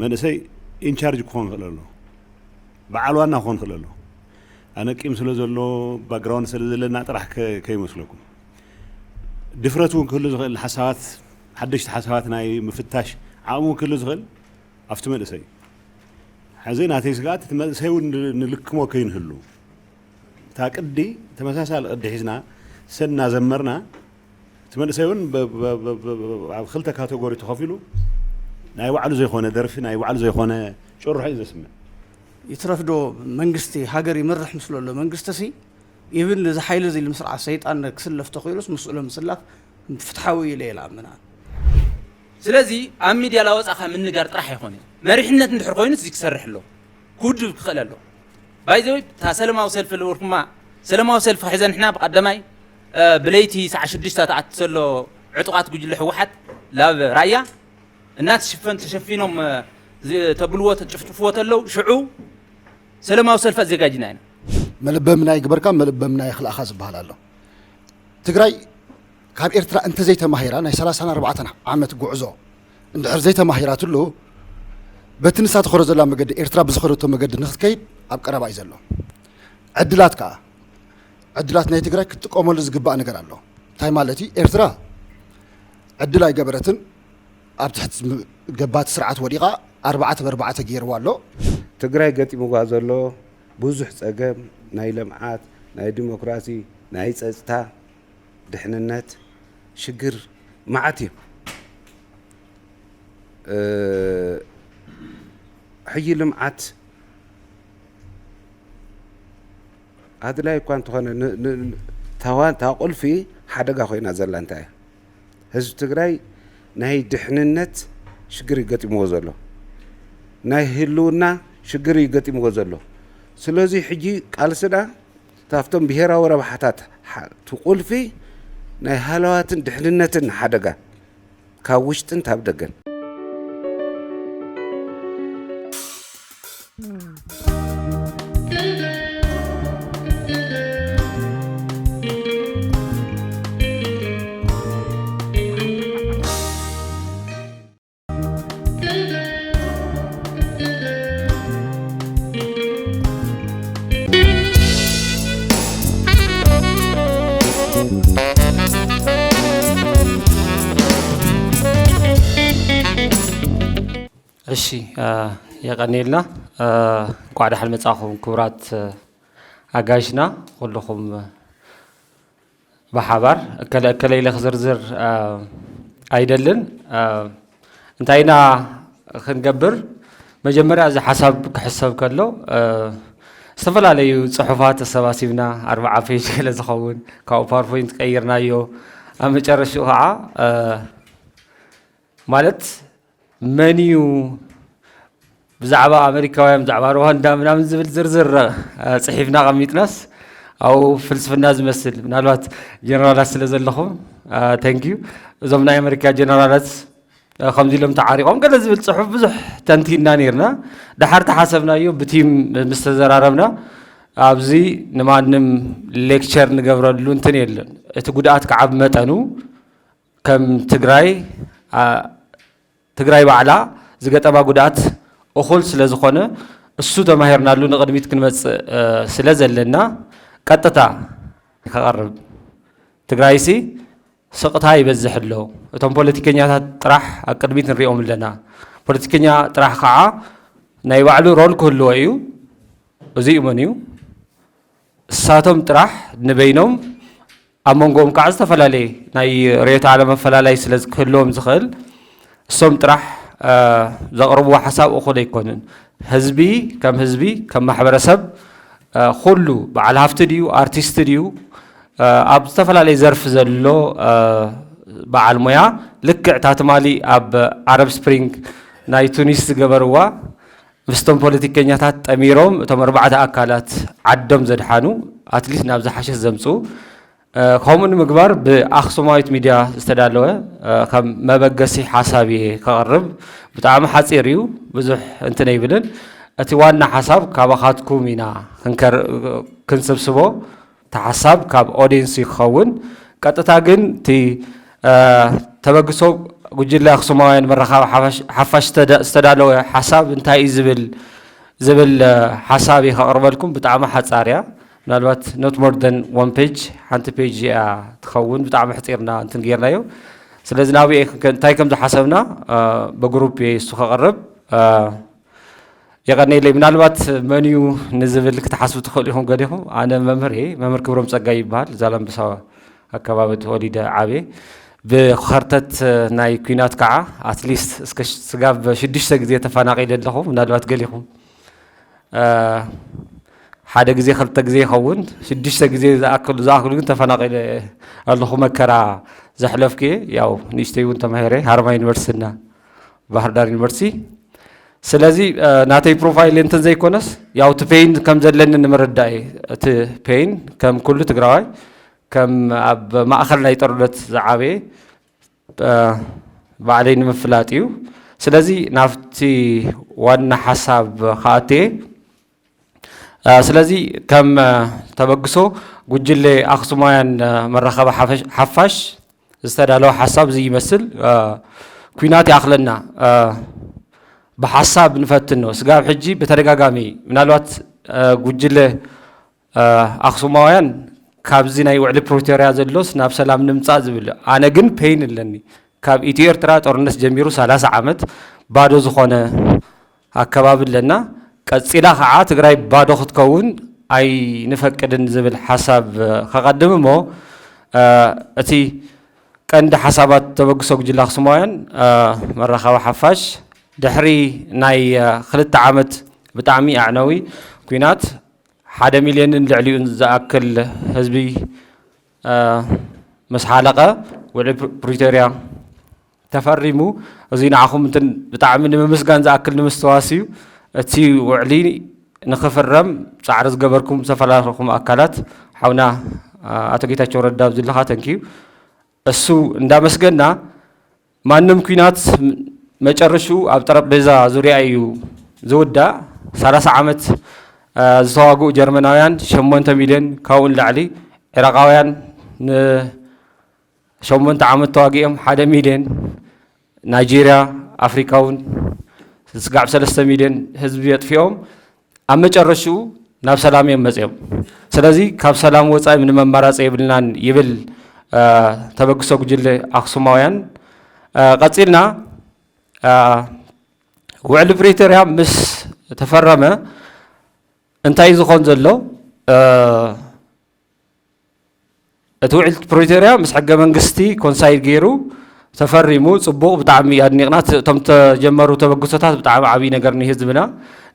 መንእሰይ ኢንቻርጅ ክኾን ክእል ኣሎ፣ በዓል ዋና ክኾን ክእል ኣሎ። ኣነ ቂም ስለ ዘሎ፣ ባክግራውንድ ስለ ዘለና ጥራሕ ከ-፣ ከይመስለኩም። ድፍረት እውን ክህሉ ዝኽእል፣ ሓሳባት፣ ሓደሽቲ ሓሳባት ናይ ምፍታሽ ዓቕሚ እውን ክህሉ ዝኽእል ኣብቲ መንእሰይ እዩ። ሕዚ ናተይ ስግኣት እቲ መንእሰይ እውን ን-፣ ንልክሞ ከይንህሉ፣ እታ ቅዲ ተመሳሳሊ ቅዲ ሒዝና ሰና ዘመርና፣ እቲ መንእሰይ እውን ብ-፣ ብ-፣ ብ-፣ ብ-፣ ብ-፣ ኣብ ክልተ ካተጎሪ ተኸፊሉ ናይ ባዕሉ ዘይኮነ ደርፊ፣ ናይ ባዕሉ ዘይኮነ ጭርሖ እዩ ዘስምዕ። ይትረፍዶ መንግስቲ ሃገር ይመርሕ ምስሉ ኣሎ መንግስቲ ሲ ኢብን እዚ ሓይሊ እዚ ምስ ስርዓት ሰይጣን ክስለፍ ተኽኢሉስ ምስኡ ለምስላፍ ፍትሓዊ እዩ ኢለ ይልኣምን ኣነ። ስለዚ ኣብ ሚድያ ላወፃኻ ምንጋር ጥራሕ ኣይኮነን። መሪሕነት እንድሕር ኮይኑስ እዚ ክሰርሕ ኣሎ፣ ክውድብ ክኽእል ኣሎ። ባይዘወይ እታ ሰለማዊ ሰልፊ ዝበልኩማ ሰለማዊ ሰልፊ ሒዘ ንሕና ብቐደማይ ብለይቲ ሰዓ ሽዱሽተ ተኣቲ ዘሎ ዕጡቓት ጉጅለ ህወሓት ላብ ራያ እናተሽፈን ተሸፊኖም ተብልዎ ተጭፍጭፍዎ ተለው ሽዑ ሰለማዊ ሰልፊ ኣዘጋጅና ኢና። መለበምና ይግበርካ መለበምና ይኽልኣኻ ዝበሃል ኣሎ። ትግራይ ካብ ኤርትራ እንተዘይተማሂራ ናይ ሰላሳን ኣርባዕተን ዓመት ጉዕዞ እንድሕር ዘይተማሂራትሉ በቲ ንሳ ትኸዶ ዘላ መገዲ ኤርትራ ብዝኸደቶ መገዲ ንክትከይድ ኣብ ቀረባ እዩ ዘሎ። ዕድላት ከዓ ዕድላት ናይ ትግራይ ክትጥቀመሉ ዝግባእ ነገር ኣሎ። እንታይ ማለት እዩ? ኤርትራ ዕድል ኣይገበረትን። ኣብ ትሕቲ ገባቲ ስርዓት ወዲቓ ኣርባዕተ ብኣርባዕተ ገይርዋ ኣሎ። ትግራይ ገጢምዋ ዘሎ ብዙሕ ፀገም ናይ ልምዓት፣ ናይ ዲሞክራሲ፣ ናይ ፀፅታ፣ ድሕንነት ሽግር መዓት እዩ። ሕጂ ልምዓት ኣድላይ እኳ እንተኾነ እታ ቁልፊ ሓደጋ ኮይና ዘላ እንታይ እያ? ህዝቢ ትግራይ ናይ ድሕንነት ሽግር እዩ ገጢምዎ ዘሎ። ናይ ህልውና ሽግር እዩ ገጢምዎ ዘሎ። ስለዚ ሕጂ ቃልስና ካብቶም ብሄራዊ ረብሓታት እቲ ቁልፊ ናይ ሃለዋትን ድሕንነትን ሓደጋ ካብ ውሽጥን ካብ ደገን። እሺ የቀንየልና። እንኳዕ ደሓን መጻኹም ክቡራት ኣጋይሽና ኩልኹም ብሓባር። እከለ እከለ ኢለ ክዝርዝር ኣይደልን። እንታይ ኢና ክንገብር? መጀመርያ እዚ ሓሳብ ክሕሰብ ከሎ ዝተፈላለዩ ጽሑፋት ተሰባሲብና ኣርባዓ ፔጅ ገለ ዝኸውን ካብኡ ፓወርፖይንት ቀይርናዮ። ኣብ መጨረሽኡ ከዓ ማለት መን እዩ ብዛዕባ ኣመሪካውያን ብዛዕባ ሩዋንዳ ምናምን ዝብል ዝርዝር ፅሒፍና ቀሚጥናስ ኣብኡ ፍልስፍና ዝመስል ምናልባት ጀነራላት ስለ ዘለኹም thank you እዞም ናይ ኣመሪካ ጀነራላት ከምዚ ኢሎም ተዓሪቖም ገለ ዝብል ፅሑፍ ብዙሕ ተንቲና ነይርና። ደሓር ተሓሰብናዮ ብቲም ምስ ተዘራረብና ኣብዚ ንማንም ሌክቸር ንገብረሉ እንትን የለን። እቲ ጉድኣት ከዓ ብመጠኑ ከም ትግራይ ትግራይ ባዕላ ዝገጠማ ጉድኣት እኹል ስለ ዝኾነ እሱ ተማሂርናሉ ንቕድሚት ክንመፅእ ስለ ዘለና ቀጥታ ከቐርብ። ትግራይሲ ስቕታ ይበዝሕ ኣሎ። እቶም ፖለቲከኛታት ጥራሕ ኣብ ቅድሚት ንሪኦም ኣለና። ፖለቲከኛ ጥራሕ ከዓ ናይ ባዕሉ ሮል ክህልዎ እዩ። እዚ እመን እዩ። እሳቶም ጥራሕ ንበይኖም ኣብ መንጎኦም ከዓ ዝተፈላለየ ናይ ርዕዮተ ዓለም ኣፈላላይ ስለ ክህልዎም ዝኽእል እሶም ጥራሕ ዘቕርብዎ ሓሳብ እኹል ኣይኮንን። ህዝቢ ከም ህዝቢ ከም ማሕበረሰብ ኩሉ በዓል ሃፍቲ ድዩ ኣርቲስት ድዩ ኣብ ዝተፈላለየ ዘርፊ ዘሎ በዓል ሞያ ልክዕ እታ ትማሊ ኣብ ዓረብ ስፕሪንግ ናይ ቱኒስ ዝገበርዋ ምስቶም ፖለቲከኛታት ጠሚሮም እቶም ኣርባዕተ ኣካላት ዓዶም ዘድሓኑ ኣትሊስት ናብ ዝሓሸት ዘምፅኡ ከምኡ ንምግባር ብኣክሱማዊት ሚድያ ዝተዳለወ ከም መበገሲ ሓሳብ እየ ከቕርብ። ብጣዕሚ ሓፂር እዩ፣ ብዙሕ እንትን ኣይብልን። እቲ ዋና ሓሳብ ካባኻትኩም ኢና ክንስብስቦ፣ እቲ ሓሳብ ካብ ኦዲየንስ ክኸውን። ቀጥታ ግን እቲ ተበግሶ ጉጅለ ኣኽሱማውያን መራኸቢ ሓፋሽ ዝተዳለወ ሓሳብ እንታይ እዩ ዝብል ዝብል ሓሳብ እዩ ከቕርበልኩም። ብጣዕሚ ሓጻር እያ። ምናልባት not more than one page፣ ሓንቲ ፔጅ እያ ትኸውን። ብጣዕሚ ሕጺርና እንትን ጌርናዮ። ስለዚ ናብኡ እንታይ ከም ዝሓሰብና ብግሩፕ እየ እሱ ከቕርብ። የቐኔለይ። ምናልባት መን እዩ ንዝብል ክትሓስቡ ትኽእሉ ኢኹም ገዲኹም። ኣነ መምህር እየ። መምህር ክብሮም ጸጋይ ይበሃል። ዛላምበሳ ኣከባቢ ተወሊደ ዓብየ። ብኸርተት ናይ ኲናት ከዓ ኣትሊስት እስከ ስጋብ ሽዱሽተ ግዜ ተፈናቒለ ኣለኹ። ምናልባት ገሊኹም ሓደ ግዜ ክልተ ግዜ ይኸውን ሽዱሽተ ግዜ ዝኣክሉ ዝኣክሉ ግን ተፈናቒለ ኣለኹ። መከራ ዘሕለፍኩ እየ። ያው ንእሽተይ እውን ተማሂረ ሃረማያ ዩኒቨርሲቲና ባህር ዳር ዩኒቨርሲቲ። ስለዚ ናተይ ፕሮፋይል እንትን ዘይኮነስ ያው እቲ ፔይን ከም ዘለኒ ንምርዳእ እየ። እቲ ፔይን ከም ኩሉ ትግራዋይ ከም ኣብ ማእኸል ናይ ጦርነት ዝዓበየ ባዕለይ ንምፍላጥ እዩ። ስለዚ ናብቲ ዋና ሓሳብ ክኣትየ። ስለዚ ከም ተበግሶ ጉጅለ ኣኽሱማውያን መራኸቢ ሓፋሽ ዝተዳለወ ሓሳብ እዚ ይመስል። ኲናት ይኣኽለና ብሓሳብ ንፈትን ነው። ስጋብ ሕጂ ብተደጋጋሚ ምናልባት ጉጅለ ኣኽሱማውያን ካብዚ ናይ ውዕሊ ፕሪቶርያ ዘሎስ ናብ ሰላም ንምጻእ ዝብል፣ ኣነ ግን ፔይን ኣለኒ። ካብ ኢትዮ ኤርትራ ጦርነት ጀሚሩ ሰላሳ ዓመት ባዶ ዝኾነ ኣከባቢ ኣለና። ቀጺላ ከዓ ትግራይ ባዶ ክትከውን ኣይንፈቅድን ዝብል ሓሳብ ከቐድም እሞ እቲ ቀንዲ ሓሳባት ተበግሶ ጉጅለ ኣኽሱማውያን መራኸቢ ሓፋሽ ድሕሪ ናይ ክልተ ዓመት ብጣዕሚ ኣዕነዊ ኲናት ሓደ ሚልዮንን ልዕሊኡን ዝኣክል ህዝቢ ምስ ሓለቐ ውዕሊ ፕሪቶርያ ተፈሪሙ። እዚ ንዓኹም እንትን ብጣዕሚ ንምምስጋን ዝኣክል ንምስትዋስ እዩ። እቲ ውዕሊ ንኽፍረም ጻዕሪ ዝገበርኩም ዝተፈላለዩ ኣካላት ሓውና ኣቶ ጌታቸው ረዳ ኣብዚ ኣለኻ ተንኪዩ እሱ እንዳመስገና ማንም ኲናት መጨረሽኡ ኣብ ጠረጴዛ ዙርያ እዩ ዝውዳእ። ሰላሳ ዓመት ዝተዋግኡ ጀርመናውያን ሸሞንተ ሚልዮን ካብኡ ንላዕሊ፣ ዒራቓውያን ንሸሞንተ ዓመት ተዋጊኦም ሓደ ሚልዮን፣ ናይጄርያ ኣፍሪካ እውን ስጋዕ ሰለስተ ሚልዮን ህዝቢ የጥፊኦም። ኣብ መጨረሽኡ ናብ ሰላም እዮም መፅኦም። ስለዚ ካብ ሰላም ወፃኢ ምንም ኣማራፂ የብልናን ይብል ተበግሶ ጉጅለ ኣኽሱማውያን። ቀፂልና ውዕሊ ፕሪቶርያ ምስ ተፈረመ እንታይ ዝኾን ዘሎ? እቲ ውዕል ፕሪቶርያ ምስ ሕገ መንግስቲ ኮንሳይድ ገይሩ ተፈሪሙ፣ ፅቡቕ፣ ብጣዕሚ ኣድኒቕና። እቶም ተጀመሩ ተበግሶታት ብጣዕሚ ዓብዪ ነገር ንህዝብና።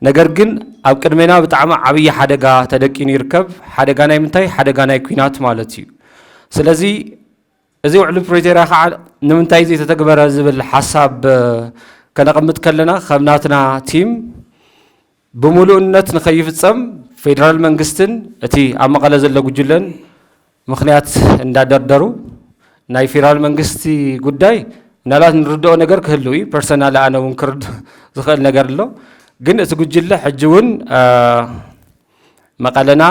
ነገር ግን ኣብ ቅድሜና ብጣዕሚ ዓብዪ ሓደጋ ተደቂኑ ይርከብ። ሓደጋ ናይ ምንታይ? ሓደጋ ናይ ኲናት ማለት እዩ። ስለዚ እዚ ውዕል ፕሪቶርያ ከዓ ንምንታይ ዘይተተግበረ ዝብል ሓሳብ ከነቐምጥ ከለና ከም ናትና ቲም ብምሉእነት ንኸይፍፀም ፌደራል መንግስትን እቲ ኣብ መቐለ ዘሎ ጉጅለን ምኽንያት እንዳደርደሩ ናይ ፌደራል መንግስቲ ጉዳይ ምናልባት ንርድኦ ነገር ክህልው እዩ። ፐርሰናል ኣነ እውን ክርድ ዝኽእል ነገር ኣሎ። ግን እቲ ጉጅለ ሕጂ እውን መቐለና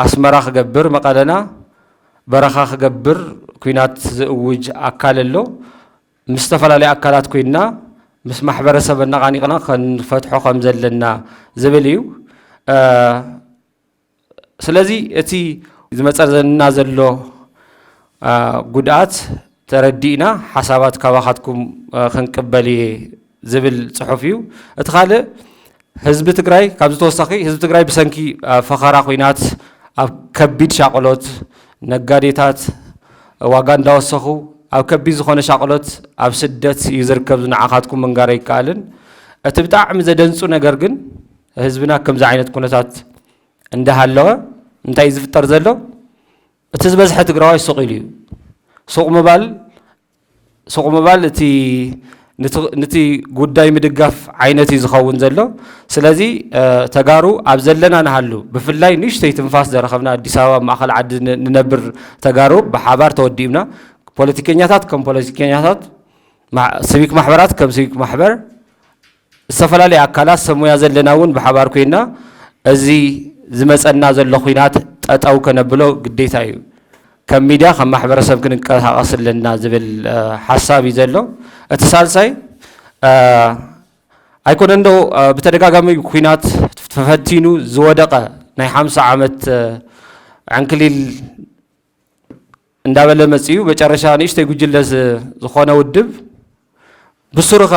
ኣስመራ ክገብር፣ መቐለና በረኻ ክገብር ኲናት ዝእውጅ ኣካል ኣሎ። ምስ ዝተፈላለዩ ኣካላት ኮይንና ምስ ማሕበረሰብ ኣነቓኒቕና ከንፈትሖ ከም ዘለና ዝብል እዩ። ስለዚ እቲ ዝመፀና ዘሎ ጉድኣት ተረዲእና ሓሳባት ካባኻትኩም ክንቅበል እየ ዝብል ፅሑፍ እዩ። እቲ ካልእ ህዝቢ ትግራይ ካብዚ ተወሳኺ ህዝቢ ትግራይ ብሰንኪ ፈኸራ ኲናት ኣብ ከቢድ ሻቕሎት፣ ነጋዴታት ዋጋ እንዳወሰኹ ኣብ ከቢድ ዝኾነ ሻቕሎት ኣብ ስደት እዩ ዝርከብ። ንዓኻትኩም ምንጋር ኣይከኣልን። እቲ ብጣዕሚ ዘደንፁ ነገር ግን ህዝብና ከምዚ ዓይነት ኩነታት እንዳሃለወ እንታይ እዩ ዝፍጠር ዘሎ? እቲ ዝበዝሐ ትግራዋይ ሱቕ ኢሉ እዩ። ሱቕ ምባል ሱቕ ምባል እቲ ንቲ ጉዳይ ምድጋፍ ዓይነት እዩ ዝኸውን ዘሎ። ስለዚ ተጋሩ ኣብ ዘለና ንሃሉ፣ ብፍላይ ንእሽተይ ትንፋስ ዘረኸብና ኣዲስ ኣበባ ኣብ ማእኸል ዓዲ ንነብር ተጋሩ ብሓባር ተወዲብና ፖለቲከኛታት ከም ፖለቲከኛታት፣ ሲቪክ ማሕበራት ከም ሲቪክ ማሕበር፣ ዝተፈላለዩ ኣካላት ሰብ ሞያ ዘለና እውን ብሓባር ኮይና እዚ ዝመፀና ዘሎ ኹናት ጠጠው ከነብሎ ግዴታ እዩ። ከም ሚድያ ከም ማሕበረሰብ ክንንቀሳቐስ ኣለና ዝብል ሓሳብ እዩ ዘሎ። እቲ ሳልሳይ ኣይኮነን ዶ ብተደጋጋሚ ኲናት ተፈቲኑ ዝወደቐ ናይ ሓምሳ ዓመት ዕንክሊል እንዳበለ መጺኡ መጨረሻ ንእሽተይ ጉጅለ ዝኾነ ውድብ ብሱሩኸ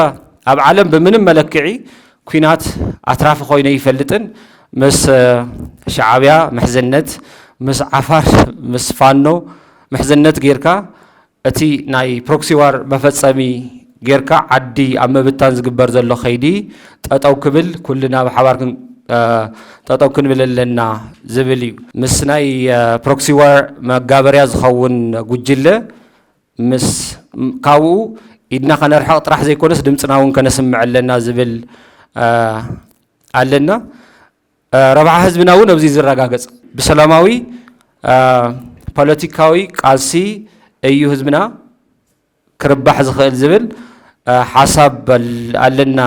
ኣብ ዓለም ብምንም መለክዒ ኲናት ኣትራፊ ኮይነ ይፈልጥን። ምስ ሻዕብያ ምሕዝነት፣ ምስ ዓፋር፣ ምስ ፋኖ ምሕዝነት ጌርካ እቲ ናይ ፕሮክሲ ዋር መፈጸሚ ጌርካ ዓዲ ኣብ ምብታን ዝግበር ዘሎ ከይዲ ጠጠው ክብል ኩልና ብሓባር ጠጠው ክንብል ኣለና ዝብል እዩ። ምስ ናይ ፕሮክሲ ዋር መጋበርያ ዝኸውን ጉጅለ ምስ ካብኡ ኢድና ከነርሕቕ ጥራሕ ዘይኮነስ ድምፅና እውን ከነስምዕ ኣለና ዝብል ኣለና። ረብሓ ህዝብና እውን ኣብዚ ዝረጋገፅ ብሰላማዊ ፖለቲካዊ ቃልሲ እዩ ህዝብና ክርባሕ ዝኽእል ዝብል ሓሳብ ኣለና።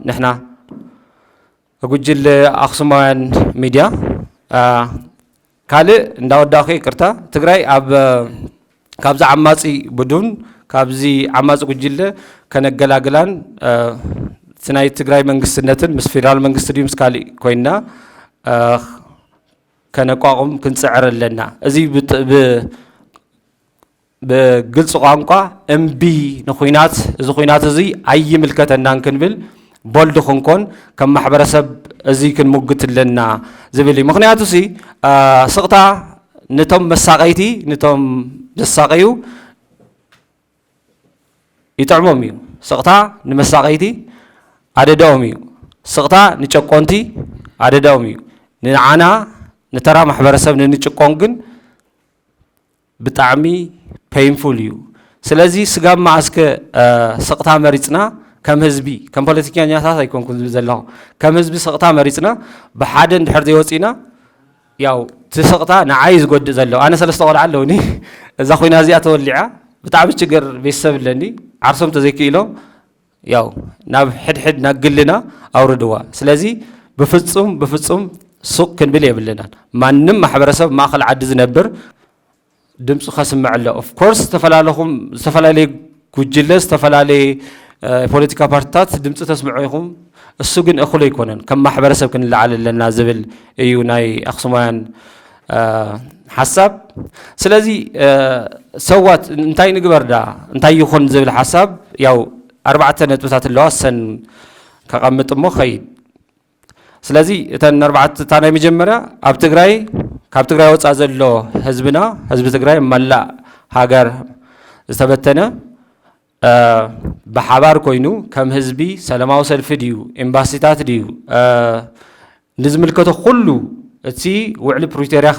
ንሕና ጉጅለ ኣኽሱማውያን ሚድያ ካልእ እንዳወዳእኹ ይቅርታ፣ ትግራይ ኣብ ካብዚ ዓማፂ ቡዱን ካብዚ ዓማፂ ጉጅለ ከነገላግላን እቲ ናይ ትግራይ መንግስትነትን ምስ ፌዴራል መንግስቲ ድዩ ምስ ካሊእ ኮይንና ከነቋቑም ክንፅዕር ኣለና። እዚ ብግልፂ ቋንቋ እምቢ ንኹናት፣ እዚ ኹናት እዚ ኣይምልከተናን ክንብል ቦልድ ክንኮን ከም ማሕበረሰብ እዚ ክንሙግት ኣለና ዝብል እዩ። ምክንያቱ ሲ ስቕታ ንቶም መሳቀይቲ፣ ንቶም ዘሳቀዩ ይጥዕሞም እዩ። ስቕታ ንመሳቀይቲ ኣደዳኦም እዩ። ስቕታ ንጨቆንቲ ኣደዳኦም እዩ። ንዓና ንተራ ማሕበረሰብ ንንጭቆን ግን ብጣዕሚ ፔይንፉል እዩ። ስለዚ ስጋብ መኣስከ ስቕታ መሪፅና ከም ህዝቢ፣ ከም ፖለቲከኛታት ኣይኮንኩን ዝብል ዘለኹ፣ ከም ህዝቢ ስቕታ መሪፅና ብሓደ እንድሕር ዘይወፂና ያው እቲ ስቕታ ንዓይ ዝጎድእ ዘሎ ኣነ ሰለስተ ቆልዓ ኣለውኒ። እዛ ኮይና እዚኣ ተወሊዓ ብጣዕሚ ችግር ቤተሰብ ኣለኒ። ዓርሶም ተዘይክኢሎም ያው ናብ ሕድሕድ ናብ ግልና ኣውርድዋ። ስለዚ ብፍጹም ብፍጹም ሱቕ ክንብል የብልናን። ማንም ማሕበረሰብ ማእኸል ዓዲ ዝነብር ድምፁ ከስምዕ ኣሎ። ኦፍኮርስ ዝተፈላለኹም ዝተፈላለየ ጉጅለ ዝተፈላለየ ፖለቲካ ፓርቲታት ድምፂ ተስምዑ ኢኹም። እሱ ግን እኹል ኣይኮነን። ከም ማሕበረሰብ ክንለዓል ኣለና ዝብል እዩ ናይ ኣክሱማውያን ሓሳብ። ስለዚ ሰዋት እንታይ ንግበር ዳ እንታይ ይኹን ዝብል ሓሳብ ያው ኣርባዕተ ነጥብታት ኣለዋ። ሰን ከቐምጥ እሞ ኸይድ። ስለዚ እተን ኣርባዕተ እታ ናይ መጀመርያ ኣብ ትግራይ ካብ ትግራይ ወፃእ ዘሎ ህዝብና ህዝቢ ትግራይ መላእ ሃገር ዝተበተነ ብሓባር ኮይኑ ከም ህዝቢ ሰላማዊ ሰልፊ ድዩ ኤምባሲታት ድዩ ንዝምልከቶ ኩሉ እቲ ውዕሊ ፕሪቶርያ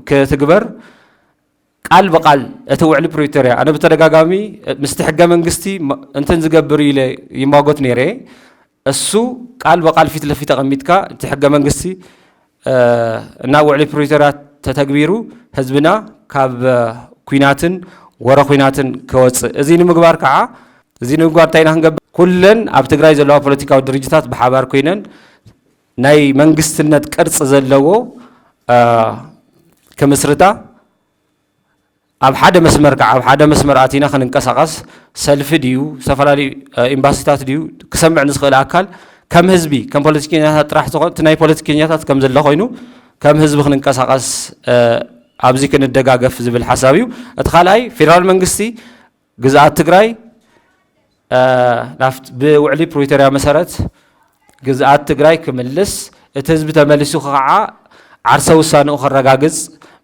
ክትግበር ቃል ብቃል እቲ ውዕሊ ፕሪቶርያ ኣነ ብተደጋጋሚ ምስቲ ሕገ መንግስቲ እንትን ዝገብር ኢለ ይማጎት ነይረ። እሱ ቃል ብቃል ፊት ለፊት ተቐሚጥካ እቲ ሕገ መንግስቲ እና ውዕሊ ፕሪቶርያ ተተግቢሩ ህዝብና ካብ ኲናትን ወረ ኲናትን ክወፅእ እዚ ንምግባር ከዓ እዚ ንምግባር እንታይ ኢና ክንገብር? ኩለን ኣብ ትግራይ ዘለዋ ፖለቲካዊ ድርጅታት ብሓባር ኮይነን ናይ መንግስትነት ቅርፂ ዘለዎ ክምስርታ ኣብ ሓደ መስመር ከዓ ኣብ ሓደ መስመር ኣቲና ክንንቀሳቐስ ሰልፊ ድዩ ዝተፈላለዩ ኤምባሲታት ድዩ ክሰምዕ ንዝኽእል ኣካል ከም ህዝቢ ከም ፖለቲከኛታት ጥራሕ ዝኾን እቲ ናይ ፖለቲከኛታት ከም ዘሎ ኮይኑ ከም ህዝቢ ክንንቀሳቐስ ኣብዚ ክንደጋገፍ ዝብል ሓሳብ እዩ። እቲ ካልኣይ ፌደራል መንግስቲ ግዝኣት ትግራይ ብውዕሊ ፕሪቶርያ መሰረት ግዝኣት ትግራይ ክምልስ እቲ ህዝቢ ተመሊሱ ከዓ ዓርሰ ውሳንኡ ከረጋግፅ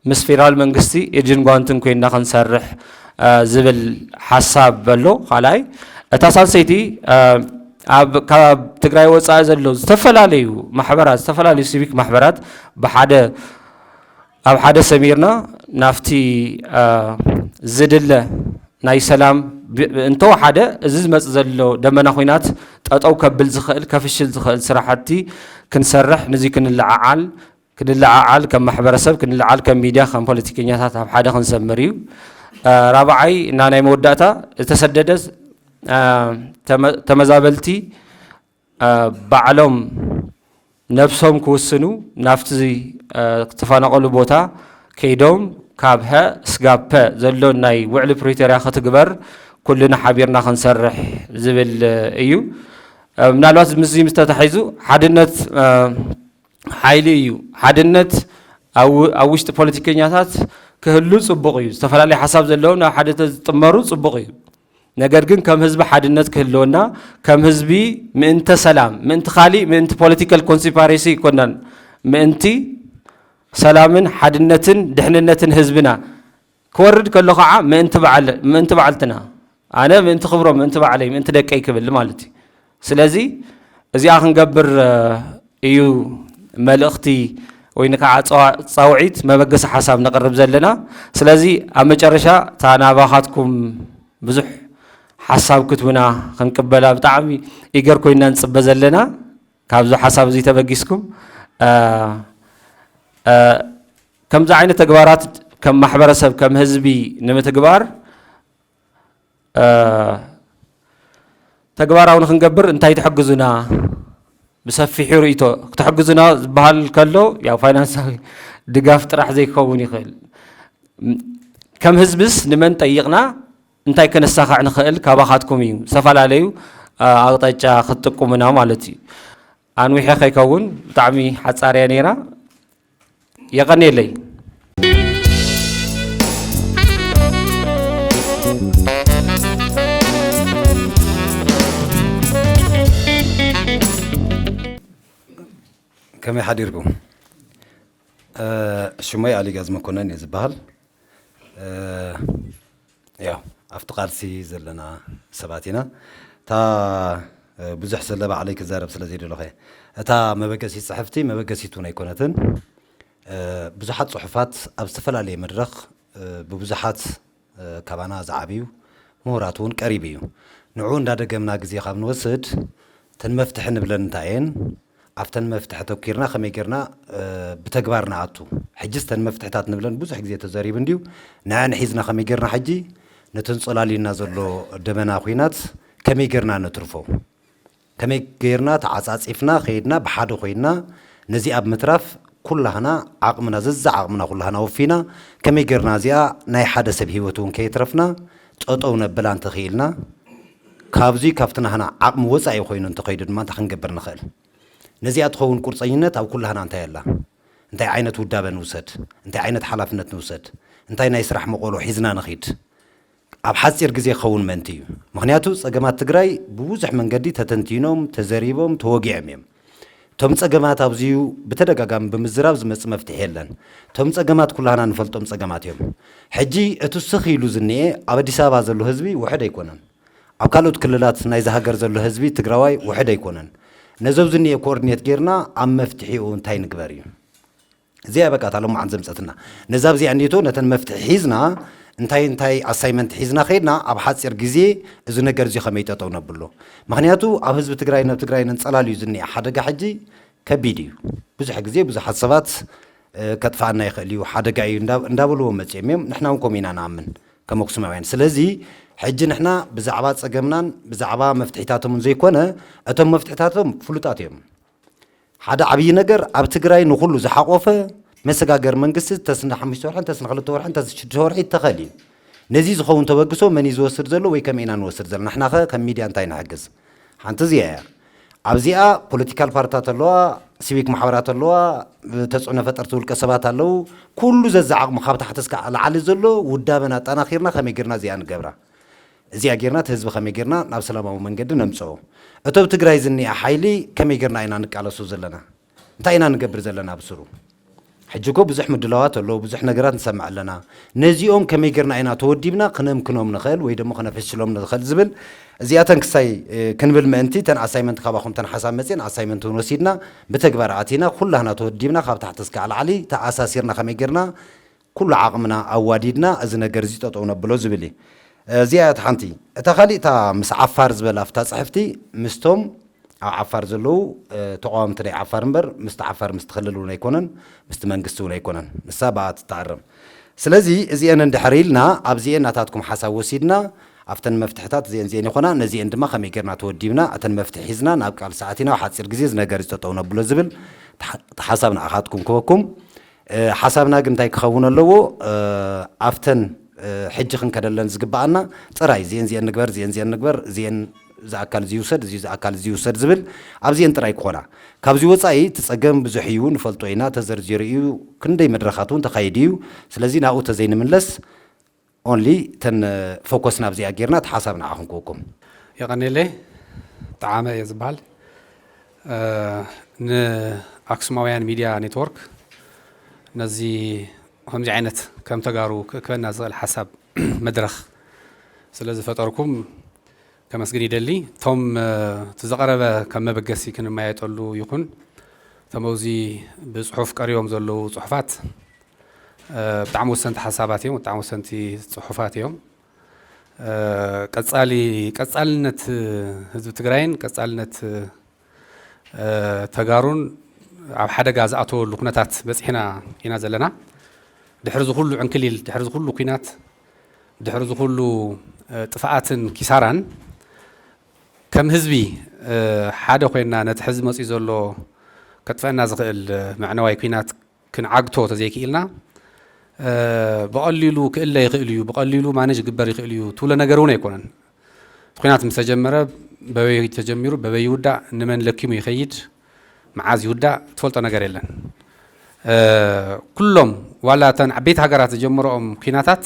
ምስ ፌደራል መንግስቲ እጅን ጓንትን ኮይንና ክንሰርሕ ዝብል ሓሳብ ኣሎ። ካልኣይ እታ ሳልሰይቲ ኣብ ካብ ትግራይ ወፃኢ ዘሎ ዝተፈላለዩ ማሕበራት ዝተፈላለዩ ሲቪክ ማሕበራት ብሓደ ኣብ ሓደ ሰሚርና ናብቲ ዝድለ ናይ ሰላም እንተወሓደ እዚ ዝመፅእ ዘሎ ደመና ኹናት ጠጠው ከብል ዝኽእል ከፍሽል ዝኽእል ስራሕቲ ክንሰርሕ ንዚ ክንለዓዓል ክንለዓዓል ከም ማሕበረሰብ ክንለዓል ከም ሚድያ ከም ፖለቲከኛታት ኣብ ሓደ ክንሰምር እዩ። ራብዓይ እና ናይ መወዳእታ ዝተሰደደ ተመዛበልቲ ባዕሎም ነብሶም ክውስኑ ናብቲ ዝተፈናቐሉ ቦታ ከይዶም ካብ ሀ ስጋብ ፐ ዘሎ ናይ ውዕሊ ፕሪቶርያ ክትግበር ኩልና ሓቢርና ክንሰርሕ ዝብል እዩ። ምናልባት ምስዚ ምስ ተታሒዙ ሓድነት ሓይሊ እዩ። ሓድነት ኣብ ውሽጢ ፖለቲከኛታት ክህሉ ጽቡቕ እዩ። ዝተፈላለየ ሓሳብ ዘለዎም ናብ ሓደ ተዝጥመሩ ጽቡቕ እዩ። ነገር ግን ከም ህዝቢ ሓድነት ክህልወና፣ ከም ህዝቢ ምእንተ ሰላም፣ ምእንቲ ካሊእ፣ ምእንቲ ፖለቲካል ኮንሲፓሬሲ ኣይኮናን፣ ምእንቲ ሰላምን ሓድነትን ድሕንነትን ህዝብና ክወርድ ከሎ ከዓ ምእንቲ ባዕልና፣ ኣነ ምእንቲ ክብሮም፣ ምእንቲ ባዕለይ፣ ምእንቲ ደቀይ ክብል ማለት እዩ። ስለዚ እዚኣ ክንገብር እዩ መልእኽቲ ወይ ከዓ ፃውዒት፣ መበገሲ ሓሳብ ነቕርብ ዘለና። ስለዚ ኣብ መጨረሻ እታ ናባኻትኩም ብዙሕ ሓሳብ ክትቡና ክንቅበላ ብጣዕሚ ኢገር ኮይና ንፅበ ዘለና። ካብዚ ሓሳብ እዚ ተበጊስኩም ከምዚ ዓይነት ተግባራት ከም ማሕበረሰብ፣ ከም ህዝቢ ንምትግባር ተግባራዊ ንክንገብር እንታይ ትሕግዙና? ብሰፊሑ ርእይቶ ክትሕግዙና ዝበሃል ከሎ ያው ፋይናንሳዊ ድጋፍ ጥራሕ ዘይክኸውን ይኽእል። ከም ህዝብስ ንመን ጠይቕና እንታይ ከነሳኻዕ ንኽእል ካባኻትኩም እዩ። ዝተፈላለዩ ኣቕጣጫ ክትጥቁሙና ማለት እዩ። ኣንዊሐ ከይከውን ብጣዕሚ ሓጻር እያ ነይራ። የቐንየለይ። ከመይ ሓዲርኩም? ሽሞይ ኣሊጋዝ መኮነን እየ ዝበሃል። ያው ኣብቲ ቃልሲ ዘለና ሰባት ኢና። እታ ብዙሕ ስለ ባዕለይ ክዛረብ ስለ ዘይደለኹ እየ። እታ መበገሲት ጽሕፍቲ መበገሲት እውን ኣይኮነትን። ብዙሓት ጽሑፋት ኣብ ዝተፈላለየ መድረኽ ብብዙሓት ካባና ዝዓብዩ ምሁራት እውን ቀሪቡ እዩ። ንዑ እንዳደገምና ግዜ ካብ ንወስድ እተን መፍትሒ ንብለን እንታይ እየን? ኣብተን መፍትሒ ተኪርና ከመይ ጌርና ብተግባር ንኣቱ? ሕጂ እተን መፍትሕታት ንብለን ብዙሕ ግዜ ተዘሪቡ እንድዩ። ንዐን ሒዝና ከመይ ጌርና ሕጂ ነተን ጸላልዩና ዘሎ ደበና ኲናት ከመይ ጌርና ነትርፎ? ከመይ ጌርና ተዓጻጺፍና ከይድና ብሓደ ኮይንና ነዚ ኣብ ምትራፍ ኩላህና ዓቕምና ዘዛ ዓቕምና ኩላህና ወፊና ከመይ ጌርና እዚኣ ናይ ሓደ ሰብ ህይወት እውን ከየትረፍና ጠጠው ነብላ እንተኽኢልና ካብዚ ካብቲ ናህና ዓቕሚ ወጻኢ ኮይኑ እንተኸይዱ ድማ እንታይ ክንገብር ንኽእል? ነዚኣ ትኸውን ቁርጸኝነት ኣብ ኩላህና እንታይ ኣላ? እንታይ ዓይነት ውዳበ ንውሰድ? እንታይ ዓይነት ሓላፍነት ንውሰድ? እንታይ ናይ ስራሕ መቐሎ ሒዝና ንኺድ? ኣብ ሓፂር ግዜ ክኸውን ምእንቲ እዩ። ምኽንያቱ ፀገማት ትግራይ ብብዙሕ መንገዲ ተተንቲኖም፣ ተዘሪቦም፣ ተወጊዖም እዮም። እቶም ፀገማት ኣብዚዩ ብተደጋጋሚ ብምዝራብ ዝመፅእ መፍትሒ የለን። እቶም ፀገማት ኩላህና ንፈልጦም ፀገማት እዮም። ሕጂ እቲ ስኽ ኢሉ ዝኒኤ ኣብ ኣዲስ ኣበባ ዘሎ ህዝቢ ውሕድ ኣይኮነን። ኣብ ካልኦት ክልላት ናይዚ ሃገር ዘሎ ህዝቢ ትግራዋይ ውሕድ ኣይኮነን። ነዞብ ዝኒኤ ኮኦርዲኔት ጌርና ኣብ መፍትሒኡ እንታይ ንግበር እዩ። እዚኣ በቃ እታ ሎማዓንቲ ዘምፀትና። ነዛ ኣብዚኣ እኒቶ ነተን መፍትሒ ሒዝና እንታይ እንታይ ኣሳይመንት ሒዝና ከይድና ኣብ ሓፂር ግዜ እዚ ነገር እዚ ከመይ ጠጠው ነብሎ። ምክንያቱ ኣብ ህዝቢ ትግራይ ናብ ትግራይ ነንፀላልዩ ዝኒኤ ሓደጋ ሕጂ ከቢድ እዩ። ብዙሕ ግዜ ብዙሓት ሰባት ከጥፍኣና ይኽእል እዩ፣ ሓደጋ እዩ እንዳበልዎ መፅኦም እዮም። ንሕና እውን ከምኡ ኢና ንኣምን ከም ኣክሱማውያን። ስለዚ ሕጂ ንሕና ብዛዕባ ፀገምናን ብዛዕባ መፍትሒታቶምን ዘይኮነ እቶም መፍትሒታቶም ፍሉጣት እዮም። ሓደ ዓብዪ ነገር ኣብ ትግራይ ንኹሉ ዝሓቆፈ መሰጋገር መንግስቲ ተስን ሓሙሽተ ወርሒ ተስን ክልተ ወርሒ ተስን ሽዱሽተ ወርሒ ይተኸል እዩ። ነዚ ዝኸውን ተበግሶ መን እዩ ዝወስድ ዘሎ ወይ ከመይ ኢና ንወስድ ዘለና? ንሕናኸ ከም ሚድያ እንታይ ንሕግዝ? ሓንቲ እዚኣ እያ። ኣብዚኣ ፖለቲካል ፓርትታት ኣለዋ፣ ሲቪክ ማሕበራት ኣለዋ፣ ተፅዕኖ ፈጠርቲ ውልቀ ሰባት ኣለዉ። ኩሉ ዘዛዓቕሙ ካብ ታሕቲ እስካብ ላዕሊ ዘሎ ውዳበና ኣጠናኺርና ከመይ ጌርና እዚኣ ንገብራ? እዚኣ ጌርና እቲ ህዝቢ ከመይ ጌርና ናብ ሰላማዊ መንገዲ ነምፅኦ? እቶ ኣብ ትግራይ ዝኒኣ ሓይሊ ከመይ ጌርና ኢና ንቃለሶ ዘለና? እንታይ ኢና ንገብር ዘለና ብስሩ? ሕጂ እኮ ብዙሕ ምድላዋት ኣሎ፣ ብዙሕ ነገራት ንሰምዕ ኣለና። ነዚኦም ከመይ ጌርና ኢና ተወዲብና ክነምክኖም ንኽእል ወይ ደሞ ክነፍሽሎም ንኽእል ዝብል እዚኣተን ክሳይ ክንብል ምእንቲ እተን ኣሳይመንት ካባኹም እተን ሓሳብ መፅየን ኣሳይመንት እውን ወሲድና ብተግባር ኣቲና ኩላህና ተወዲብና ካብ ታሕቲ እስካዕ ላዕሊ ተኣሳሲርና ከመይ ጌርና ኩሉ ዓቕምና ኣዋዲድና እዚ ነገር እዚ ጠጠው ነብሎ ዝብል እዩ። እዚኣ እያ እቲ ሓንቲ። እታ ካሊእ እታ ምስ ዓፋር ዝበላ ኣብታ ፅሕፍቲ ምስቶም ኣብ ዓፋር ዘለዉ ተቃወምቲ ናይ ዓፋር እምበር ምስቲ ዓፋር ምስቲ ክልል እውን ኣይኮነን ምስቲ መንግስቲ እውን ኣይኮነን። ንሳ ብኣ ትተኣረም። ስለዚ እዚአን እንድሕር ኢልና ኣብዚአን ናታትኩም ሓሳብ ወሲድና ኣብተን መፍትሕታት እዚአን እዚአን ይኾና ነዚአን ድማ ከመይ ጌርና ተወዲብና እተን መፍትሒ ሒዝና ናብ ቃልሲ ኣቲና ኣብ ሓፂር ግዜ እዚ ነገር እዚ ጠጠው ነብሎ ዝብል ሓሳብ ንዓኻትኩም ክበኩም። ሓሳብና ግን እንታይ ክኸውን ኣለዎ? ኣብተን ሕጂ ክንከደለን ዝግብኣና ጥራይ እዚኤን እዚኤን ንግበር እዚኤን እዚኤን ንግበር እዚኤን ዝኣካል እዚ ይውሰድ እዚ ዝኣካል እዚ ይውሰድ ዝብል ኣብዚኤን ጥራይ ክኾና። ካብዚ ወፃኢ እቲ ፀገም ብዙሕ እዩ፣ ንፈልጦ ኢና፣ ተዘርዚሩ እዩ፣ ክንደይ መድረኻት እውን ተኻይዱ እዩ። ስለዚ ናብኡ ተዘይንምለስ ኦንሊ ተን ፎከስ ናብዚኣ ጌርና እቲ ሓሳብ ንዓኹም ክወኩም። የቐኔለ ጠዓመ እየ ዝበሃል። ንኣክሱማውያን ሚድያ ኔትወርክ ነዚ ከምዚ ዓይነት ከም ተጋሩ ክእክበና ዝኽእል ሓሳብ መድረኽ ስለ ዝፈጠርኩም ከመስግን ይደሊ። እቶም እቲ ዝቐረበ ከም መበገሲ ክንመያየጠሉ ይኹን እቶም ኣብዚ ብፅሑፍ ቀሪቦም ዘለዉ ፅሑፋት ብጣዕሚ ወሰንቲ ሓሳባት እዮም፣ ብጣዕሚ ወሰንቲ ፅሑፋት እዮም። ቀፃሊ ቀፃልነት ህዝቢ ትግራይን ቀፃልነት ተጋሩን ኣብ ሓደጋ ዝኣተወሉ ኩነታት በፂሕና ኢና ዘለና። ድሕሪ ዝኩሉ ዕንክሊል፣ ድሕሪ ዝኩሉ ኩናት፣ ድሕሪ ዝኩሉ ጥፍኣትን ኪሳራን ከም ህዝቢ ሓደ ኮይና ነቲ ሕዚ መፂኡ ዘሎ ከጥፈአና ዝኽእል መዕነዋይ ኩናት ክንዓግቶ ተዘይክኢልና ብቐሊሉ ክእለ ይኽእል እዩ፣ ብቐሊሉ ማነጅ ክግበር ይኽእል እዩ ትብሎ ነገር እውን ኣይኮነን። እቲ ኩናት ምስ ተጀመረ በበይ ተጀሚሩ በበይ ይውዳእ፣ ንመን ለኪሙ ይኸይድ፣ መዓዝ ይውዳእ ትፈልጦ ነገር የለን። ኩሎም ዋላ እተን ዓበይቲ ሃገራት ዝጀመረኦም ኩናታት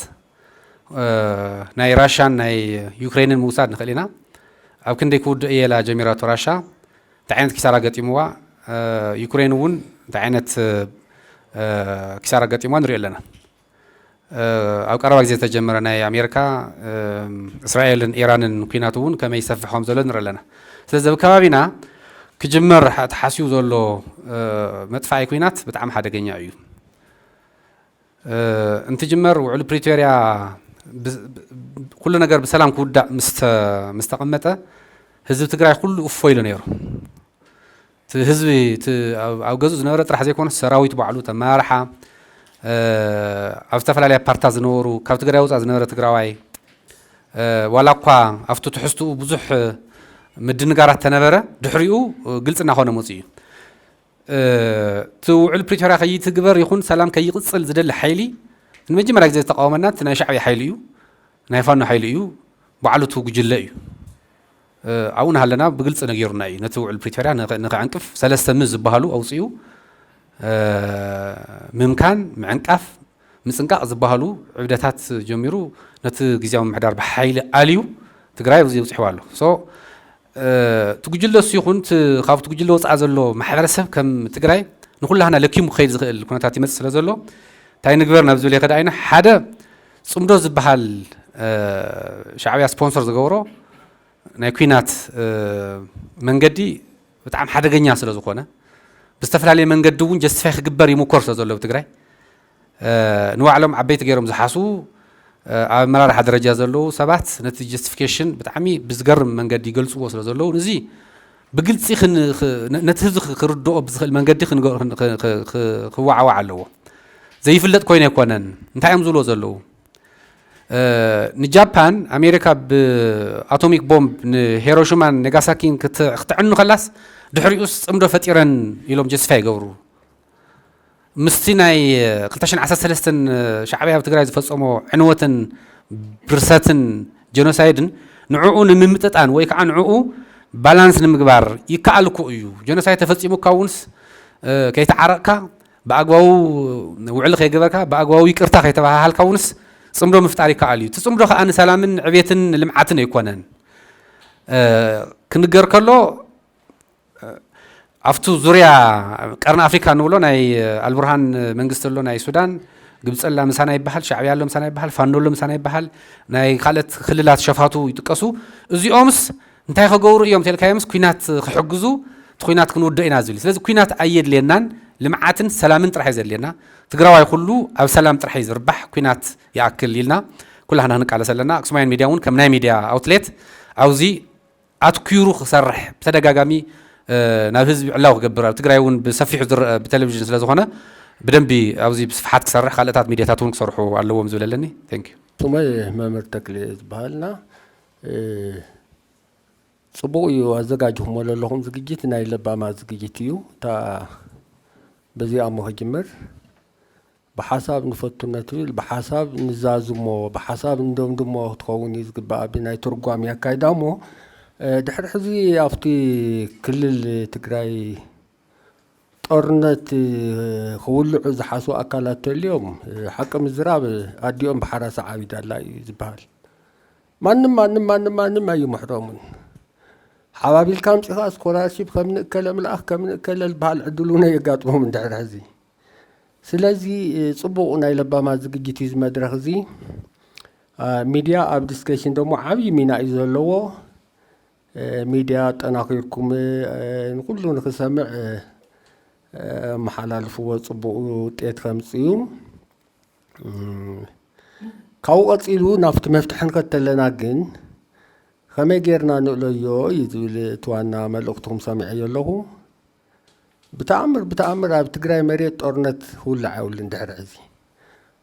ናይ ራሻን ናይ ዩክሬንን ምውሳድ ንኽእል ኢና። ኣብ ክንደይ ክውድእ እየ ኢላ ጀሚራቶ ራሻ እንታይ ዓይነት ኪሳራ ገጢምዋ፣ ዩክሬን እውን እንታይ ዓይነት ኪሳራ ገጢምዋ ንሪኦ ኣለና። ኣብ ቀረባ ግዜ ዝተጀመረ ናይ ኣሜሪካ እስራኤልን ኢራንን ኩናት እውን ከመይ ይሰፍሕ ከም ዘሎ ንርኢ ኣለና። ስለዚ ኣብ ከባቢና ክጅመር ተሓስዩ ዘሎ መጥፋኢ ኩናት ብጣዕሚ ሓደገኛ እዩ። እንትጅመር ውዕል ፕሪቶርያ ኩሉ ነገር ብሰላም ክውዳእ ምስ ተቐመጠ ህዝቢ ትግራይ ኩሉ እፎ ኢሉ ነይሩ። ህዝቢ ኣብ ገዝኡ ዝነበረ ጥራሕ ዘይኮነ ሰራዊት ባዕሉ ተመራርሓ ኣብ ዝተፈላለያ ፓርትታት ዝነበሩ ካብ ትግራይ ወፃእ ዝነበረ ትግራዋይ ዋላ እኳ ኣብቲ ትሕዝትኡ ብዙሕ ምድንጋራት ተነበረ ድሕሪኡ ግልፂ እናኾነ መፁ እዩ። እቲ ውዕል ፕሪቶርያ ከይትግበር ይኹን ሰላም ከይቕፅል ዝደሊ ሓይሊ ንመጀመርያ ግዜ ዝተቃወመና እቲ ናይ ሻዕብያ ሓይሊ እዩ፣ ናይ ፋኖ ሓይሊ እዩ፣ ባዕሉ እቲ ጉጅለ እዩ። ኣብኡ እናሃለና ብግልፂ ነጊሩና እዩ። ነቲ ውዕል ፕሪቶርያ ንኸዕንቅፍ ሰለስተ ም ዝበሃሉ ኣውፅኡ ምምካን፣ ምዕንቃፍ፣ ምፅንቃቕ ዝበሃሉ ዕብደታት ጀሚሩ ነቲ ግዜያዊ ምምሕዳር ብሓይሊ ኣልዩ ትግራይ ኣብዚ ኣብፂሕዋ ኣሎ። እቲ ጉጅለ እሱ ይኹን ካብቲ ጉጅለ ወፃኢ ዘሎ ማሕበረሰብ ከም ትግራይ ንኩላህና ለኪሙ ክኸይድ ዝኽእል ኩነታት ይመፅእ ስለ ዘሎ እንታይ ንግበር ናብ ዝብል ከዳ ኢና። ሓደ ፅምዶ ዝበሃል ሻዕብያ ስፖንሰር ዝገብሮ ናይ ኩናት መንገዲ ብጣዕሚ ሓደገኛ ስለ ዝኾነ ብዝተፈላለየ መንገዲ እውን ጀስቲፋይ ክግበር ይምኮር ስለ ዘሎ ብትግራይ ንባዕሎም ዓበይቲ ገይሮም ዝሓስቡ ኣብ ኣመራርሓ ደረጃ ዘለዉ ሰባት ነቲ ጀስቲፊኬሽን ብጣዕሚ ብዝገርም መንገዲ ይገልፅዎ ስለ ዘለዉ እዚ ብግልፂ ነቲ ህዝቢ ክርድኦ ብዝኽእል መንገዲ ክወዓዋዕ ኣለዎ። ዘይፍለጥ ኮይኑ ኣይኮነን። እንታይ እዮም ዝብልዎ ዘለዉ? ንጃፓን ኣሜሪካ ብኣቶሚክ ቦምብ ንሄሮሽማን ኔጋሳኪን ክተዕኑ ከላስ ድሕሪኡስ ፅምዶ ፈጢረን ኢሎም ጀስቲፋይ ይገብሩ። ምስቲ ናይ ክልተ ሽሕን ዓሰርተ ሰለስተን ሻዕብያ ኣብ ትግራይ ዝፈፀሞ ዕንወትን ብርሰትን ጀኖሳይድን ንዕኡ ንምምጥጣን ወይ ከዓ ንዕኡ ባላንስ ንምግባር ይከኣል እኮ እዩ። ጀኖሳይድ ተፈፂሙካ እውንስ ከይተዓረቕካ ብኣግባቡ ውዕሊ ከይገበርካ ብኣግባቡ ይቅርታ ከይተባሃሃልካ እውንስ ፅምዶ ምፍጣር ይከኣል እዩ። እቲ ፅምዶ ከዓ ንሰላምን ንዕቤትን ንልምዓትን ኣይኮነን። ክንገር ከሎ ኣብቲ ዙርያ ቀርኒ ኣፍሪካ ንብሎ ናይ ኣልቡርሃን መንግስቲ ኣሎ፣ ናይ ሱዳን ግብፂ ኣላ ምሳና ይበሃል፣ ሻዕብያ ኣሎ ምሳና ይበሃል፣ ፋኖ ኣሎ ምሳና ይበሃል፣ ናይ ካልኦት ክልላት ሸፋቱ ይጥቀሱ። እዚኦምስ እንታይ ከገብሩ እዮም እንተልካዮምስ ኩናት ክሕግዙ እቲ ኩናት ክንውድኦ ኢና ዝብል። ስለዚ ኩናት ኣየድልየናን፣ ልምዓትን ሰላምን ጥራሕ እዩ ዘድልየና። ትግራዋይ ኩሉ ኣብ ሰላም ጥራሕ እዩ ዝርባሕ፣ ኩናት ይኣክል ኢልና ኩላህና ክንቃለስ ኣለና። ኣክሱማውያን ሚድያ እውን ከም ናይ ሚድያ ኣውትሌት ኣብዚ ኣትኲሩ ክሰርሕ ብተደጋጋሚ ናብ ህዝቢ ዕላዊ ክገብር ኣብ ትግራይ እውን ብሰፊሑ ዝረአ ብቴሌቪዥን ስለ ዝኾነ ብደንቢ ኣብዚ ብስፍሓት ክሰርሕ ካልእታት ሚድያታት እውን ክሰርሑ ኣለዎም ዝብል ኣለኒ። Thank you። ስመይ መምህር ተክሌ ዝበሃልና ፅቡቕ እዩ ኣዘጋጅኹሞ ዘለኹም ዝግጅት ናይ ለባማ ዝግጅት እዩ። እታ በዚኣ እሞ ክጅምር ብሓሳብ ንፈትኖ ትብል፣ ብሓሳብ ንዛዝሞ፣ ብሓሳብ ንደምድሞ ክትኸውን እዩ ዝግባኣ ብናይ ትርጓሜ ኣካይዳ። እሞ ድሕሪ ሕዚ ኣብቲ ክልል ትግራይ ጦርነት ክውልዑ ዝሓስቡ ኣካላት ተልዮም፣ ሓቂ ምዝራብ ኣዲኦም ብሓራሳ ዓቢዳ ኣላ እዩ ዝበሃል። ማንም ማንም ማንም ማንም ኣይምሕሮምን። ሓባቢልካ ኣምፂኻ ስኮላርሺፕ ከም ንእከለ ምልኣኽ ከም ንእከለ ዝበሃል ዕድል እውን ኣየጋጥሞም እንድሕር ሕዚ። ስለዚ ፅቡቕ ናይ ለባማት ዝግጅት እዩ እዚ መድረኽ እዚ። ሚድያ ኣብ ዲስከሽን ደግሞ ዓብዪ ሚና እዩ ዘለዎ። ሚድያ ኣጠናኺርኩም ንኩሉ ንክሰምዕ መሓላልፍዎ፣ ፅቡቕ ውጤት ከምፅእ እዩ። ካብኡ ቀፂሉ ናብቲ መፍትሒ ንከተለና ግን ከመይ ጌርና ንእለዮ እዩ ዝብል እቲ ዋና መልእኽትኹም ሰሚዐዮ ኣለኹ። ብተኣምር ብተኣምር ኣብ ትግራይ መሬት ጦርነት ክውላዕ የብሉን ድሕሪ ሕዚ።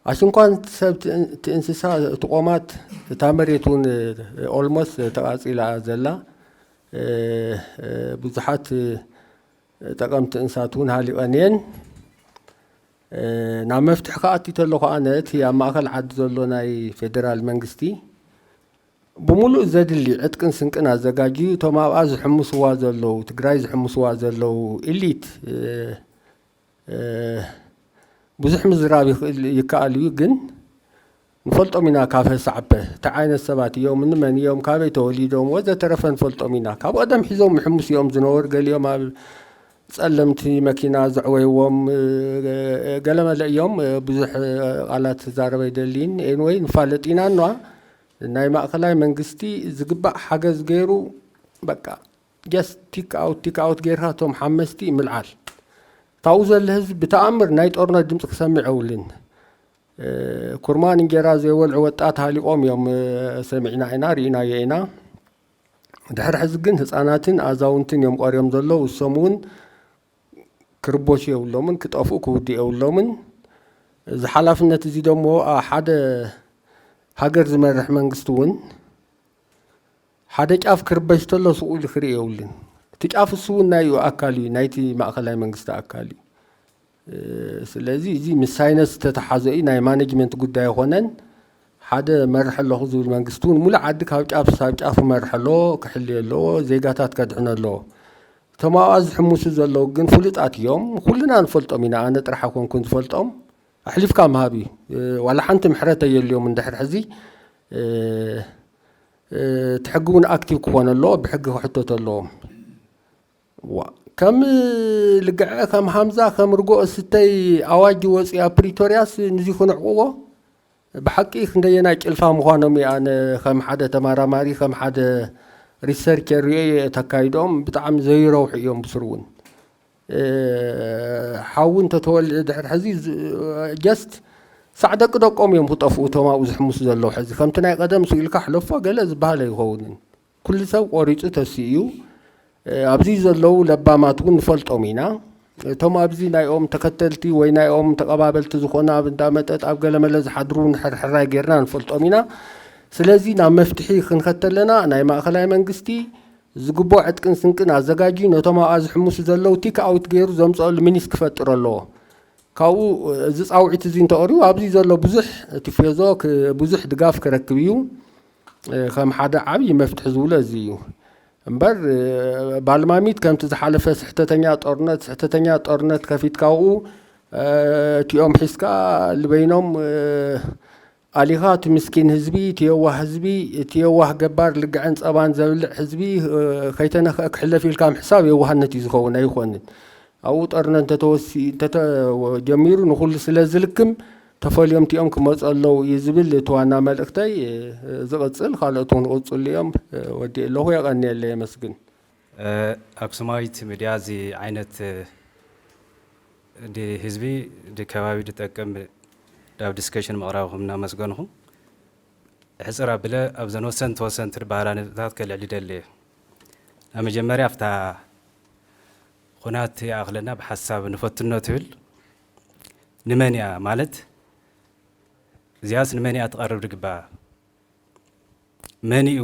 ኣሽንኳን ሰብ፣ እቲ እንስሳ፣ እቲ ቆማት፣ እታ መሬት እውን ኦልሞስት ተቃፂላ ዘላ፣ ብዙሓት ጠቀምቲ እንስሳት እውን ሃሊቀን እየን። ናብ መፍትሒ ክኣቲ ተለኹ ኣነ እቲ ኣብ ማእከል ዓዲ ዘሎ ናይ ፌደራል መንግስቲ ብምሉእ ዘድሊ ዕጥቅን ስንቅን ኣዘጋጅዩ እቶም ኣብኣ ዝሕምስዋ ዘለዉ፣ ትግራይ ዝሕምስዋ ዘለዉ ኢሊት ብዙሕ ምዝራብ ይኽእል ይከኣል እዩ። ግን ንፈልጦም ኢና ካብ ህሳዕበ እንታይ ዓይነት ሰባት እዮም፣ እንመን እዮም፣ ካበይ ተወሊዶም ወዘተረፈ ንፈልጦም ኢና። ካብ ቀደም ሒዞም ይሕምሱ እዮም ዝነበሩ። ገሊኦም ኣብ ጸለምቲ መኪና ዘዕወይዎም ገለመለ እዮም። ብዙሕ ቃላት ክዛረብ ኣይደልይን። ኤንወይ ንፋለጥ ኢና እነዋ። ናይ ማእከላይ መንግስቲ ዝግባእ ሓገዝ ገይሩ በቃ just take out take out ጌርካ እቶም ሓመስቲ ምልዓል። ካብኡ ዘሎ ህዝቢ ብተኣምር ናይ ጦርነት ድምፂ ክሰምዕ የብሉን። ኩርማን እንጀራ ዘይበልዑ ወጣት ሃሊቆም እዮም። ሰሚዕና ኢና፣ ርኢናዮ ኢና። ድሕሪ ሕዚ ግን ህፃናትን ኣዛውንትን እዮም ቀርዮም ዘለዉ። እሶም እውን ክርበሹ የብሎምን፣ ክጠፍኡ ክውድኡ የብሎምን። እዚ ሓላፍነት እዚ ደሞ ሓደ ሃገር ዝመርሕ መንግስቲ እውን ሓደ ጫፍ ክርበሽ ተሎ ስቕ ኢሉ ክርኢ የብሉን። እቲ ጫፍ እሱ እውን ናይኡ ኣካል እዩ፣ ናይቲ ማእከላይ መንግስቲ ኣካል እዩ። ስለዚ እዚ ምስ ሳይነስ ዝተተሓዘ እዩ፣ ናይ ማኔጅመንት ጉዳይ ኣይኮነን። ሓደ መርሕ ኣለኹ ዝብል መንግስቲ እውን ሙሉእ ዓዲ ካብ ጫፍ ሳብ ጫፍ ክመርሕ ኣለዎ፣ ክሕልዮ ኣለዎ፣ ዜጋታት ከድሕኖ ኣለዎ። እቶም ኣብኣ ዝሕምሱ ዘለዉ ግን ፍሉጣት እዮም፣ ኩልና ንፈልጦም ኢና። ኣነ ጥራሕ ኣይኮንኩን ዝፈልጦም። ኣሕሊፍካ ምሃብ እዩ። ዋላ ሓንቲ ምሕረት ኣየልዮም እንድሕር ሕዚ እቲ ሕጊ እውን ኣክቲቭ ክኾን ኣለዎ፣ ብሕጊ ክሕተቱ ኣለዎም። ዋ፣ ከም ልግዐ ከም ሃምዛ ከም ርጎኦ ስተይ ኣዋጅ ወፂኡ ኣብ ፕሪቶርያስ ንዚ ክንዕቅዎ ብሓቂ ክንደየናይ ጭልፋ ምዃኖም እዩ። ኣነ ከም ሓደ ተመራማሪ ከም ሓደ ሪሰርቸር ሪኦ እየ ተካይዶም ብጣዕሚ ዘይረውሑ እዮም ብስሩ እውን ሓዊ እንተተወልዒ ድሕሪ ሕዚ just ሳዕ ደቂ ደቆም እዮም ክጠፍኡ እቶም ኣብኡ ዝሕምሱ ዘለዉ። ሕዚ ከምቲ ናይ ቀደም ስኢልካ ሕለፎ ገለ ዝበሃል ኣይኸውንን። ኩሉ ሰብ ቆሪፁ ተሲኡ እዩ። ኣብዚ ዘለዉ ለባማት እውን ንፈልጦም ኢና። እቶም ኣብዚ ናይኦም ተከተልቲ ወይ ናይኦም ተቀባበልቲ ዝኾኑ ኣብ እንዳ መጠጥ ኣብ ገለመለ ዝሓድሩ ንሕርሕራይ ጌርና ንፈልጦም ኢና። ስለዚ ናብ መፍትሒ ክንከተለና ናይ ማእከላይ መንግስቲ ዝግቦ ዕጥቅን ስንቅን ኣዘጋጅዩ ነቶም ኣብኣ ዝሕምሱ ዘለዉ ቲክ ኣውት ገይሩ ዘምፀሉ ሚኒስ ክፈጥር ኣለዎ። ካብኡ እዚ ፃውዒት እዚ እንተቐሪቡ ኣብዚ ዘሎ ብዙሕ ቲፌዞ ብዙሕ ድጋፍ ክረክብ እዩ። ከም ሓደ ዓብዪ መፍትሒ ዝብሎ እዚ እዩ እምበር ባልማሚት ከምቲ ዝሓለፈ ስሕተተኛ ጦርነት ስሕተተኛ ጦርነት ከፊትካ ኣብኡ እቲኦም ሒዝካ ልበይኖም ኣሊኻ እቲ ምስኪን ህዝቢ እቲ የዋህ ህዝቢ እቲ የዋህ ገባር ልግዕን ፀባን ዘብልዕ ህዝቢ ከይተነኽአ ክሕለፍ ኢልካ ምሕሳብ የዋህነት እዩ ዝኸውን ኣይኾንን። ኣብኡ ጦርነት እንተተወሲ እንተተጀሚሩ ንኹሉ ስለ ዝልክም ተፈልዮም እቲኦም ክመፁ ኣለዉ እዩ ዝብል እቲ ዋና መልእክተይ። ዝቕፅል ካልኦት እውን ክቕፅሉ እዮም። ወዲእ ኣለኹ። የቐንየለ የመስግን። ኣክሱማዊት ሚድያ እዚ ዓይነት ድህዝቢ ድከባቢ ድጠቅም ዳብ ዲስከሽን ምቕራብኹም እናመስገንኹ ሕፅር ኣብለ ኣብዘን ወሰንቲ ወሰንቲ ድበሃላ ነጥብታት ከልዕል ይደሊ እየ። ኣብ መጀመርያ ኣብታ ኩናት ይኣኽለና ብሓሳብ ንፈትኖ ትብል ንመን እያ ማለት እዚኣስ ንመን እያ ትቐርብ ድግባ መን እዩ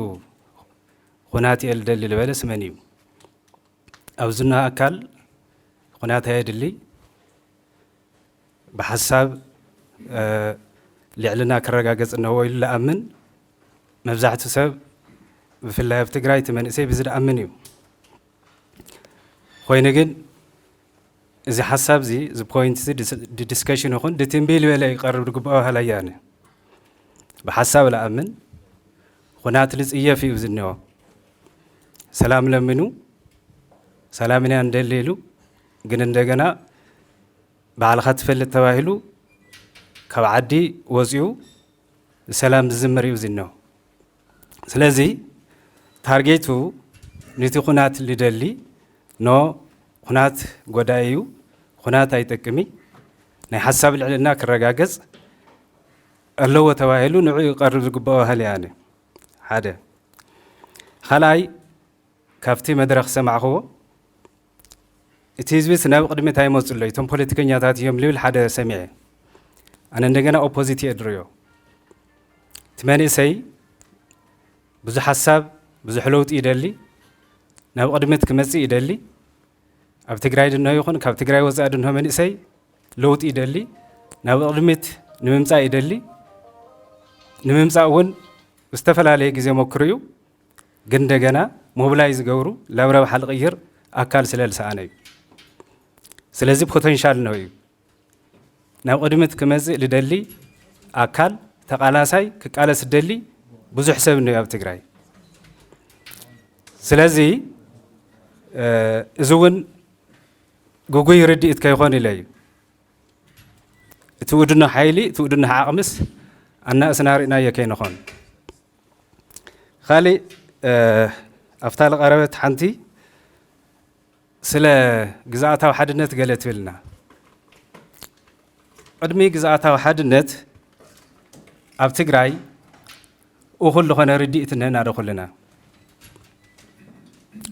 ኩናት እየ ልደሊ ልበለስ መን እዩ? ኣብዚ ዝነሃ ኣካል ኩናት ኣየድሊ ብሓሳብ ልዕልና ክረጋገጽ እነሆ ኢሉ ዝኣምን መብዛሕቱ ሰብ፣ ብፍላይ ኣብ ትግራይ እቲ መንእሰይ ብዚ ዝኣምን እዩ። ኮይኑ ግን እዚ ሓሳብ እዚ፣ እዚ ፖይንት እዚ ዲስከሽን ይኹን ድትንቢል በለ ይቀርብ ዝግባኦ ሃላያነ ብሓሳብ ለኣምን ኩናት ልጽየፍ እዩ ዝኒኦ። ሰላም ለምኑ፣ ሰላም ኢና እንደሊ ኢሉ ግን እንደገና ባዕልኻ ትፈልጥ ተባሂሉ ካብ ዓዲ ወፂኡ ሰላም ዝዝምር እዩ ዝኒኦ። ስለዚ ታርጌቱ ነቲ ኩናት ልደሊ፣ ኖ፣ ኩናት ጎዳኢ እዩ፣ ኩናት ኣይጠቅሚ፣ ናይ ሓሳብ ልዕልና ክረጋገጽ ኣለዎ ተባሂሉ ንዑ ይቀርብ ዝግባኦ ሃልያነ። ሓደ ካልኣይ፣ ካብቲ መድረኽ ሰማዕኽዎ፣ እቲ ህዝቢስ ናብ ቅድሚት ኣይመፁ ኣሎ፣ እቶም ፖለቲከኛታት እዮም ልብል ሓደ ሰሚዐ። ኣነ እንደገና ኦፖዚት እየ ድርዮ። እቲ መንእሰይ ብዙሕ ሓሳብ፣ ብዙሕ ለውጢ ይደሊ፣ ናብ ቅድሚት ክመፅእ ይደሊ። ኣብ ትግራይ ድንሆ ይኹን ካብ ትግራይ ወፃኢ ድንሆ መንእሰይ ለውጢ ይደሊ፣ ናብ ቅድሚት ንምምፃእ ይደሊ። ንምምፃእ እውን ዝተፈላለየ ግዜ ሞክሩ እዩ። ግን እንደገና ሞብላይ ዝገብሩ ላብራብ ሓልቕይር ኣካል ስለ ልሰኣነ እዩ። ስለዚ ፖተንሻል ነው እዩ። ናብ ቅድሚት ክመፅእ ልደሊ ኣካል ተቃላሳይ ክቃለስ ደሊ ብዙሕ ሰብ ነው ኣብ ትግራይ። ስለዚ እዚ እውን ግጉይ ርድኢት ከይኾን ኢለ እዩ። እቲ ውድኖ ሓይሊ፣ እቲ ውድኖ ዓቕምስ ኣናእስና ርኢናዮ ከይንኾን። ካልእ ኣብታ ዝቐረበት ሓንቲ ስለ ግዝኣታዊ ሓድነት ገለ ትብልና። ቅድሚ ግዝኣታዊ ሓድነት ኣብ ትግራይ እኹል ዝኾነ ርድኢት እነና ዶ ኩልና?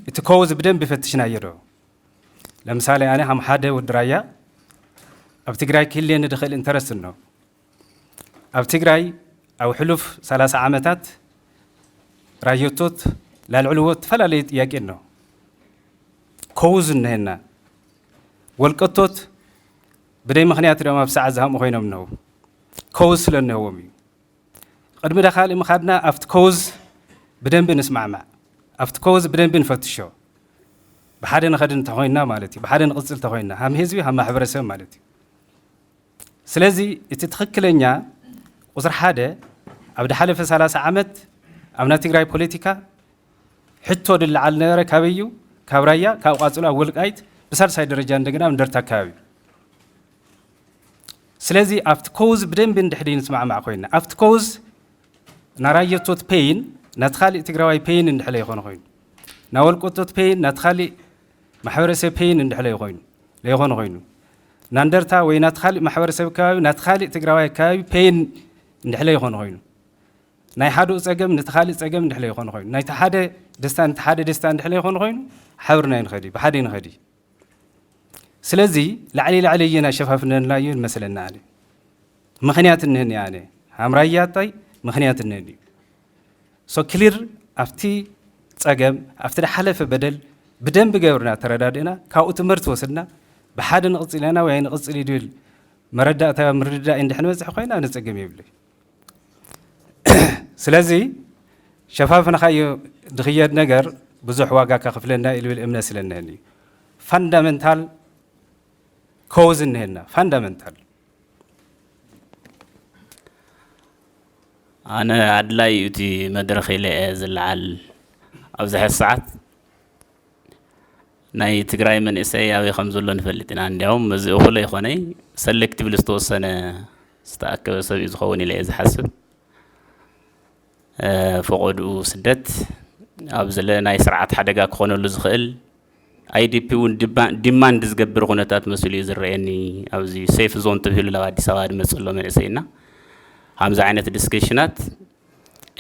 እቲ ኮውዝ ብደንብ ፈትሽናዮ ዶ? ለምሳሌ ኣነ ሃም ሓደ ወዲ ራያ ኣብ ትግራይ ክህልየኒ ድኽእል ኢንተረስት እኖ ኣብ ትግራይ ኣብ ሕሉፍ ሰላሳ ዓመታት ራዮቶት ላልዕልዎ እተፈላለየ ጥያቄ እኖ። ኮውዝ እነሀና ወልቀቶት ብደይ ምኽንያት ዶም ኣብ ሰዓት ዝሃምኡ ኮይኖም እነው። ኮውዝ ስለ እነህዎም እዩ። ቅድሚ ዳ ካልእ ምኻድና ኣብቲ ኮውዝ ብደንቢ ንስማዕማዕ፣ ኣብቲ ኮውዝ ብደንቢ ንፈትሾ። ብሓደ ንኸድ እንተኾይንና ማለት እዩ፣ ብሓደ ንቕፅል እንተኾይንና ሃም ህዝቢ ሃም ማሕበረሰብ ማለት እዩ። ስለዚ እቲ ትኽክለኛ ቁፅሪ ሓደ ኣብ ድሓለፈ ሰላሳ ዓመት ኣብ ናይ ትግራይ ፖለቲካ ሕቶ ድለዓል ነበረ ካበይ እዩ? ካብ ራያ፣ ካብ ቃፅሎ፣ ኣብ ወልቃይት፣ ብሳልሳይ ደረጃ እንደገና ኣብ እንደርታ ኣካባቢ። ስለዚ ኣብቲ ኮውዝ ብደንቢ እንድሕር ንስማዕማዕ ኮይና ኣብቲ ኮውዝ ናራየቶት ፔይን ናቲ ካሊእ ትግራዋይ ፔይን እንድሕር ይኾነ ኮይኑ ናወልቆቶት ፔይን ናቲ ካሊእ ማሕበረሰብ ፔይን እንድሕር ይኾይኑ ለይኾነ ኮይኑ ናንደርታ ወይ ናቲ ካሊእ ማሕበረሰብ ከባቢ ናቲ ካሊእ ትግራዋይ ከባቢ ፔይን እንድሕር ይኾነ ኮይኑ ናይ ሓደኡ ፀገም ነቲ ካልእ ፀገም እንድሕለ ይኾነ ኮይኑ ናይቲ ሓደ ደስታ ነቲ ሓደ ደስታ እንድሕለ ይኾነ ኮይኑ ሓብርና ይንኸዲ ብሓደ ይንኸዲ። ስለዚ ላዕሊ ላዕሊ እየና ሸፋፍነናዮ ይመስለና ኣነ። ምኽንያት እንህን ኣነ ሃምራያታይ ምኽንያት እንህን እዩ። ሶ ክሊር ኣብቲ ፀገም ኣብቲ ዝሓለፈ በደል ብደንብ ገብርና ተረዳድእና ካብኡ ትምህርቲ ወስድና ብሓደ ንቕፅል ኢና ወይ ንቕፅል ይድብል መረዳእታ ምርድዳእ እንድሕንበፅሕ ኮይና ኣነ ፀገም የብለይ። ስለዚ ሸፋፍንኻዮ ድኽየድ ነገር ብዙሕ ዋጋ ከኽፍለና ኢልብል እምነት ስለነህኒ ፋንዳመንታል ኮዝ እነሄና ፋንዳመንታል። ኣነ ኣድላይ እዩ እቲ መድረኽ ኢለ እየ ዝለዓል ኣብዚ ሕዚ ሰዓት ናይ ትግራይ መንእሰይ ኣበይ ከም ዘሎ ንፈልጥ ኢና። እንዲያውም እዚ እኹለ ይኾነይ ሰሌክቲቭሊ ዝተወሰነ ዝተኣከበ ሰብ እዩ ዝኸውን ኢለ እየ ዝሓስብ። ፈቐድኡ ስደት ኣብ ዝለ ናይ ስርዓት ሓደጋ ክኾነሉ ዝኽእል ኣይዲፒ እውን ዲማንድ ዝገብር ኩነታት መሲሉ እዩ ዝረአየኒ። ኣብዚ ሴፍ ዞን ተብሂሉ ናብ ኣዲስ ኣበባ ዝመፅ ዘሎ መንእሰይና ከምዚ ዓይነት ዲስከሽናት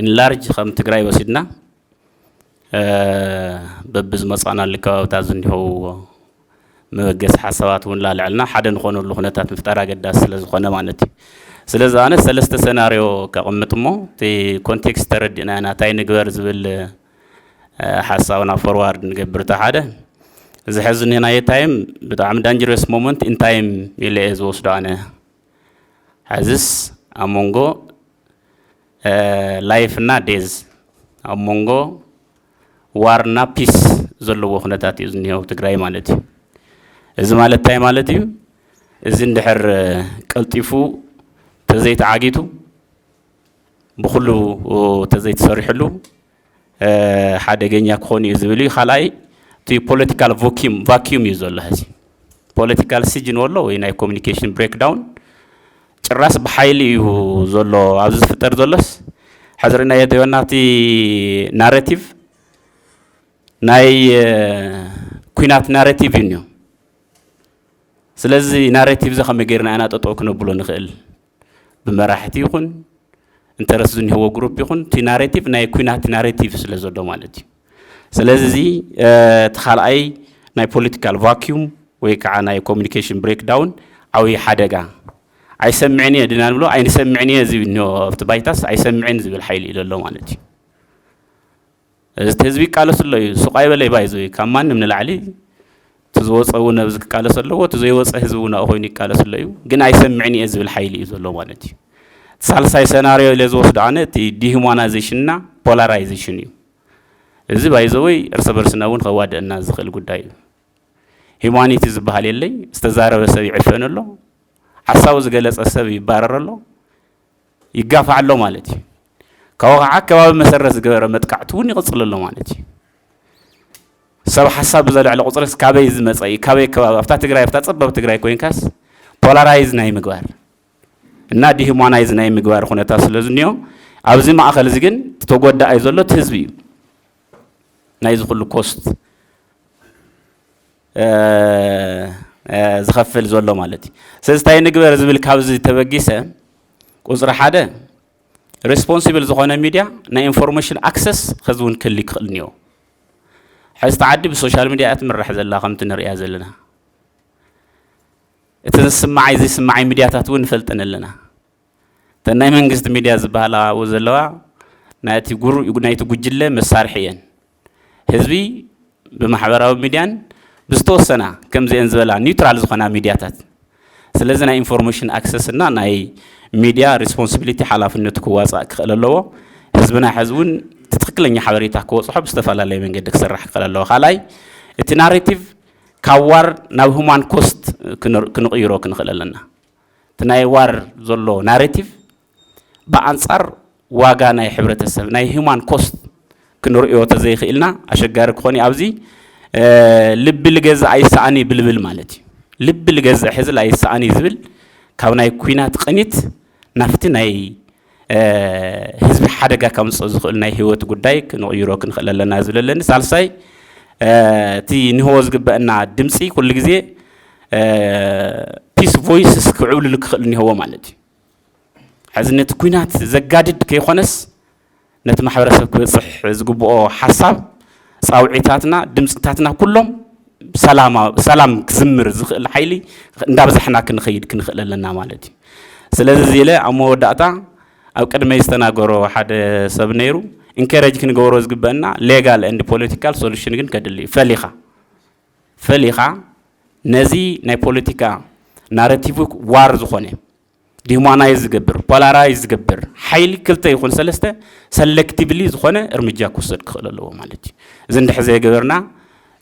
ኢንላርጅ ከም ትግራይ ወሲድና በብዝመፃናሉ ከባብታት ዝኒሀው መበገሲ ሓሳባት እውን ላልዕልና ሓደ ንኾነሉ ኩነታት ምፍጣር ኣገዳሲ ስለ ዝኾነ ማለት እዩ። ስለዚ ኣነ ሰለስተ ሰናርዮ ከቕምጥ እሞ እቲ ኮንቴክስት ተረዲእና ናታይ ንግበር ዝብል ሓሳብና ፎርዋርድ ንገብር እቲ ሓደ እዚ ሕዚ እኒናዮ ታይም ብጣዕሚ ዳንጀረስ ሞመንት ኢንታይም ኢለ እየ ዝወስዶ ኣነ። ሕዝስ ኣብ መንጎ ላይፍ እና ዴዝ፣ ኣብ መንጎ ዋር እና ፒስ ዘለዎ ኩነታት እዩ ዝኒሀው ትግራይ ማለት እዩ። እዚ ማለት እንታይ ማለት እዩ? እዚ እንድሕር ቀልጢፉ ተዘይተዓጊቱ፣ ብኩሉ ተዘይተሰሪሕሉ ሓደገኛ ክኾን እዩ ዝብል እዩ። ካልኣይ እቲ ፖለቲካል ቫኪዩም እዩ ዘሎ። ሕዚ ፖለቲካል ሲጅን ወሎ ወይ ናይ ኮሚኒኬሽን ብሬክዳውን ጭራስ ብሓይሊ እዩ ዘሎ ኣብዚ ዝፍጠር ዘሎስ። ሕዚ ርኢናዮ ተበና እቲ ናሬቲቭ ናይ ኩናት ናሬቲቭ እዩ እኒኦ። ስለዚ ናሬቲቭ እዚ ከመይ ገይርና ኢና ጠጠው ክነብሎ ንኽእል? ብመራሕቲ ይኹን ኢንተረስት ዝኒህዎ ግሩፕ ይኹን እቲ ናሬቲቭ ናይ ኩናት ናሬቲቭ ስለ ዘሎ ማለት እዩ። ስለዚ እዚ እቲ ካልኣይ ናይ ፖለቲካል ቫኪዩም ወይ ከዓ ናይ ኮሚኒኬሽን ብሬክዳውን ዓብዪ ሓደጋ። ኣይሰምዕን እየ ድና ንብሎ ኣይንሰምዕን እየ ዝብል ኣብቲ ባይታስ ኣይሰምዕን ዝብል ሓይሊ እዩ ዘሎ ማለት እዩ። እዚ ህዝቢ ይቃለስ ኣሎ እዩ። ሱቕ ኣይበለ ባይዞ ካብ ማንም ንላዕሊ እቲ ዝወፀ እውን ኣብዚ ክቃለስ ኣለዎ፣ እቲ ዘይወፀ ህዝቢ እውን ኣብኡ ኮይኑ ይቃለስ ኣሎ እዩ። ግን ኣይሰምዕን እየ ዝብል ሓይሊ እዩ ዘሎ ማለት እዩ። ሳልሳይ ሰናርዮ ኢለ ዝወስዶ ኣነ እቲ ዲሁማናይዜሽን እና ፖላራይዜሽን እዩ። እዚ ባይዘወይ እርስ በርስና እውን ከዋድአና ዝኽእል ጉዳይ እዩ። ሂማኒቲ ዝበሃል የለይ። ዝተዛረበ ሰብ ይዕፈን ኣሎ፣ ሓሳቡ ዝገለጸ ሰብ ይባረር ኣሎ፣ ይጋፋዕ ኣሎ ማለት እዩ። ካብኡ ከዓ ኣከባቢ መሰረት ዝገበረ መጥቃዕቲ እውን ይቕፅል ኣሎ ማለት እዩ። ሰብ ሓሳብ ብዘልዕለ ቁፅርስ ካበይ ዝመፀ እዩ? ካበይ ከባቢ ኣብታ ትግራይ ኣብታ ፀባብ ትግራይ ኮይንካስ ፖላራይዝ ናይ ምግባር እና ዲሂማናይዝ ናይ ምግባር ኩነታት ስለ ዝኒኦ ኣብዚ ማእኸል እዚ ግን ተጎዳኣይ ዘሎ እቲ ህዝቢ እዩ። ናይዚ ኩሉ ኮስት ዝኸፍል ዘሎ ማለት እዩ። ስለዚ እንታይ ንግበር ዝብል ካብዚ ተበጊሰ ቁፅሪ ሓደ ሬስፖንሲብል ዝኾነ ሚድያ ናይ ኢንፎርሜሽን ኣክሰስ ከዚ እውን ክህሊ ክኽእል እኒኦ። ሕዚ ዓዲ ብሶሻል ሚድያ እያ ትምራሕ ዘላ ከምቲ ንሪኣ ዘለና። እቲ ዝስማዓይ ዘይስማዓይ ሚድያታት እውን ንፈልጠን ኣለና። እተን ናይ መንግስቲ ሚድያ ዝበሃላ ኣብኡ ዘለዋ ናይቲ ጉሩ ናይቲ ጉጅለ መሳርሒ እየን። ህዝቢ ብማሕበራዊ ሚድያን ብዝተወሰና ከምዚአን ዝበላ ኒውትራል ዝኾና ሚድያታት። ስለዚ ናይ ኢንፎርሜሽን ኣክሰስ እና ናይ ሚድያ ሪስፖንሲቢሊቲ ሓላፍነቱ ክዋፃእ ክኽእል ኣለዎ። ህዝብና ሕዚ እውን እቲ ትክክለኛ ሓበሬታ ክወፅሖ ብዝተፈላለየ መንገዲ ክስራሕ ክኽእል ኣለዎ። ካልኣይ እቲ ናሬቲቭ ካብ ዋር ናብ ሁማን ኮስት ክንቕይሮ ክንኽእል ኣለና። እቲ ናይ ዋር ዘሎ ናሬቲቭ ብኣንጻር ዋጋ ናይ ሕብረተሰብ ናይ ሂማን ኮስት ክንርእዮ ተዘይኽኢልና ኣሸጋሪ ክኾን እዩ። ኣብዚ ልቢ ልገዝእ ኣይሰኣን እዩ ብልብል ማለት እዩ። ልቢ ልገዝእ ሕዝል ኣይሰኣን እዩ ዝብል ካብ ናይ ኩናት ቅኒት ናብቲ ናይ ህዝቢ ሓደጋ ከምፅእ ዝኽእል ናይ ህይወት ጉዳይ ክንቕይሮ ክንኽእል ኣለና ዝብል ኣለኒ። ሳልሳይ እቲ ንህቦ ዝግበአና ድምፂ ኩሉ ግዜ ፒስ ቮይስስ ክዕብልሉ ክኽእል እኒሀዎ ማለት እዩ። ሕዚ ነቲ ኩናት ዘጋድድ ከይኮነስ ነቲ ማሕበረሰብ ክበፅሕ ዝግብኦ ሓሳብ ፃውዒታትና ድምፅታትና ኩሎም ሰላም ክዝምር ዝኽእል ሓይሊ እንዳብዛሕና ክንኸይድ ክንኽእል ኣለና ማለት እዩ። ስለዚ እዚ ኢለ ኣብ መወዳእታ ኣብ ቅድመይ ዝተናገሮ ሓደ ሰብ ነይሩ ኢንከረጅ ክንገብሮ ዝግበአና ሌጋል ኤንድ ፖለቲካል ሶሉሽን ግን ከድሊ እዩ። ፈሊኻ ፈሊኻ ነዚ ናይ ፖለቲካ ናረቲቭ ዋር ዝኾነ ዲሁማናይዝ ዝገብር ፖላራይዝ ዝገብር ሓይሊ ክልተ ይኹን ሰለስተ ሰሌክቲቭሊ ዝኾነ እርምጃ ክወሰድ ክኽእል ኣለዎ ማለት እዩ። እዚ እንድሕር ዘይገበርና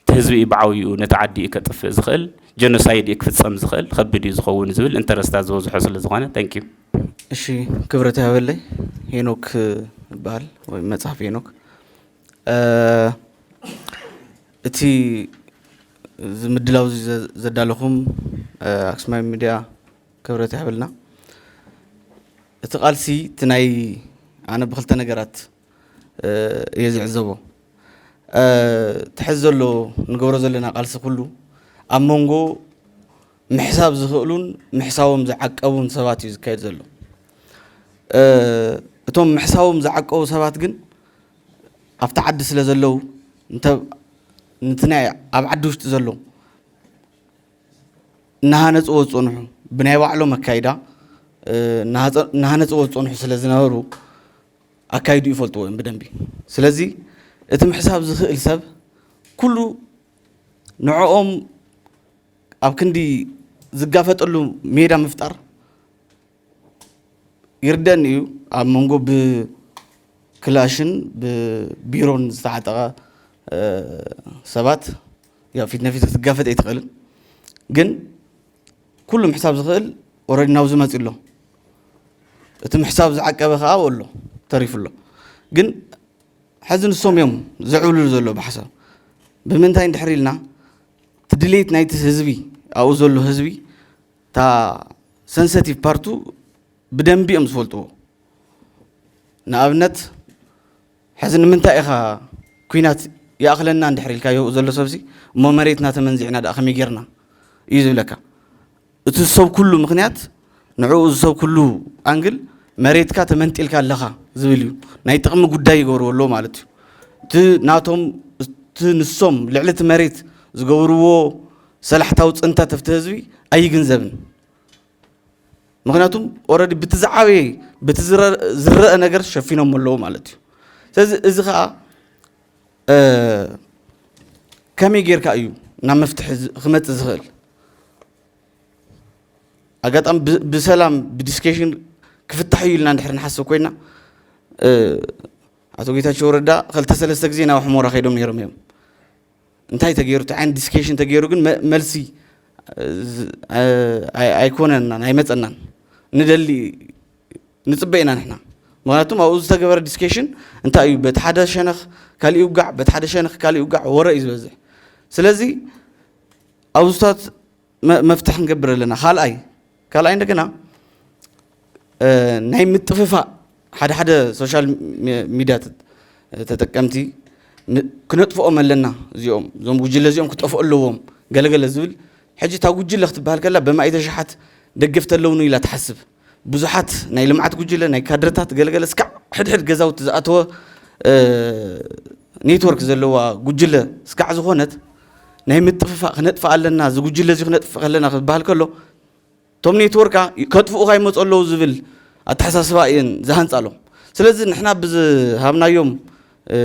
እቲ ህዝቢ እዩ ብዓብይኡ ነቲ ዓዲ እዩ ከጥፍእ ዝኽእል፣ ጀኖሳይድ እዩ ክፍፀም ዝኽእል፣ ከቢድ እዩ ዝኸውን ዝብል ኢንተረስታት ዝበዝሖ ስለ ዝኾነ thank you። እሺ ክብረት ያበለይ ሄኖክ ይበሃል ወይ መጽሓፍ ሄኖክ እቲ እዚ ምድላው እዚ ዘዳለኹም ኣክስማይ ሚድያ ክብረት ይሃበልና። እቲ ቃልሲ እቲ ናይ ኣነ ብክልተ ነገራት እየ ዝዕዘቦ። እቲ ሕዚ ዘሎ ንገብሮ ዘለና ቃልሲ ኩሉ ኣብ መንጎ ምሕሳብ ዝኽእሉን ምሕሳቦም ዝዓቀቡን ሰባት እዩ ዝካየድ ዘሎ። እቶም ምሕሳቦም ዝዓቀቡ ሰባት ግን ኣብቲ ዓዲ ስለ ዘለዉ ነቲ ናይ ኣብ ዓዲ ውሽጢ ዘሎ እናሃነፅዎ ዝፀንሑ ብናይ ባዕሎም ኣካይዳ እናሃነፅዎ ዝፀንሑ ስለ ዝነበሩ ኣካይዱ ይፈልጥዎ እዮም ብደንቢ። ስለዚ እቲ ምሕሳብ ዝኽእል ሰብ ኩሉ ንዕኦም ኣብ ክንዲ ዝጋፈጠሉ ሜዳ ምፍጣር ይርደኒ እዩ። ኣብ መንጎ ብክላሽን ብቢሮን ዝተዓጠቐ ሰባት ያው ፊት ንፊት ክትጋፈጥ ኣይትኽእልን። ግን ኩሉ ምሕሳብ ዝኽእል ኦረዲ ናብዚ መፂ ኣሎ። እቲ ምሕሳብ ዝዓቀበ ከዓ ኣሎ፣ ተሪፉ ኣሎ። ግን ሕዚ ንሶም እዮም ዘዕብልሉ ዘሎ ብሓሳብ። ብምንታይ እንድሕር ኢልና፣ እቲ ድሌት ናይቲ ህዝቢ፣ ኣብኡ ዘሎ ህዝቢ፣ እታ ሰንሰቲቭ ፓርቱ ብደንቢ እዮም ዝፈልጥዎ። ንኣብነት፣ ሕዚ ንምንታይ ኢኻ ኲናት ይኣኽለና እንድሕር ኢልካዮ ዘሎ ሰብሲ፣ እሞ መሬትና ተመንዚዕና ደኣ ከመይ ጌርና እዩ ዝብለካ። እቲ ሰብ ኩሉ ምኽንያት፣ ንዕኡ እዚ ሰብ ኩሉ ኣንግል፣ መሬትካ ተመንጢልካ ኣለኻ ዝብል እዩ። ናይ ጥቕሚ ጉዳይ ይገብርዎ ኣለዉ ማለት እዩ። እቲ ናቶም፣ እቲ ንሶም ልዕሊ እቲ መሬት ዝገብርዎ ሰላሕታዊ ፅንተት ኣብቲ ህዝቢ ኣይግንዘብን። ምኽንያቱም ኦረዲ ብቲ ዝዓበየ፣ ብቲ ዝረ- ዝረአ ነገር ሸፊኖም ኣለዉ ማለት እዩ። ስለዚ እዚ ከዓ እ፣ ከመይ ጌርካ እዩ ናብ መፍትሒ ዝ- ክመጽእ ዝኽእል? ኣጋጣሚ ብ- ብሰላም ብዲስከሽን ክፍታሕ እዩ ኢልና እንድሕር ንሓስብ ኮይና፣ እ፣ ኣቶ ጌታቸው ረዳ ክልተ ሰለስተ ግዜ ናብ ሕሞራ ከይዶም ነይሮም እዮም። እንታይ ተገይሩ? እቲ ዓይነት ዲስከሽን ተገይሩ ግን መ- መልሲ፣ እ፣ ዝ- እ፣ ኣይ- ኣይኮነናን፣ ኣይመጸናን። ንደሊ ንፅበ ኢና ንሕና። ምክንያቱም ኣብኡ ዝተገበረ ዲስኬሽን እንታይ እዩ? በቲ ሓደ ሸነኽ ካሊእ ይውጋዕ፣ በቲ ሓደ ሸነኽ ካሊእ ይውጋዕ፣ ወረ እዩ ዝበዝሕ። ስለዚ ኣብዝታት መ- መፍትሒ ክንገብር ኣለና። ካልኣይ ካልኣይ እንደገና እ፣ ናይ ምጥፍፋእ ሓደ ሓደ ሶሻል ሚ- ሚድያ ተ- ተጠቀምቲ ን- ክነጥፍኦም ኣለና፣ እዚኦም እዞም ጉጅለ እዚኦም ክጠፍኡ ኣለዎም ገለገለ ዝብል። ሕጂ እታ ጉጅለ ክትበሃል ከላ በማእተ ሸሓት ደገፍቲ ኣለውኒ ኢላ ትሓስብ። ብዙሓት ናይ ልምዓት ጉጅለ፣ ናይ ካድረታት ገለገለ እስካዕ ሕድሕድ ገዛውቲ ዝኣተወ እ፣ ኔትወርክ ዘለዋ ጉጅለ እስካዕ ዝኾነት፣ ናይ ምጥፍፋእ ክነጥፍእ ኣለና፣ እዚ ጉጅለ እዚ ክነጥፍእ ከለና ክበሃል ከሎ፣ እቶም ኔትወርካ ከጥፍኡኻ ይመፁ ኣለዉ ዝብል ኣተሓሳስባ እየን ዝሃንፃሎም። ስለዚ ንሕና ብዝሃብናዮም እ፣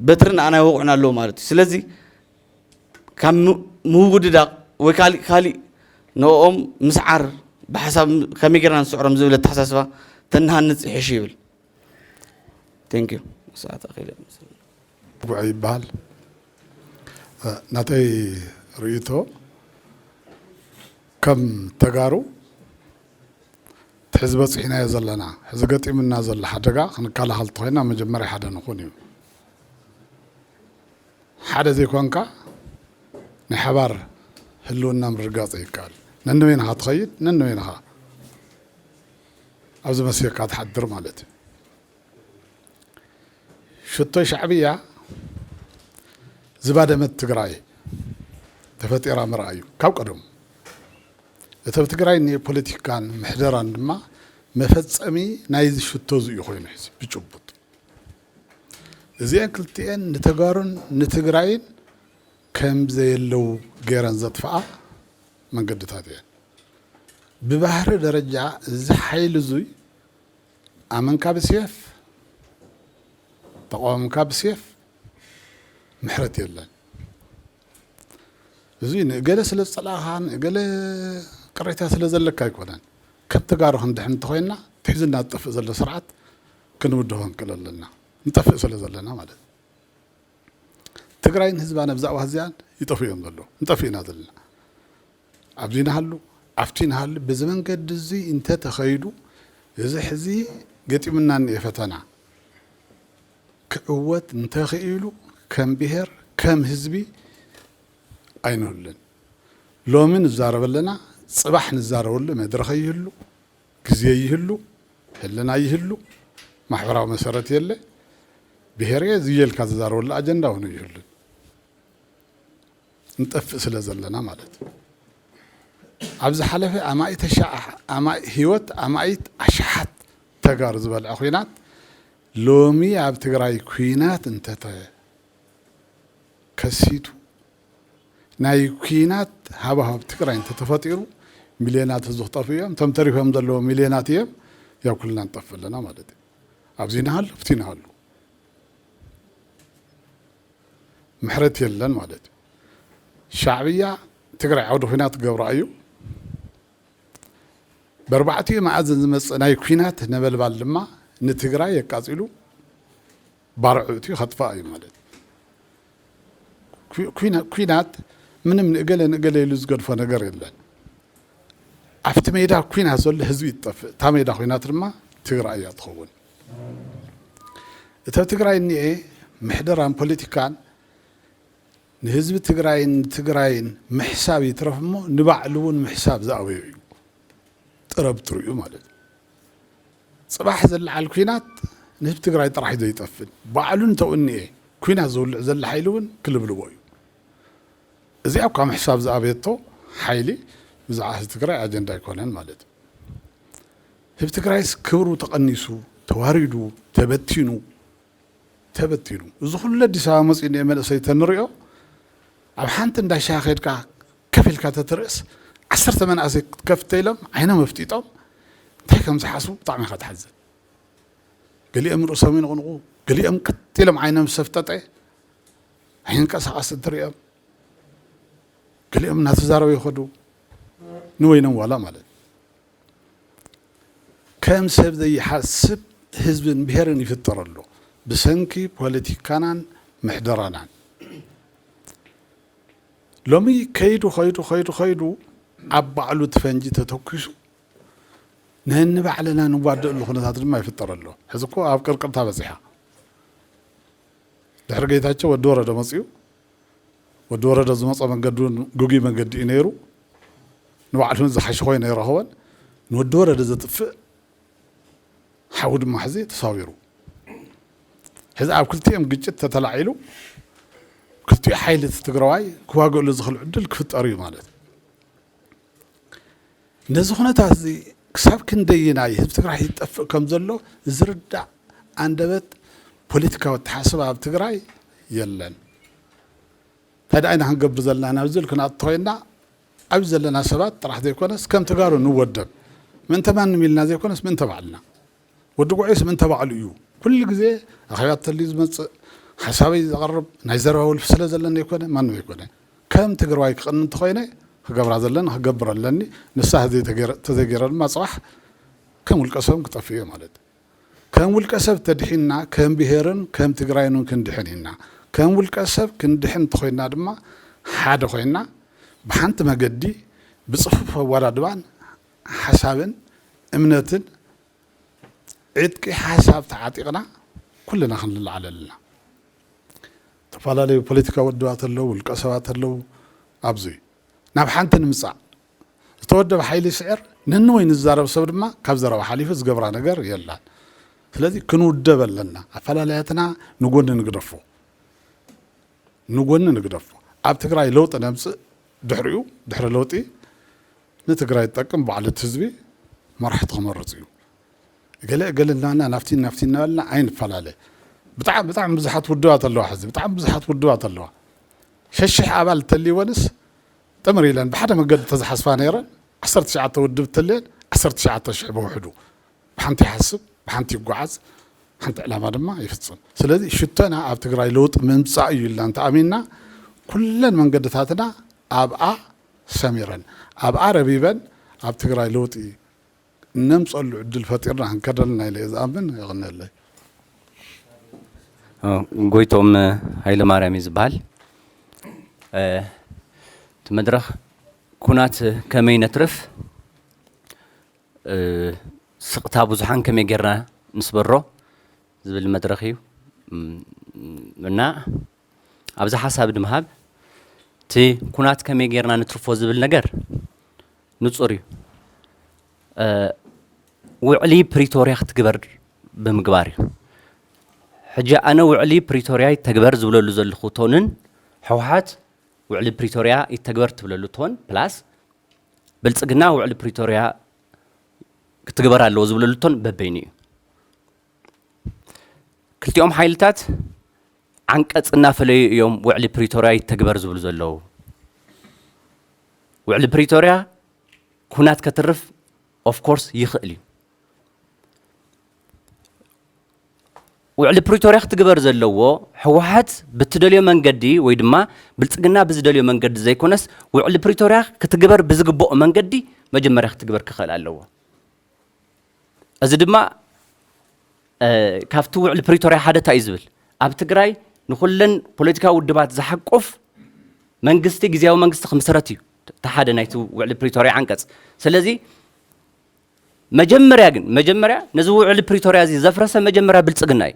በትሪ ንኣና ይወቕዑና ኣለዉ ማለት እዩ። ስለዚ ካብ ም- ምውድዳቕ ወይ ካሊእ ካሊእ ንኦም ምስዓር ብሓሳብ ከመይ ጌርና ንስዕሮም ዝብል ኣተሓሳስባ ተንሃንፅ ይሕሽ ይብል። Thank you። ሰዓት ኣኺለ። ጉዕ ይበሃል። ናተይ ርእይቶ ከም ተጋሩ እቲ ሕዚ በፂሕናዮ ዘለና ሕዚ ገጢሙና ዘሎ ሓደጋ ክንከላኸል ተኾይና መጀመርያ ሓደ ንኹን እዩ። ሓደ ዘይኮንካ ናይ ሓባር ህልውና ምርጋፅ ይከኣል። ነንበይንኻ ትኸይድ፣ ነንበይንኻ ኣብዚ መሲርካ ትሓድር ማለት እዩ። ሽቶ ሻዕብያ ዝባደመት ትግራይ ተፈጢራ ምርኣዩ ካብ ቀደሙ እቲ ኣብ ትግራይ ናይ ፖለቲካን ምሕደራን ድማ መፈፀሚ ናይዚ ሽቶ እዚ እዩ ኮይኑ ሕዚ ብጭቡጥ እዚአን ክልቲኤን ንተጋሩን ንትግራይን ከም ዘየለው ገይረን ዘጥፍኣ መንገድታት እየን። ብባህሪ ደረጃ እዚ ሓይሊ እዙይ ኣመንካ ብሴፍ ተቃወምካ ብሴፍ ምሕረት የለን። እዚ ንእገለ ስለ ዝጸላእኻ ንእገለ ቅሬታ ስለ ዘለካ ኣይኮነን። ከም ተጋሩ ክንድሕን እንተኾይንና እቲ ሕዚ እናጠፍእ ዘሎ ስርዓት ክንውድሆ ክንክእል ኣለና። ንጠፍእ ስለ ዘለና ማለት እዩ። ትግራይን ህዝባን ኣብዛ እዋን እዚኣን ይጠፍኡ እዮም ዘለዉ። ንጠፍእ ኢና ዘለና። ኣብዚ ንሃሉ ኣብቲ ንሃሉ በዚ መንገዲ እዚ እንተተኸይዱ እዚ ሕዚ ገጢሙና እኒኤ ፈተና ክዕወት እንተኽኢሉ ከም ብሄር ከም ህዝቢ ኣይንህሉን። ሎሚ ንዛረብ ኣለና፣ ፅባሕ ንዛረበሉ መድረኸ ይህሉ፣ ግዜ ይህሉ፣ ህልና ይህሉ፣ ማሕበራዊ መሰረት የለ፣ ብሄር እየ ዝየ ኢልካ ዝዛረበሉ ኣጀንዳ እውን ይህሉን። ንጠፍእ ስለ ዘለና ማለት እዩ። ኣብ ዝሓለፈ ኣማኢት ኣሻ- ኣማኢ- ህይወት ኣማኢት ኣሽሓት ተጋሩ ዝበልዐ ኲናት ሎሚ ኣብ ትግራይ ኲናት እንተተ ከሲቱ ናይ ኲናት ሃዋህው ኣብ ትግራይ እንተተፈጢሩ ሚልዮናት ህዝቢ ክጠፍኡ እዮም። እቶም ተሪፎም ዘለዉ ሚልዮናት እዮም። ያው ኩልና ንጠፍእ ኣለና ማለት እዩ። ኣብዚ ንሃሉ ኣብቲ ንሃሉ ምሕረት የለን ማለት እዩ። ሻዕብያ ትግራይ ዓውዲ ኲናት ክገብራ እዩ። ብኣርባዕቲኡ መኣዝን ዝመጽእ ናይ ኲናት ነበልባል ድማ ንትግራይ የቃጺሉ ባርዑ እትዩ ከጥፋእ እዩ ማለት እዩ። ኲ- ኲና- ኲናት ምንም ንእገለ ንእገለ ኢሉ ዝገድፎ ነገር የለን። ኣብቲ ሜዳ ኲናት ዘሎ ህዝቢ ይጠፍእ፣ እታ ሜዳ ኲናት ድማ ትግራይ እያ ትኸውን። እቲ ኣብ ትግራይ እኒኤ ምሕደራን ፖለቲካን ንህዝቢ ትግራይን ንትግራይን ምሕሳብ ይትረፍ እሞ ንባዕሉ እውን ምሕሳብ ዝኣበዮ እዩ። ጥረብ ጥርኡ ማለት እዩ። ፅባሕ ዘለዓል ኲናት ንህዝቢ ትግራይ ጥራሕ እዩ ዘይጠፍን፣ ባዕሉ እንተውንኤ ኲናት ዝውልዕ ዘሎ ሓይሊ እውን ክልብልቦ እዩ። እዚኣ እኳ ምሕሳብ ዝኣበየቶ ሓይሊ ብዛዕባ ህዝቢ ትግራይ ኣጀንዳ ኣይኮነን ማለት እዩ። ህዝቢ ትግራይስ ክብሩ ተቐኒሱ፣ ተዋሪዱ፣ ተበቲኑ፣ ተበቲኑ፣ እዚ ኩሉ ኣዲስ ኣበባ መፂኡ እኒኦ መንእሰይ ተንሪኦ፣ ኣብ ሓንቲ እንዳ ሻሂ ከድካ ከፍ ኢልካ ተትርእስ፣ ዓሰርተ መናእሰይ ክትከፍተ ኢሎም ዓይኖም ኣፍጢጦም እንታይ ከም ዝሓስቡ ብጣዕሚ ኢኻ ትሓዝን። ገሊኦም ርእሶም ይንቕንቑ፣ ገሊኦም ቀጥ ኢሎም ዓይኖም ሰፍጠጠ ኣይንቀሳቐስ እንትሪኦም፣ ገሊኦም እናተዛረቡ ይኸዱ፣ ንወይኖም ዋላ ማለት እዩ። ከም ሰብ ዘይሓስብ ህዝብን ብሄርን ይፍጠር ኣሎ ብሰንኪ ፖለቲካናን ምሕደራናን። ሎሚ ከይዱ ከይዱ ከይዱ ከይዱ ኣብ ባዕሉ እቲ ፈንጂ ተተኩሱ ንህኒ ባዕልና ንዋደእሉ ኩነታት ድማ ይፍጠር ኣሎ። ሕዚ እኮ ኣብ ቅርቅርታ በፂሓ። ድሕሪ ጌታቸው ወዲ ወረደ መፅኡ። ወዲ ወረደ ዝመፆ መንገዲ እውን ግጉይ መንገዲ እዩ ነይሩ። ንባዕሉ እውን ዝሓሸ ኮይኑ ኣይረኸቦን። ንወዲ ወረደ ዘጥፍእ ሓዊ ድማ ሕዚ ተሳዊሩ። ሕዚ ኣብ ክልቲኦም ግጭት ተተላዒሉ ክልቲኡ ሓይሊ እቲ ትግራዋይ ክዋግእሉ ዝኽእል ዕድል ክፍጠር እዩ ማለት እዩ። ነዚ ኩነታት እዚ ክሳብ ክንደይናይ ህዝቢ ትግራይ ይጠፍእ ከም ዘሎ ዝርዳእ ኣንደበት ፖለቲካዊ ኣተሓስባ ኣብ ትግራይ የለን። እንታይ ደኣ ኢና ክንገብር ዘለና ናብ ዝብል ክንኣቱ ኮይና፣ ኣብዚ ዘለና ሰባት ጥራሕ ዘይኮነስ ከም ተጋሩ ንወደብ፣ ምእንተ ማንም ኢልና ዘይኮነስ ምእንተ ባዕልና። ወዲ ጉዑይስ ምእንተ ባዕሉ እዩ። ኩሉ ግዜ ኣኼባ ተልዩ ዝመጽእ፣ ሓሳበይ ዘቕርብ፣ ናይ ዘረባ ወልፊ ስለ ዘለኒ ኣይኮነ፣ ማንም ኣይኮነ። ከም ትግራዋይ ክቕኒ እንተኾይነ ክገብራ ዘለኒ ክገብር ኣለኒ። ንሳ ተዘይገይረ ድማ ጽባሕ ከም ውልቀ ሰብን ክጠፍእ እየ ማለት እዩ። ከም ውልቀ ሰብ ተድሒንና ከም ብሄርን ከም ትግራይን እውን ክንድሕን ኢና። ከም ውልቀ ሰብ ክንድሕን እንተኾይንና ድማ ሓደ ኮይንና ብሓንቲ መገዲ ብፅፉፍ ኣወዳድባን ሓሳብን እምነትን ዕጥቂ ሓሳብ ተዓጢቕና ኩልና ክንልዓል ኣለና። ዝተፈላለዩ ፖለቲካዊ ውድባት ኣለዉ፣ ውልቀ ሰባት ኣለዉ። ኣብዚ ናብ ሓንቲ ንምጻእ ዝተወደበ ሓይሊ ይስዕር፣ ነንወይ ንዛረብ ሰብ ድማ ካብ ዘረባ ሓሊፉ ዝገብራ ነገር የላን። ስለዚ ክንውደብ ኣለና። ኣፈላለያትና ንጎኒ ንግደፎ፣ ንጎኒ ንግደፎ። ኣብ ትግራይ ለውጢ ነምፅእ፣ ድሕሪኡ ድሕሪ ለውጢ ንትግራይ ዝጠቅም ባዕሉ እቲ ህዝቢ መራሕቲ ክመርፅ እዩ። ገለ ገለ እናበልና ናፍቲ ናፍቲ እናበልና ኣይንፈላለ። ብጣዕሚ ብጣዕሚ ብዙሓት ውድባት ኣለዋ፣ ሕዚ ብጣዕሚ ብዙሓት ውድባት ኣለዋ። ሸሽሕ ኣባል እንተልይወንስ ጥምር ኢለን ብሓደ መገዲ ተዝሓስባ ነይረን ዓሰርተ ትሽዓተ ውድብ እንተልየን ዓሰርተ ትሽዓተ ሽሕ ብውሕዱ ብሓንቲ ይሓስብ፣ ብሓንቲ ይጓዓዝ፣ ሓንቲ ዕላማ ድማ ይፍፅም። ስለዚ ሽቶና ኣብ ትግራይ ለውጢ ምምፃእ እዩ ኢልና እንተኣሚንና ኩለን መንገድታትና ኣብኣ ሰሚረን ኣብኣ ረቢበን ኣብ ትግራይ ለውጢ እነምፀሉ ዕድል ፈጢርና ክንከደልና ኢለ እየ ዝኣምን። የቐንየለይ። ጎይቶም ሃይለማርያም እዩ ዝበሃል። እቲ መድረኽ ኩናት ከመይ ነትርፍ፣ ስቕታ ብዙሓን ከመይ ጌርና ንስበሮ ዝብል መድረኽ እዩ። እና ኣብዚ ሓሳብ ንምሃብ እቲ ኩናት ከመይ ጌርና ንትርፎ ዝብል ነገር ንፁር እዩ። ውዕሊ ፕሪቶርያ ክትግበር ብምግባር እዩ። ሕጂ ኣነ ውዕሊ ፕሪቶርያ ይተግበር ዝብለሉ ዘለኹ ቶንን ህወሓት ውዕሊ ፕሪቶርያ ይተግበር ትብለሉ ቶን ፕላስ ብልፅግና ውዕሊ ፕሪቶርያ ክትግበር ኣለዎ ዝብለሉ ቶን በበይኑ እዩ። ክልቲኦም ሓይልታት ዓንቀፅ እናፈለዩ እዮም ውዕሊ ፕሪቶርያ ይተግበር ዝብሉ ዘለዉ። ውዕሊ ፕሪቶርያ ኩናት ከትርፍ ኦፍኮርስ ይኽእል እዩ። ውዕሊ ፕሪቶርያ ክትግበር ዘለዎ ህወሓት ብትደልዮ መንገዲ ወይ ድማ ብልፅግና ብዝደልዮ መንገዲ ዘይኮነስ ውዕሊ ፕሪቶርያ ክትግበር ብዝግብኦ መንገዲ መጀመርያ ክትግበር ክኽእል ኣለዎ። እዚ ድማ ካብቲ ውዕሊ ፕሪቶርያ ሓደ እንታይ እዩ ዝብል? ኣብ ትግራይ ንኹለን ፖለቲካዊ ውድባት ዝሓቁፍ መንግስቲ፣ ግዝያዊ መንግስቲ ክምስረት እዩ። እቲ ሓደ ናይቲ ውዕሊ ፕሪቶርያ ዓንቀፅ። ስለዚ መጀመርያ ግን መጀመርያ ነዚ ውዕሊ ፕሪቶርያ እዚ ዘፍረሰ መጀመርያ ብልፅግና እዩ።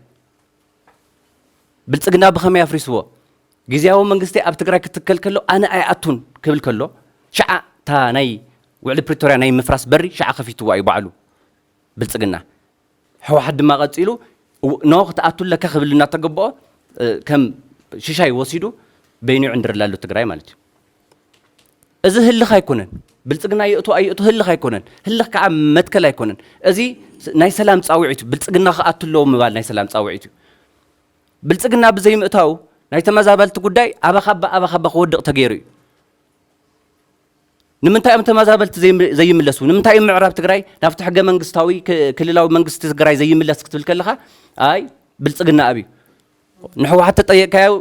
ብልፅግና ብኸመይ ኣፍሪስዎ? ግዝያዊ መንግስቲ ኣብ ትግራይ ክትከል ከሎ ኣነ ኣይኣቱን ክብል ከሎ ሽዓ እታ ናይ ውዕሊ ፕሪቶርያ ናይ ምፍራስ በሪ ሽዓ ከፊትዋ እዩ ባዕሉ ብልፅግና። ህወሓት ድማ ቀፂሉ ኖ ክትኣቱ ኣለካ ክብል እናተገበኦ ከም ሽሻይ ወሲዱ በይኑ ይዕንድርላ ኣሎ ትግራይ ማለት እዩ። እዚ ህልኽ ኣይኮነን። ብልፅግና የእቱ ኣይእቱ ህልኽ ኣይኮነን። ህልኽ ከዓ መትከል ኣይኮነን። እዚ ናይ ሰላም ፃውዒት እዩ። ብልፅግና ክኣቱ ኣለዎ ምባል ናይ ሰላም ፃውዒት እዩ። ብልፅግና ብዘይምእታው ናይ ተመዛበልቲ ጉዳይ ኣባኻባ ኣባኻባ ክወድቕ ተገይሩ እዩ። ንምንታይ እዮም ተመዛበልቲ ዘይም- ዘይምለሱ? ንምንታይ እዮም ምዕራብ ትግራይ ናብቲ ሕገ መንግስታዊ ክ- ክልላዊ መንግስቲ ትግራይ ዘይምለስ ክትብል ከለኻ ኣይ ብልፅግና ኣብዩ ንሕወሓት ተጠየቅካዮ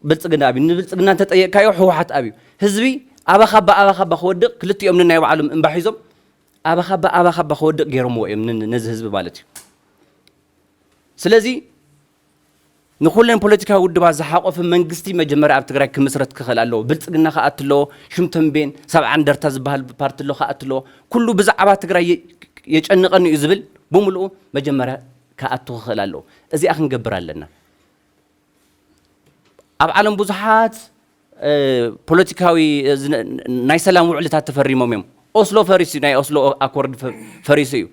ብልፅግና ኣብዩ ንብልፅግና እንተጠየቅካዮ ሕወሓት ኣብዩ ህዝቢ ኣባኻባ ኣባኻባ ክወድቕ ክልቲኦም ንናይ ባዕሎም እምባ ሒዞም ኣባኻባ ኣባኻባ ክወድቕ ገይሮምዎ እዮም ን- ነዚ ህዝቢ ማለት እዩ። ስለዚ ንኹለን ፖለቲካዊ ውድባት ዝሓቆፈ መንግስቲ መጀመርያ ኣብ ትግራይ ክምስረት ክኽእል ኣለዎ። ብልፅግና ክኣቱ ኣለዎ። ሽም ተንቤን ሰብዓ እንደርታ ዝበሃል ፓርቲ ኣሎ ክኣቱ ኣለዎ። ኩሉ ብዛዕባ ትግራይ የ- የጨንቐኒ እዩ ዝብል ብምልኡ መጀመርያ ክኣቱ ክኽእል ኣለዎ። እዚኣ ክንገብር ኣለና። ኣብ ዓለም ብዙሓት ፖለቲካዊ ናይ ሰላም ውዕልታት ተፈሪሞም እዮም። ኦስሎ ፈሪሱ ናይ ኦስሎ ኣኮርድ ፈሪሱ እዩ።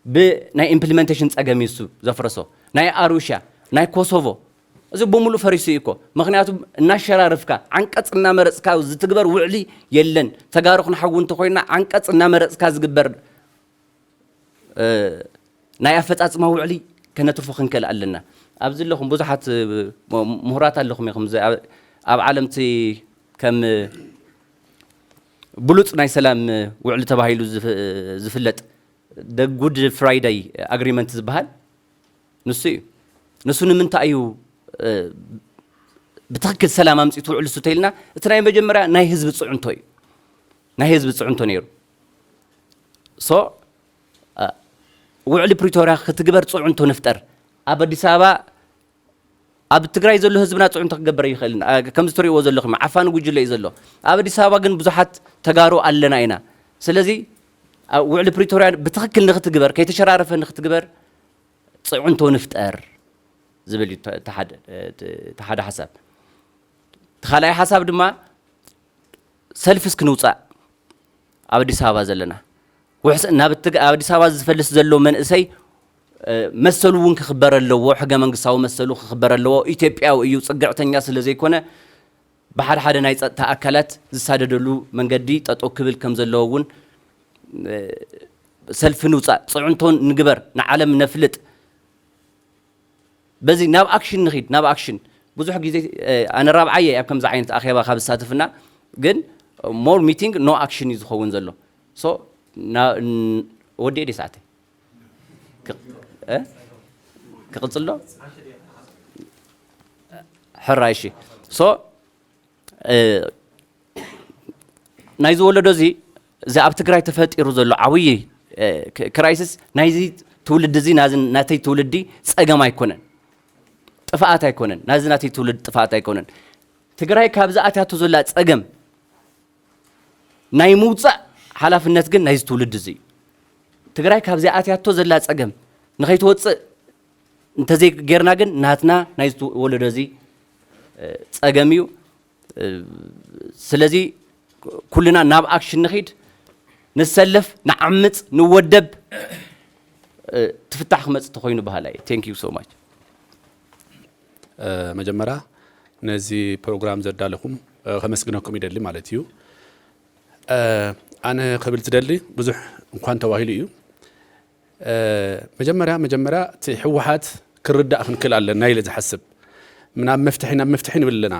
ብናይ ኢምፕሊመንቴሽን ፀገም እዩ እሱ ዘፍረሶ። ናይ ኣሩሻ ናይ ኮሶቮ እዚ ብምሉእ ፈሪሱ እዩ እኮ። ምክንያቱ እናሸራርፍካ ዓንቀፅ እናመረፅካ ዝትግበር ውዕሊ የለን። ተጋሩ ክንሓዊ እንተኮይና ዓንቀፅ እናመረፅካ ዝግበር ናይ ኣፈፃፅማ ውዕሊ ከነትርፎ ክንክእል ኣለና። ኣብዚ ኣለኹም ብዙሓት ምሁራት ኣለኹም ኢኹም ኣብ ዓለምቲ ከም ብሉፅ ናይ ሰላም ውዕሊ ተባሂሉ ዝፍለጥ ጉድ ፍራይዳይ ኣግሪመንት ዝበሃል ንሱ እዩ። ንሱ ንምንታይ እዩ ብትክክል ሰላም ኣምፂቱ ውዕሊ እሱ ተይልና እቲ ናይ መጀመርያ ናይ ህዝቢ ፅዕንቶ እዩ። ናይ ህዝቢ ፅዕንቶ ነይሩ። ሶ ውዕሊ ፕሪቶርያ ክትግበር ፅዕንቶ ንፍጠር። ኣብ ኣዲስ ኣበባ ኣብ ትግራይ ዘሎ ህዝብና ፅዕንቶ ክገብር ይኽእል ከምዚ ትሪእዎ ዘለኹም ዓፋኒ ጉጅለ እዩ ዘሎ። ኣብ ኣዲስ ኣበባ ግን ብዙሓት ተጋሩ ኣለና ኢና። ስለዚ ውዕሊ ፕሪቶርያ ብትኽክል ንክትግበር ከይተሸራረፈ ንክትግበር ፅዕንቶ ንፍጠር ዝብል እዩ እቲ ሓደ ሓሳብ። እቲ ካልኣይ ሓሳብ ድማ ሰልፊ እስኪ ንውፃእ። ኣብ ኣዲስ ኣበባ ዘለና ውሕስ ናብ ኣብ ኣዲስ ኣበባ ዝፈልስ ዘሎ መንእሰይ መሰሉ እውን ክኽበር ኣለዎ። ሕገ መንግስታዊ መሰሉ ክኽበር ኣለዎ። ኢትዮጵያዊ እዩ። ፅግዕተኛ ስለ ዘይኮነ ብሓደ ሓደ ናይ ፀጥታ ኣካላት ዝሳደደሉ መንገዲ ጠጠው ክብል ከም ዘለዎ እውን ሰልፊ ንውፃእ፣ ፅዕንቶ ንግበር፣ ንዓለም ነፍልጥ። በዚ ናብ ኣክሽን ንኺድ፣ ናብ ኣክሽን። ብዙሕ ግዜ ኣነ ራብዓየ ኣብ ከምዚ ዓይነት ኣኼባ ካብ ዝሳተፍና ግን ሞር ሚቲንግ ኖ ኣክሽን እዩ ዝኸውን ዘሎ። ሶ ወዲ ዲ ሰዓተይ ክቕፅሎ ሕራይ እሺ ሶ ናይዚ ወለዶ እዚ እዚ ኣብ ትግራይ ተፈጢሩ ዘሎ ዓብዪ ክራይሲስ ናይዚ ትውልዲ እዚ ናተይ ትውልዲ ፀገም ኣይኮነን፣ ጥፍኣት ኣይኮነን። ናዚ ናተይ ትውልዲ ጥፍኣት ኣይኮነን። ትግራይ ካብዚ ኣትያቶ ዘላ ፀገም ናይ ምውፃእ ሓላፍነት ግን ናይዚ ትውልዲ እዚ እዩ። ትግራይ ካብዚ ኣትያቶ ዘላ ፀገም ንኸይትወፅእ እንተዘይጌርና ግን ናትና ናይ ወለዶ እዚ ፀገም እዩ። ስለዚ ኩልና ናብ ኣክሽን ንኺድ፣ ንሰለፍ፣ ንዓምፅ፣ ንወደብ ትፍታሕ ክመፅእ ተኮይኑ በሃላይ። Thank you so much። መጀመርያ ነዚ ፕሮግራም ዘዳለኹም ከመስግነኩም ይደሊ ማለት እዩ። ኣነ ክብል ዝደሊ ብዙሕ እንኳን ተባሂሉ እዩ። መጀመርያ መጀመርያ እቲ ህወሓት ክርዳእ ክንክእል ኣለና ኢለ ዝሓስብ ምናብ መፍትሒ ናብ መፍትሒ ንብል ኣለና።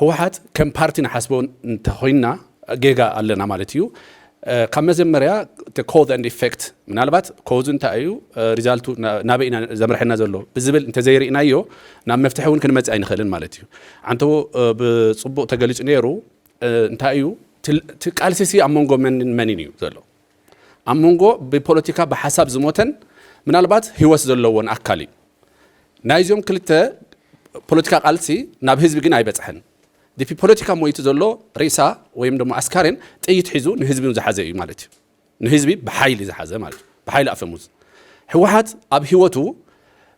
ህወሓት ከም ፓርቲ ንሓስቦ እንተኮይንና ጌጋ ኣለና ማለት እዩ። ካብ መጀመርያ ኮዝ ኤንድ ኢፌክት ምናልባት ኮዙ እንታይ እዩ ሪዛልቱ ናበይ ኢና ዘምርሐና ዘሎ ብዝብል እንተዘይርኢናዮ ናብ መፍትሒ እውን ክንመፅእ ኣይንኽእልን ማለት እዩ። ዓንተቦ ብፅቡቅ ተገሊፁ ነይሩ። እንታይ እዩ እቲ ቃልሲሲ ኣብ መንጎ መንን መንን እዩ ዘሎ? ኣብ መንጎ ብፖለቲካ ብሓሳብ ዝሞተን ምናልባት ህይወት ዘለዎን ኣካል እዩ። ናይዚኦም ክልተ ፖለቲካ ቃልሲ ናብ ህዝቢ ግን ኣይበጽሐን። ድፊ ፖለቲካ ሞይቱ ዘሎ ሬሳ ወይም ደሞ ኣስካሬን ጥይት ሒዙ ንህዝቢ ዝሓዘ እዩ ማለት እዩ። ንህዝቢ ብሓይሊ ዝሓዘ ማለት እዩ። ብሓይሊ ኣፈሙዝ። ህወሓት ኣብ ህይወቱ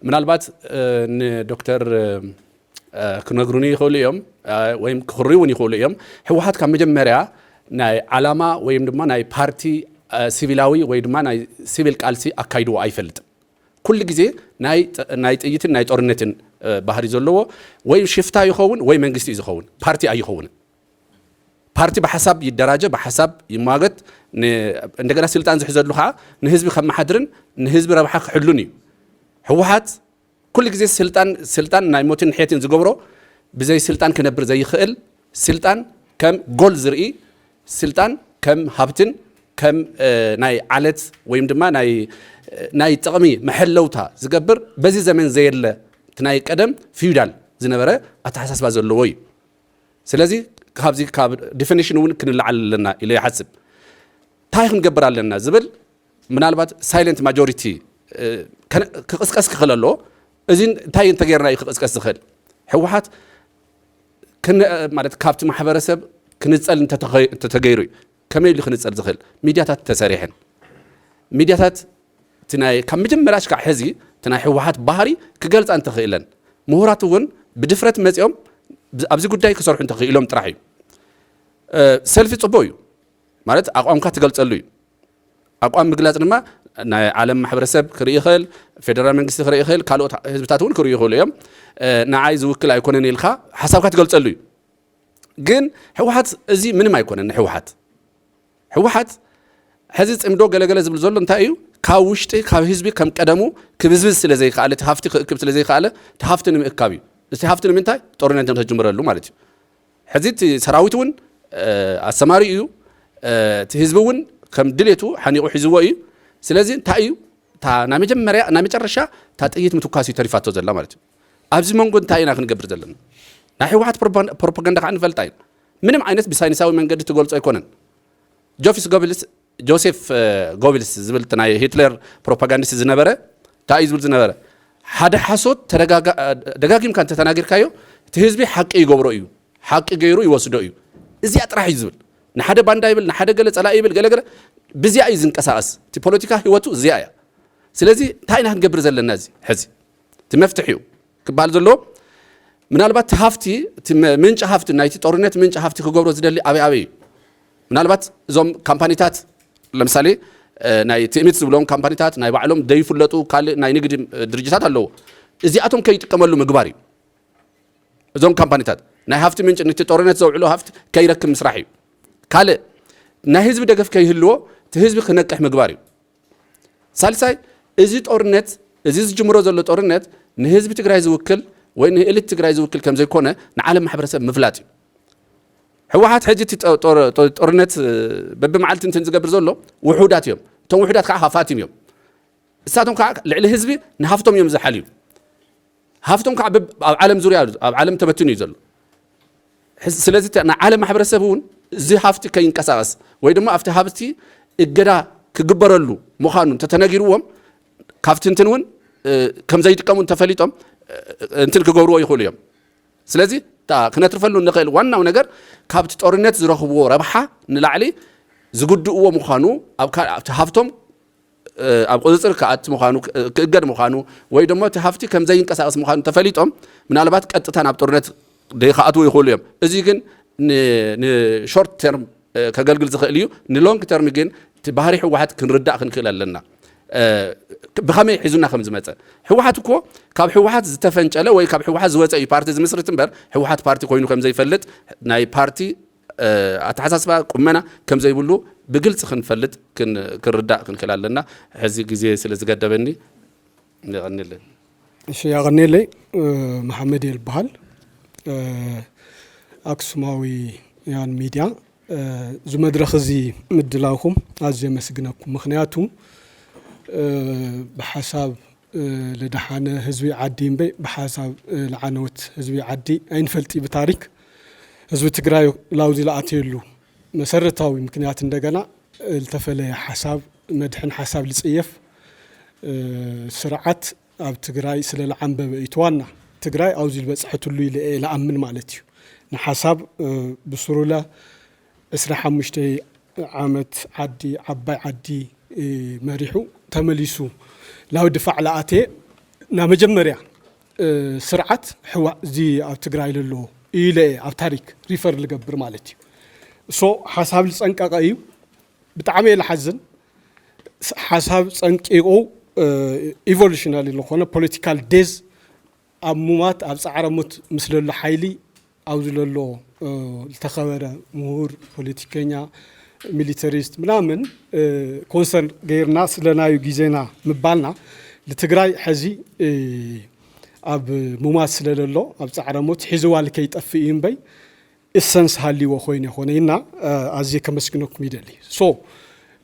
ምናልባት ንዶክተር ክነግሩኒ ይኽእሉ እዮም፣ ወይም ክኽርዩ እውን ይኽእሉ እዮም። ህወሓት ካብ መጀመርያ ናይ ዓላማ ወይም ድማ ናይ ፓርቲ ሲቪላዊ ወይ ድማ ናይ ሲቪል ቃልሲ ኣካይድዎ ኣይፈልጥን። ኩሉ ግዜ ናይ ጥይትን ናይ ጦርነትን ባህሪ ዘለዎ ወይ ሽፍታ ይኸውን ወይ መንግስቲ እዩ ዝኸውን፣ ፓርቲ ኣይኸውንን። ፓርቲ ብሓሳብ ይደራጀ፣ ብሓሳብ ይሟገት፣ እንደገና ስልጣን ዝሕዘሉ ከዓ ንህዝቢ ከመሓድርን ንህዝቢ ረብሓ ክሕሉን እዩ። ህወሓት ኩሉ ግዜ ስልጣን ስልጣን ናይ ሞትን ሕየትን ዝገብሮ፣ ብዘይ ስልጣን ክነብር ዘይኽእል፣ ስልጣን ከም ጎል ዝርኢ፣ ስልጣን ከም ሃብትን ከም ናይ ዓለት ወይም ድማ ናይ ናይ ጥቕሚ መሐለውታ ዝገብር፣ በዚ ዘመን ዘየለ እቲ ናይ ቀደም ፊውዳል ዝነበረ ኣተሓሳስባ ዘለዎ እዩ። ስለዚ ካብዚ ካብ ዲፊኒሽን እውን ክንለዓል ኣለና ኢለ ይሓስብ። እንታይ ክንገብር ኣለና ዝብል ምናልባት ሳይለንት ማጆሪቲ ክቕስቀስ ክኽእል ኣለዎ። እዚ እንታይ እንተገይርና እዩ ክቕስቀስ ዝኽእል? ህወሓት ማለት ካብቲ ማሕበረሰብ ክንፀል እንተተገይሩ እዩ። ከመይ ኢሉ ክንፀል ዝኽእል? ሚድያታት ተሰሪሐን። ሚድያታት እቲ ናይ ካብ መጀመርያ ሽካዕ ሕዚ እቲ ናይ ህወሓት ባህሪ ክገልፃ እንተኽእለን፣ ምሁራት እውን ብድፍረት መፂኦም ኣብዚ ጉዳይ ክሰርሑ እንተኽኢሎም ጥራሕ እዩ። ሰልፊ ፅቡቅ እዩ ማለት ኣቋምካ ትገልፀሉ እዩ። ኣቋም ምግላፅ ድማ ናይ ዓለም ማሕበረሰብ ክርኢ ይኽእል፣ ፌደራል መንግስቲ ክርኢ ይኽእል፣ ካልኦት ህዝብታት እውን ክርእዩ ይኽእሉ እዮም። ንዓይ ዝውክል ኣይኮነን ኢልካ ሓሳብካ ትገልፀሉ እዩ። ግን ህወሓት እዚ ምንም ኣይኮነን። ንህወሓት ህወሓት ሕዚ ፅምዶ ገለገለ ዝብል ዘሎ እንታይ እዩ? ካብ ውሽጢ ካብ ህዝቢ ከም ቀደሙ ክብዝብዝ ስለ ዘይከኣለ፣ እቲ ሃፍቲ ክእክብ ስለ ዘይከኣለ፣ እቲ ሃፍቲ ንምእካብ እዩ። እቲ ሃፍቲ ንምንታይ? ጦርነት ንክጅምረሉ ማለት እዩ። ሕዚ እቲ ሰራዊት እውን ኣሰማሪ እዩ። እቲ ህዝቢ እውን ከም ድሌቱ ሓኒቑ ሒዝዎ እዩ። ስለዚ እንታይ እዩ? እታ ናይ መጀመርያ ናይ መጨረሻ እታ ጥይት ምትኳስ እዩ ተሪፋቶ ዘላ ማለት እዩ። ኣብዚ መንጎ እንታይ ኢና ክንገብር ዘለና? ናይ ህወሓት ፕሮፓጋንዳ ከዓ ንፈልጣ ኢና። ምንም ዓይነት ብሳይንሳዊ መንገዲ ትገልጾ ኣይኮነን። ጆፊስ ጎብልስ ጆሴፍ ጎብልስ ዝብል ናይ ሂትለር ፕሮፓጋንዲስት ዝነበረ እንታይ እዩ ዝብል ዝነበረ? ሓደ ሓሶት ደጋጊምካ እንተተናጊርካዮ እቲ ህዝቢ ሓቂ ይገብሮ እዩ፣ ሓቂ ገይሩ ይወስዶ እዩ። እዚኣ ጥራሕ እዩ ዝብል። ንሓደ ባንዳ ይብል፣ ንሓደ ገለ ፀላኢ ይብል፣ ገለገለ ብዚኣ እዩ ዝንቀሳቀስ። እቲ ፖለቲካ ህይወቱ እዚኣ እያ። ስለዚ እንታይ ኢና ክንገብር ዘለና? እዚ ሕዚ እቲ መፍትሒ እዩ ክበሃል ዘለዎ ምናልባት እቲ ሃፍቲ፣ እቲ ምንጪ ሃፍቲ ናይቲ ጦርነት ምንጪ ሃፍቲ ክገብሮ ዝደሊ ኣበይ ኣበይ እዩ? ምናልባት እዞም ካምፓኒታት ለምሳሌ ናይ ትእምት ዝብሎም ካምፓኒታት ናይ ባዕሎም ዘይፍለጡ ካልእ ናይ ንግዲ ድርጅታት ኣለዎ። እዚኣቶም ከይጥቀመሉ ምግባር እዩ። እዞም ካምፓኒታት ናይ ሃፍቲ ምንጭ ንቲ ጦርነት ዘውዕሎ ሃፍቲ ከይረክብ ምስራሕ እዩ። ካልእ ናይ ህዝቢ ደገፍ ከይህልዎ እቲ ህዝቢ ክነቅሕ ምግባር እዩ። ሳልሳይ እዚ ጦርነት እዚ ዝጅምሮ ዘሎ ጦርነት ንህዝቢ ትግራይ ዝውክል ወይ ንእልት ትግራይ ዝውክል ከም ዘይኮነ ንዓለም ማሕበረሰብ ምፍላጥ እዩ። ህወሓት ሕጂ እቲ ጦርነት በብመዓልቲ እንትን ዝገብር ዘሎ ውሑዳት እዮም። እቶም ውሑዳት ከዓ ሃፋትም እዮም። እሳቶም ከዓ ልዕሊ ህዝቢ ንሃፍቶም እዮም ዝሓልዩ። ሃፍቶም ከዓ ኣብ ዓለም ዙርያ ኣብ ዓለም ተበትኑ እዩ ዘሎ። ስለዚ ናይ ዓለም ማሕበረሰብ እውን እዚ ሃፍቲ ከይንቀሳቀስ ወይ ድማ ኣብቲ ሃፍቲ እገዳ ክግበረሉ ምዃኑ እንተተነጊርዎም ካብቲ እንትን እውን ከም ዘይጥቀሙ እንተፈሊጦም እንትን ክገብርዎ ይኽእሉ እዮም። ስለዚ ክነትርፈሉ እንኽእል ዋናው ነገር ካብቲ ጦርነት ዝረኽብዎ ረብሓ ንላዕሊ ዝጉድእዎ ምዃኑ ኣብቲ ሃፍቶም ኣብ ቁፅፅር ክኣቲ ምዃኑ ክእገድ ምዃኑ ወይ ድማ እቲ ሃፍቲ ከም ዘይንቀሳቀስ ምዃኑ ተፈሊጦም ምናልባት ቀጥታ ናብ ጦርነት ዘይክኣትዉ ይኽእሉ እዮም። እዚ ግን ንሾርት ተርም ከገልግል ዝኽእል እዩ። ንሎንግ ተርም ግን እቲ ባህሪ ህወሓት ክንርዳእ ክንክእል ኣለና። ብኸመይ ሒዙና ከም ዝመፀ ህወሓት እኮ ካብ ህወሓት ዝተፈንጨለ ወይ ካብ ህወሓት ዝወፀ እዩ ፓርቲ ዝምስርት እምበር ህወሓት ፓርቲ ኮይኑ ከም ዘይፈልጥ ናይ ፓርቲ ኣተሓሳስባ ቁመና ከም ዘይብሉ ብግልፂ ክንፈልጥ ክንርዳእ ክንክእል ኣለና። ሕዚ ግዜ ስለ ዝገደበኒ የቐንየለይ። እሺ፣ ያቐኔለይ መሓመድ እየ ልበሃል። ኣክሱማዊ ያን ሚድያ እዚ መድረኽ እዚ ምድላውኩም ኣዝየ የመስግነኩም። ምኽንያቱ ብሓሳብ ልደሓነ ህዝቢ ዓዲ እምበይ ብሓሳብ ልዓነወት ህዝቢ ዓዲ ኣይንፈልጥ እዩ። ብታሪክ ህዝቢ ትግራይ ላውዚ ልኣተየሉ መሰረታዊ ምክንያት እንደገና ልተፈለየ ሓሳብ መድሕን ሓሳብ ዝጽየፍ ስርዓት ኣብ ትግራይ ስለ ዝዓንበበ እዩ። እቲ ዋና ትግራይ ኣብዚ ዝበፅሐትሉ ኢለ እየ ዝኣምን ማለት እዩ። ንሓሳብ ብስሩለ ዕስራ ሓሙሽተ ዓመት ዓዲ ዓባይ ዓዲ መሪሑ ተመሊሱ ናብ ድፋዕ ለኣተ ናብ መጀመርያ ስርዓት ሕዋ እዚ ኣብ ትግራይ ለሎ ኢለ እየ ኣብ ታሪክ ሪፈር ልገብር ማለት እዩ። ሶ ሓሳብ ዝፀንቀቀ እዩ። ብጣዕሚ እየ ዝሓዝን። ሓሳብ ፀንቂቁ ኢቮሉሽናሪ ዝኾነ ፖለቲካል ዴዝ ኣብ ሙማት ኣብ ፃዕረ ሞት ምስ ለሎ ሓይሊ ኣብዚ ለሎ ዝተኸበረ ምሁር ፖለቲከኛ ሚሊተሪስት ምናምን ኮንሰርን ገይርና ስለናዩ ግዜና ምባልና ንትግራይ ሕዚ ኣብ ሙማት ስለለሎ ኣብ ፃዕረ ሞት ሒዝዋ ልከይጠፍእ እዩ እምበይ እሰንስ ሃልይዎ ኮይነ ይኾነ እና ኣዝየ ከመስግነኩም ይደሊ። ሶ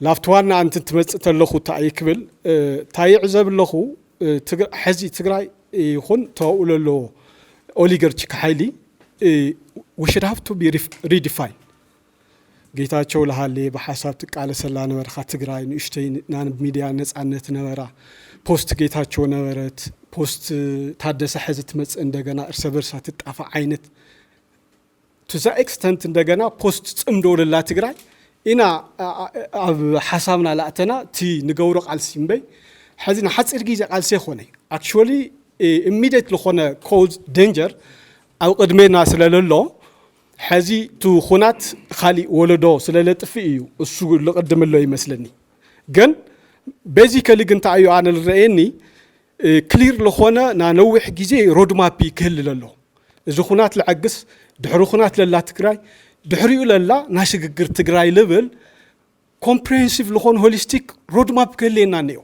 ላብቲ ዋና ኣንቲ ትመፅእ ተለኹ እንታይ ክብል እንታይ ይዕዘብ ኣለኹ። ሕዚ ትግራይ ይኹን ተባኡ ለሎ ኦሊገርቺክ ሓይሊ we should have to be redefine። ጌታቸው ለሃሌ ብሓሳብ ትቃለሰላ ነበርካ ትግራይ ንእሽተይ ናብ ሚድያ ነፃነት ነበራ። ፖስት ጌታቸው ነበረት፣ ፖስት ታደሰ ሕዚ ትመፅእ እንደገና እርሰ በርሳ ትጣፋ ዓይነት to the extent እንደገና ፖስት ፅምዶ ለላ ትግራይ ኢና ኣብ ሓሳብና ላእተና እቲ ንገብሮ ቃልሲ እምበይ ሕዚ ንሓፂር ግዜ ቃልሲ ይኮነ actually immediate ዝኾነ ኮዝ ዴንጀር ኣብ ቅድሜና ስለለሎ ሕዚ እቲ ኩናት ካሊእ ወለዶ ስለለጥፍእ እዩ እሱ ልቅድም ኣሎ ይመስለኒ። ግን ቤዚካሊ ግን እንታይ እዩ ኣነ ልረእየኒ ክሊር ዝኾነ ናነዊሕ ግዜ ሮድማፕ ክህልል ኣሎ። እዚ ኩናት ልዐግስ ድሕሪ ኩናት ለላ ትግራይ ድሕሪኡ ለላ ናሽግግር ትግራይ ልብል ኮምፕሬሄንሲቭ ዝኾነ ሆሊስቲክ ሮድማፕ ክህልየና እኒኦ።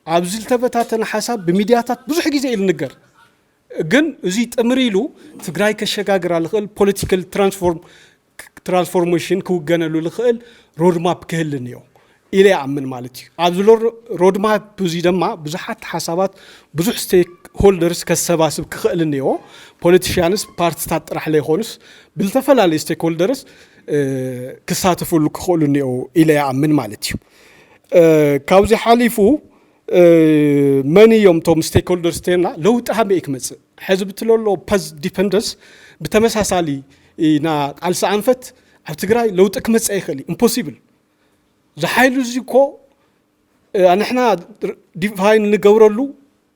ኣብዚ ዝተበታተነ ሓሳብ ብሚድያታት ብዙሕ ግዜ እዩ ልንገር። ግን እዚ ጥምር ኢሉ ትግራይ ከሸጋግራ ልኽእል ፖለቲካል ትራንስፎርም ትራንስፎርሜሽን ክውገነሉ ልኽእል ሮድማፕ ክህል እኒኦ ኢለ ይኣምን ማለት እዩ። ኣብዚ ሮድማፕ እዚ ድማ ብዙሓት ሓሳባት ብዙሕ ስቴክ ሆልደርስ ከሰባስብ ክኽእል እኒኦ። ፖለቲሽያንስ ፓርቲታት ጥራሕ ለይኮኑስ ብዝተፈላለዩ ስቴክ ሆልደርስ ክሳተፍሉ ክኽእሉ እኒኦ ኢለ ይኣምን ማለት እዩ። ካብዚ ሓሊፉ መን እዮም እቶም ስቴክሆልደርስ ተና ለውጢ ሃመይ ክመፅእ ሕዚ ብትለሎ ፐዝ ዲፐንደንስ ብተመሳሳሊ ኢና ቃልሲ ኣንፈት ኣብ ትግራይ ለውጢ ክመፅእ ይኽእል እዩ ኢምፖሲብል። ዝሓይሉ እዚ እኮ ኣንሕና ዲፋይን ንገብረሉ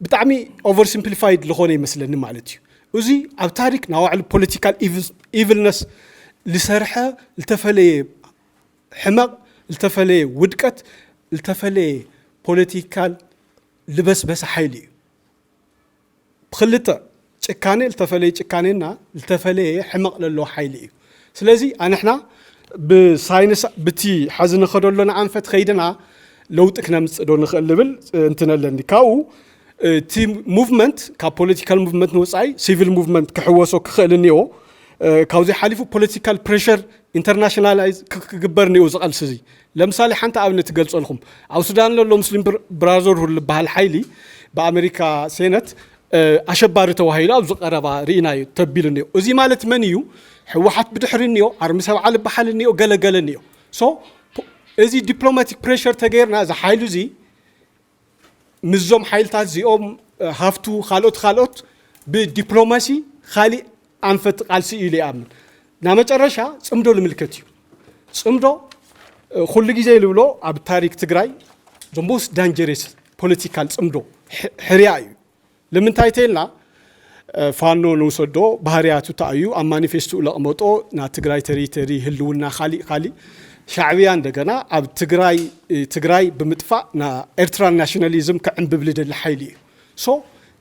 ብጣዕሚ ኦቨር ሲምፕሊፋይድ ዝኾነ ይመስለኒ ማለት እዩ። እዚ ኣብ ታሪክ ናባዕሉ ፖለቲካል ኢቭልነስ ልሰርሐ ልተፈለየ ሕመቕ ልተፈለየ ውድቀት ልተፈለየ ፖለቲካል ልበስበሰ ሓይሊ እዩ። ብክልተ ጭካኔ ልተፈለየ ጭካኔና ልተፈለየ ሕመቕ ለለዎ ሓይሊ እዩ። ስለዚ ኣንሕና ብሳይንስ ብቲ ሓዚ ንኸደሎና ኣንፈት ኸይድና ለውጢ ክነምፅእ ዶ ንኽእል ልብል እንትነለኒ ካብኡ እቲ ሙቭመንት ካብ ፖለቲካል ሙቭመንት ንወፃኢ ሲቪል ሙቭመንት ክሕወሶ ክኽእል እኒኦ። ካብዚ ሓሊፉ ፖለቲካል ፕሬሸር ኢንተርናሽናላይዝ ክግበር እኒኦ ዝቐልሲ እዚ። ለምሳሌ ሓንቲ ኣብነት ትገልፀልኩም ኣብ ሱዳን ለሎ ሙስሊም ብራዘርሁድ ዝበሃል ሓይሊ ብኣሜሪካ ሴነት ኣሸባሪ ተዋሂሉ ኣብዚ ቀረባ ርኢናዮ ተቢሉ እኒኦ። እዚ ማለት መን እዩ? ህወሓት ብድሕሪ እኒኦ ኣርሚ ሰብዓ ዝበሃል እኒኦ ገለገለ እኒኦ። ሶ እዚ ዲፕሎማቲክ ፕሬሸር ተገይርና እዚ ሓይሉ እዚ ምስዞም ሓይልታት እዚኦም ሃፍቱ ካልኦት ካልኦት ብዲፕሎማሲ ካሊእ ኣንፈት ቃልሲ እዩ ኢለ ይኣምን። ናብ መጨረሻ ፅምዶ ልምልከት እዩ። ፅምዶ ኩሉ ግዜ ልብሎ ኣብ ታሪክ ትግራይ the most dangerous political ፅምዶ ሕርያ እዩ። ንምንታይ ተይልና ፋኖ ንውሰዶ ባህርያቱ እንታይ እዩ ኣብ ማኒፌስቶኡ ለቕመጦ ና ትግራይ ተሪተሪ ህልውና ካሊእ ካሊእ ሻዕብያ እንደገና ኣብ ትግራይ ትግራይ ብምጥፋእ ና ኤርትራን ናሽናሊዝም ክዕንብብ ልደሊ ሓይሊ እዩ። ሶ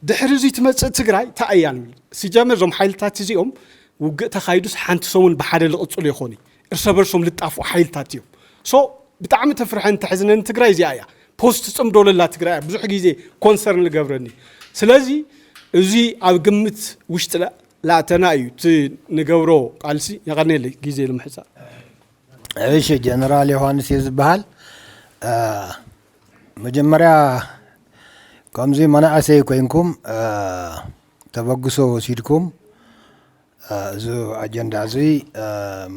ድሕሪ እዚ ትመፅእ ትግራይ እንታይ እያ ንብል። ሲጀመር እዞም ሓይልታት እዚኦም ውግእ ተኻይዱስ ሓንቲ ሰሙን ብሓደ ልቕፅሉ ይኾኑ እርሰ በርሶም ልጣፍኡ ሓይልታት እዮም። ሶ ብጣዕሚ ተፍርሐን ተሕዝነን ትግራይ እዚኣ እያ። ፖስት ፅምዶ ለላ ትግራይ ብዙሕ ግዜ ኮንሰርን ልገብረኒ። ስለዚ እዚ ኣብ ግምት ውሽጢ ላእተና እዩ እቲ ንገብሮ ቃልሲ። የቐኔለይ ግዜ ንምሕፃር። እሺ ጀነራል ዮሃንስ እየ ዝበሃል። መጀመርያ ከምዚ መናእሰይ ኮይንኩም ተበግሶ ወሲድኩም እዚ ኣጀንዳ እዚ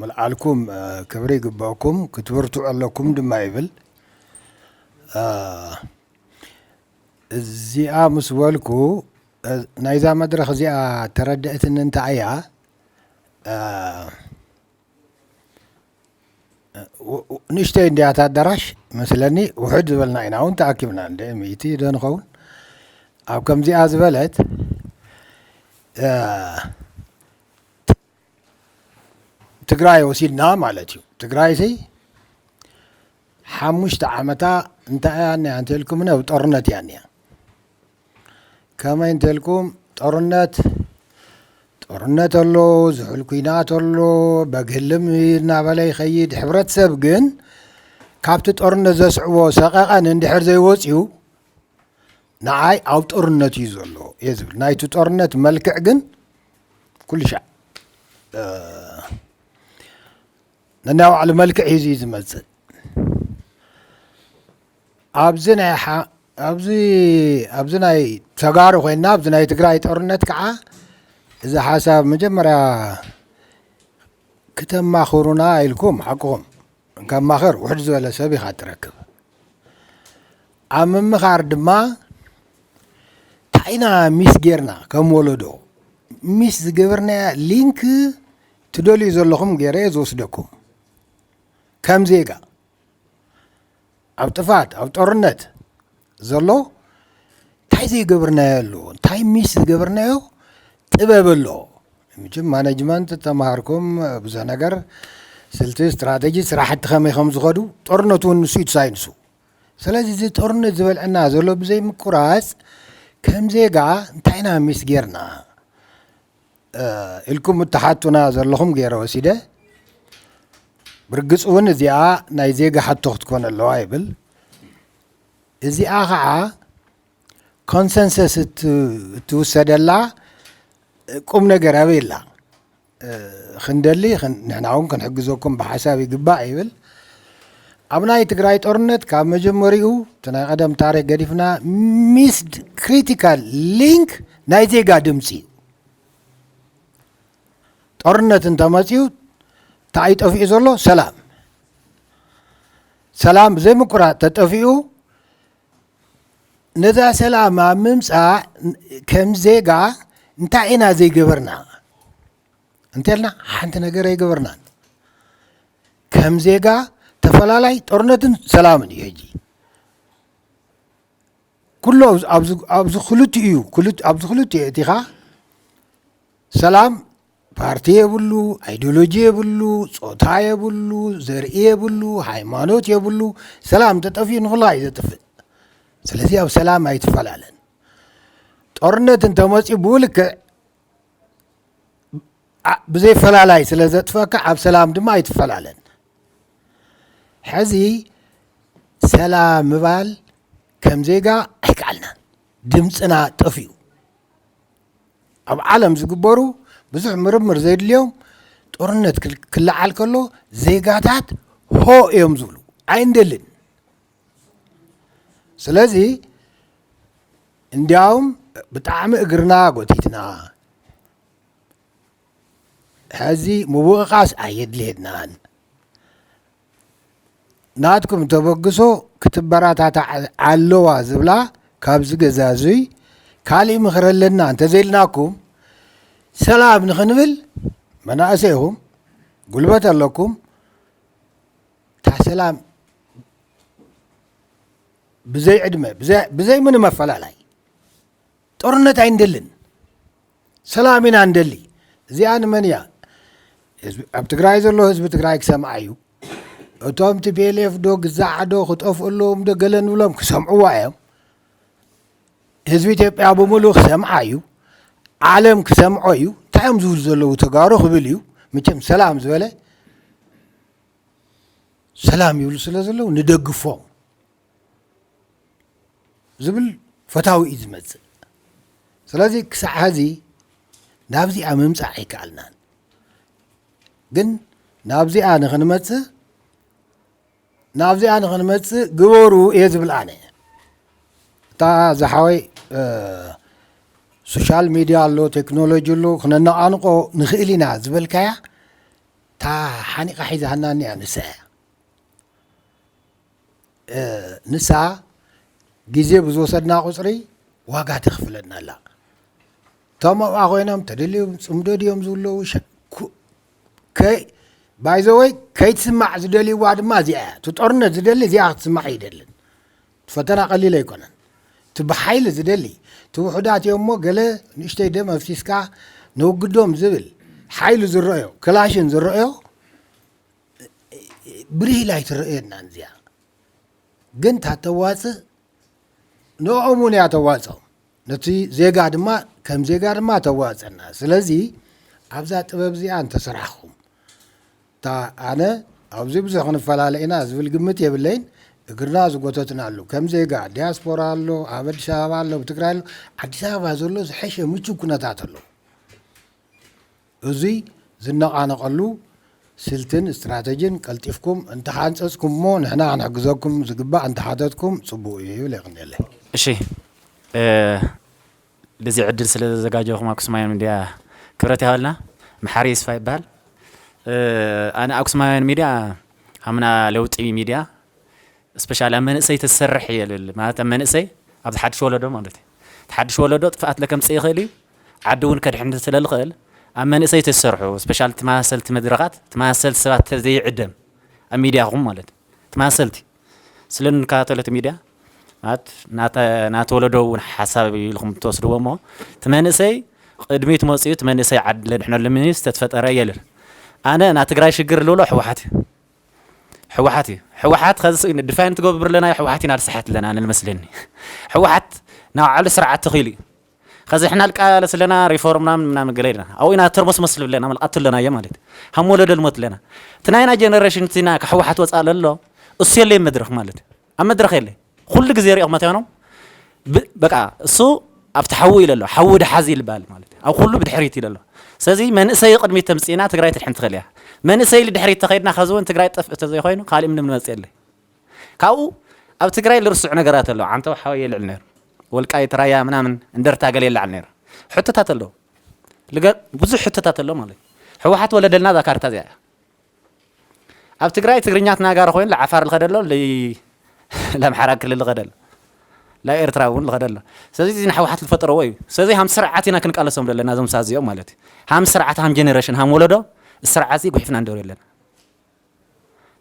ምልዓልኩም ክብሪ ይግበኣኩም ክትብርትዑ ኣለኩም ድማ ይብል። እ፣ እዚኣ ምስ በልኩ፣ እ፣ ናይዛ መድረኽ እዚኣ ተረድእትኒ እንታይ እያ? እ፣ ው-፣ ው-፣ ንእሽተይ እንድያ እታ ኣዳራሽ መስለኒ፣ ውሕድ ዝበልና ኢና እውን ተኣኪብና፣ እንደ ሚእቲ ዶ ንኸውን? ኣብ ከምዚኣ ዝበለት፣ እ፣ ትግራይ ወሲድና ማለት እዩ። ትግራይሲ ሓሙሽተ ዓመታ እንታይ እያ እኒኣ እንተልኩምኒ፣ ኣብ ጦርነት እያ እኒኣ። ከመይ እንተልኩም፣ ጦርነት፣ ጦርነት ኣሎ፣ ዝሑል ኲናት ኣሎ፣ በግ ህልም እናበለ ይኸይድ። ሕብረተሰብ ግን ካብቲ ጦርነት ዘስዕቦ ሰቐቐን እንድሕር ዘይወፅዩ፣ ንዓይ ኣብ ጦርነት እዩ ዘሎ እየ ዝብል። ናይቲ ጦርነት መልክዕ ግን ኩሉ ሻዕ፣ እ፣ ነናይ ባዕሉ መልክዕ ሒዙ እዩ ዝመጽእ። ኣብዚ ናይ ሓ-፣ ኣብዚ፣ ኣብዚ ናይ ተጋሩ ኮይንና፣ ኣብዚ ናይ ትግራይ ጦርነት ከዓ፣ እዚ ሓሳብ መጀመርያ ክተማኽሩና ኢልኩም፣ ሓቅኹም፣ ከማኽር ውሕድ ዝበለ ሰብ ኢኻ ትረክብ። ኣብ ምምኻር ድማ፣ እንታይ ኢና ሚስ ጌርና ከም ወለዶ? ሚስ ዝገበርናያ ሊንክ ትደልዩ ዘለኹም ገይረ እየ ዝወስደኩም። ከም ዜጋ፣ ኣብ ጥፋት፣ ኣብ ጦርነት ዘሎ እንታይ ዘይገበርናዮ ኣሎ? እንታይ ሚስ ዝገበርናዮ ጥበብ ኣሎ? መቸም ማኔጅመንት ተማሃርኩም፣ ብዙሕ ነገር፣ ስልቲ፣ ስትራተጂ፣ ስራሕቲ ከመይ ከም ዝኸዱ፣ ጦርነት እውን ንሱ እዩ ሳይንሱ። ስለዚ እዚ ጦርነት ዝበልዐና ዘሎ ብዘይ ምቁራጽ፣ ከም ዜጋ እንታይ ኢና ሚስ ጌርና? እ፣ ኢልኩም እትሓቱና ዘለኹም ገይረ ወሲደ። ብርግጽ እውን እዚኣ ናይ ዜጋ ሕቶ ክትኮን ኣለዋ ይብል። እዚኣ ኸዓ ኮንሰንሰስ እት-፣ እትውሰደላ ቁም ነገር ኣበይ ኣላ? እ፣ ክንደሊ፣ ክን-፣ ንሕና እውን ክንሕግዘኩም ብሓሳብ ይግባእ ይብል። ኣብ ናይ ትግራይ ጦርነት ካብ መጀመሪኡ እቲ ናይ ቀደም ታሪክ ገዲፍና፣ ሚስድ ክሪቲካል ሊንክ ናይ ዜጋ ድምፂ እዩ። ጦርነት እንተመፅዩ እንታይ ጠፊኡ ዘሎ? ሰላም። ሰላም ብዘይ ምቁራፅ ተጠፊኡ፣ ነዛ ሰላም ኣብ ምምፃእ ከም ዜጋ እንታይ ኢና ዘይገበርና እንተልና፣ ሓንቲ ነገር ኣይገበርናን። ከም ዜጋ ተፈላላይ ጦርነትን ሰላምን እዩ ሕጂ። ኩሉ ኣብዚ፣ ኣብዚ፣ ኣብዚ ክልቲኡ እዩ፣ ክልት-፣ ኣብዚ ክልቲኡ እቲኻ ሰላም ፓርቲ የብሉ፣ ኣይዲዮሎጂ የብሉ፣ ጾታ የብሉ፣ ዘርኢ የብሉ፣ ሃይማኖት የብሉ። ሰላም ተጠፊኡ ንኹላ እዩ ዘጥፍእ። ስለዚ ኣብ ሰላም ኣይትፈላለን። ጦርነት እንተመፅዩ ብኡ ልክዕ ኣ-፣ ብዘይፈላላይ ስለ ዘጥፈካ ኣብ ሰላም ድማ ኣይትፈላለን። ሕዚ ሰላም ምባል ከም ዜጋ ኣይከኣልናን። ድምፅና ጠፊኡ። ኣብ ዓለም ዝግበሩ ብዙሕ ምርምር ዘድልዮም ጦርነት ክል-፣ ክለዓል ከሎ ዜጋታት ሆ እዮም ዝብሉ። ኣይንደልን። ስለዚ እንዲያውም ብጣዕሚ እግርና ጎቲትና፣ ሕዚ ምውቕቓስ ኣየድልየናን። ናትኩም ተበግሶ ክትበራታታዕ ኣለዋ ዝብላ ካብ ዝገዛዙይ ካሊእ ምኽሪ ኣለና እንተዘይልናኩም፣ ሰላም ንኽንብል መናእሰይ ኢኹም፣ ጉልበት ኣለኩም። እታ ሰላም ብዘይ ዕድመ፣ ብዘይ፣ ብዘይ ምንም ኣፈላላይ ጦርነት ኣይንደልን። ሰላም ኢና እንደሊ። እዚኣ ንመን እያ? ህዝቢ፣ ኣብ ትግራይ ዘሎ ህዝቢ ትግራይ ክሰምዓ እዩ። እቶም ቲ ፒ ኤል ኤፍ ዶ ግዛዕ ዶ ክጠፍኡ ኣለዎም ዶ ገለ ንብሎም ክሰምዕዋ እዮም። ህዝቢ ኢትዮጵያ ብምሉእ ክሰምዓ እዩ። ዓለም ክሰምዖ እዩ። እንታይ እዮም ዝብሉ ዘለዉ ተጋሩ ክብል እዩ። መቸም ሰላም ዝበለ ሰላም ይብሉ ስለ ዘለዉ ንደግፎም ዝብል ፈታዊ እዩ ዝመጽእ። ስለዚ ክሳዕ ሐዚ ናብዚኣ ምምጻእ ኣይከኣልናን። ግን ናብዚኣ ንኽንመጽእ፣ ናብዚኣ ንኽንመጽእ ግበሩ እየ ዝብል ኣነ። እታ ዝሓወይ፣ እ፣ ሶሻል ሚድያ ኣሎ፣ ቴክኖሎጂ ኣሎ፣ ክነነቓንቆ ንኽእል ኢና ዝበልካያ፣ እታ ሓኒቓ ሒዛትና እኒኣ ንሳ እያ። ንሳ ግዜ ብዝወሰድና ቁፅሪ ዋጋ ተኽፍለና ኣላ። እቶም ኣብኣ ኮይኖም ተደልዮም ፅምዶ ድዮም ዝብለዉ ባይዘወይ ከይትስማዕ ዝደልይዋ ድማ እዚኣ እያ። እቲ ጦርነት ዝደሊ እዚኣ ክትስማዕ ይደልን። ፈተና ቀሊል ኣይኮነን። እቲ ብሓይሊ ዝደሊ እቲ ውሑዳት እዮም እሞ ገለ ንእሽተይ ደም ኣፍሲስካ ነውግዶም ዝብል ሓይሊ ዝረአዮ ክላሽን ዝረአዮ ብርሂል ኣይትረእየናን እዚኣ። ግን እታ ተዋፅእ ንኦም እውን እያ ተዋፅኦም። ነቲ ዜጋ ድማ ከም ዜጋ ድማ ተዋፀና። ስለዚ ኣብዛ ጥበብ እዚኣ እንተሰራሕኹም እታ ኣነ ኣብዚ ብዙሕ ክንፈላለ ኢና ዝብል ግምት የብለይን። እግርና ዝጎተትና ኣሎ ከም ዜጋ ዲያስፖራ ኣሎ፣ ኣብ ኣዲስ ኣበባ ኣሎ፣ ኣብ ትግራይ ኣሎ። ኣዲስ ኣበባ ዘሎ ዝሐሸ ምቹ ኩነታት ኣሎ። እዙይ ዝነቓነቐሉ ስልትን ስትራተጂን ቀልጢፍኩም እንተሓንፀፅኩም እሞ ንሕና ክንሕግዘኩም ዝግባእ እንተሓተትኩም ፅቡቕ እዩ ይብል። የቕንየለይ። እሺ፣ እ፣ ለዚ ዕድል ስለ ዘዘጋጀኹም ኣክሱማውያን ሚድያ ክብረት ይሃበልና። መሓሪ ይስፋ ይበሃል። እ፣ ኣነ ኣክሱማውያን ሚድያ ሃምና ለውጢ ሚድያ ስፔሻሊ ኣብ መንእሰይ ተሰርሕ እየ ልብል ማለት ኣብ መንእሰይ ኣብዚ ሓድሽ ወለዶ ማለት እዩ። እቲ ሓድሽ ወለዶ ጥፍኣት ለከምፅእ ይኽእል እዩ። ዓዲ እውን ከድሕን ስለ ልኽእል ኣብ መንእሰይ ተሰርሑ ስፔሻሊ ተመሳሰልቲ መድረኻት ተመሳሰልቲ ሰባት ተዘይዕደም ኣብ ሚድያኹም ማለት እዩ። ተመሳሰልቲ ስለ ንከታተሎ እቲ ሚድያ ማለት ናተ ናተ ወለዶ እውን ሓሳብ ኢልኩም ትወስድዎ እሞ እቲ መንእሰይ ቅድሚት መፅኡ እቲ መንእሰይ ዓዲ ለድሕነሉ ሚኒስ ተትፈጠረ የልን። ኣነ ና ትግራይ ሽግር ልብሎ ሕወሓት እዩ። ሕወሓት እዩ። ሕወሓት ከዚ ስእነ ድፋይን ትገብር ለና ሕወሓት ኢና ልስሓት ለና ንመስለኒ። ሕወሓት ናብ ዓሉ ስርዓት ተኺሉ እዩ። ከዚ ሕና ልቃለስ ለና ሪፎርም ምናምን ምናምን ገለ ኢልና ኣብኡ ኢና ተርሞስ መስል ብለና መልቃት ለና እየ ማለት ሃም ወለዶ ልሞት ለና እቲ ናይና ጀነሬሽን እቲ ና ከሕወሓት ወፃእ ለሎ እሱ የለይ መድረክ ማለት ኣብ መድረክ የለይ ኩሉ ግዜ ሪኦም መታኖም በቃ እሱ ኣብቲ ሓዊ ኢለ ኣሎ ሓዊ ድሓዚ ይልበሃል ማለት ኣብ ኩሉ ብድሕሪት ኢለ ኣሎ። ስለዚ መንእሰይ ቅድሚት ተምፅእና ትግራይ ትድሕን ትኽእል እያ። መንእሰይ ኢሉ ድሕሪት ተኸይድና ከዚ እውን ትግራይ ጠፍእ ተዘይኮይኑ ካሊእ ምንም ንመፅእ የለ። ካብኡ ኣብ ትግራይ ልርስዑ ነገራት ኣሎ። ዓንተው ሓወይ የልዕል ነይሩ። ወልቃይት ራያ ምናምን እንደርታ ገለ ይለዓል ነይሩ። ሕቶታት ኣለዉ። ልገ- ብዙሕ ሕቶታት ኣሎ ማለት እዩ። ህወሓት ወለደልና እዛ ካርታ እዚኣ እያ። ኣብ ትግራይ ትግርኛ ተናጋሪ ኮይኑ ለዓፋር ልኸደሎ ለኣምሓራ ክልል ልኸደሎ ለኤርትራ እውን ልኸደሎ። ስለዚ እዚ ንሕወሓት ዝፈጠረዎ እዩ። ስለዚ ሃም ስርዓት ኢና ክንቃለሶም ዘለና እዞም ሳዚኦም ማለት እዩ። ሃም ስርዓት ሃም ጀኔሬሽን ሃም ወለዶ ስርዓት እዚ ጉሒፍና እንደውር የለና።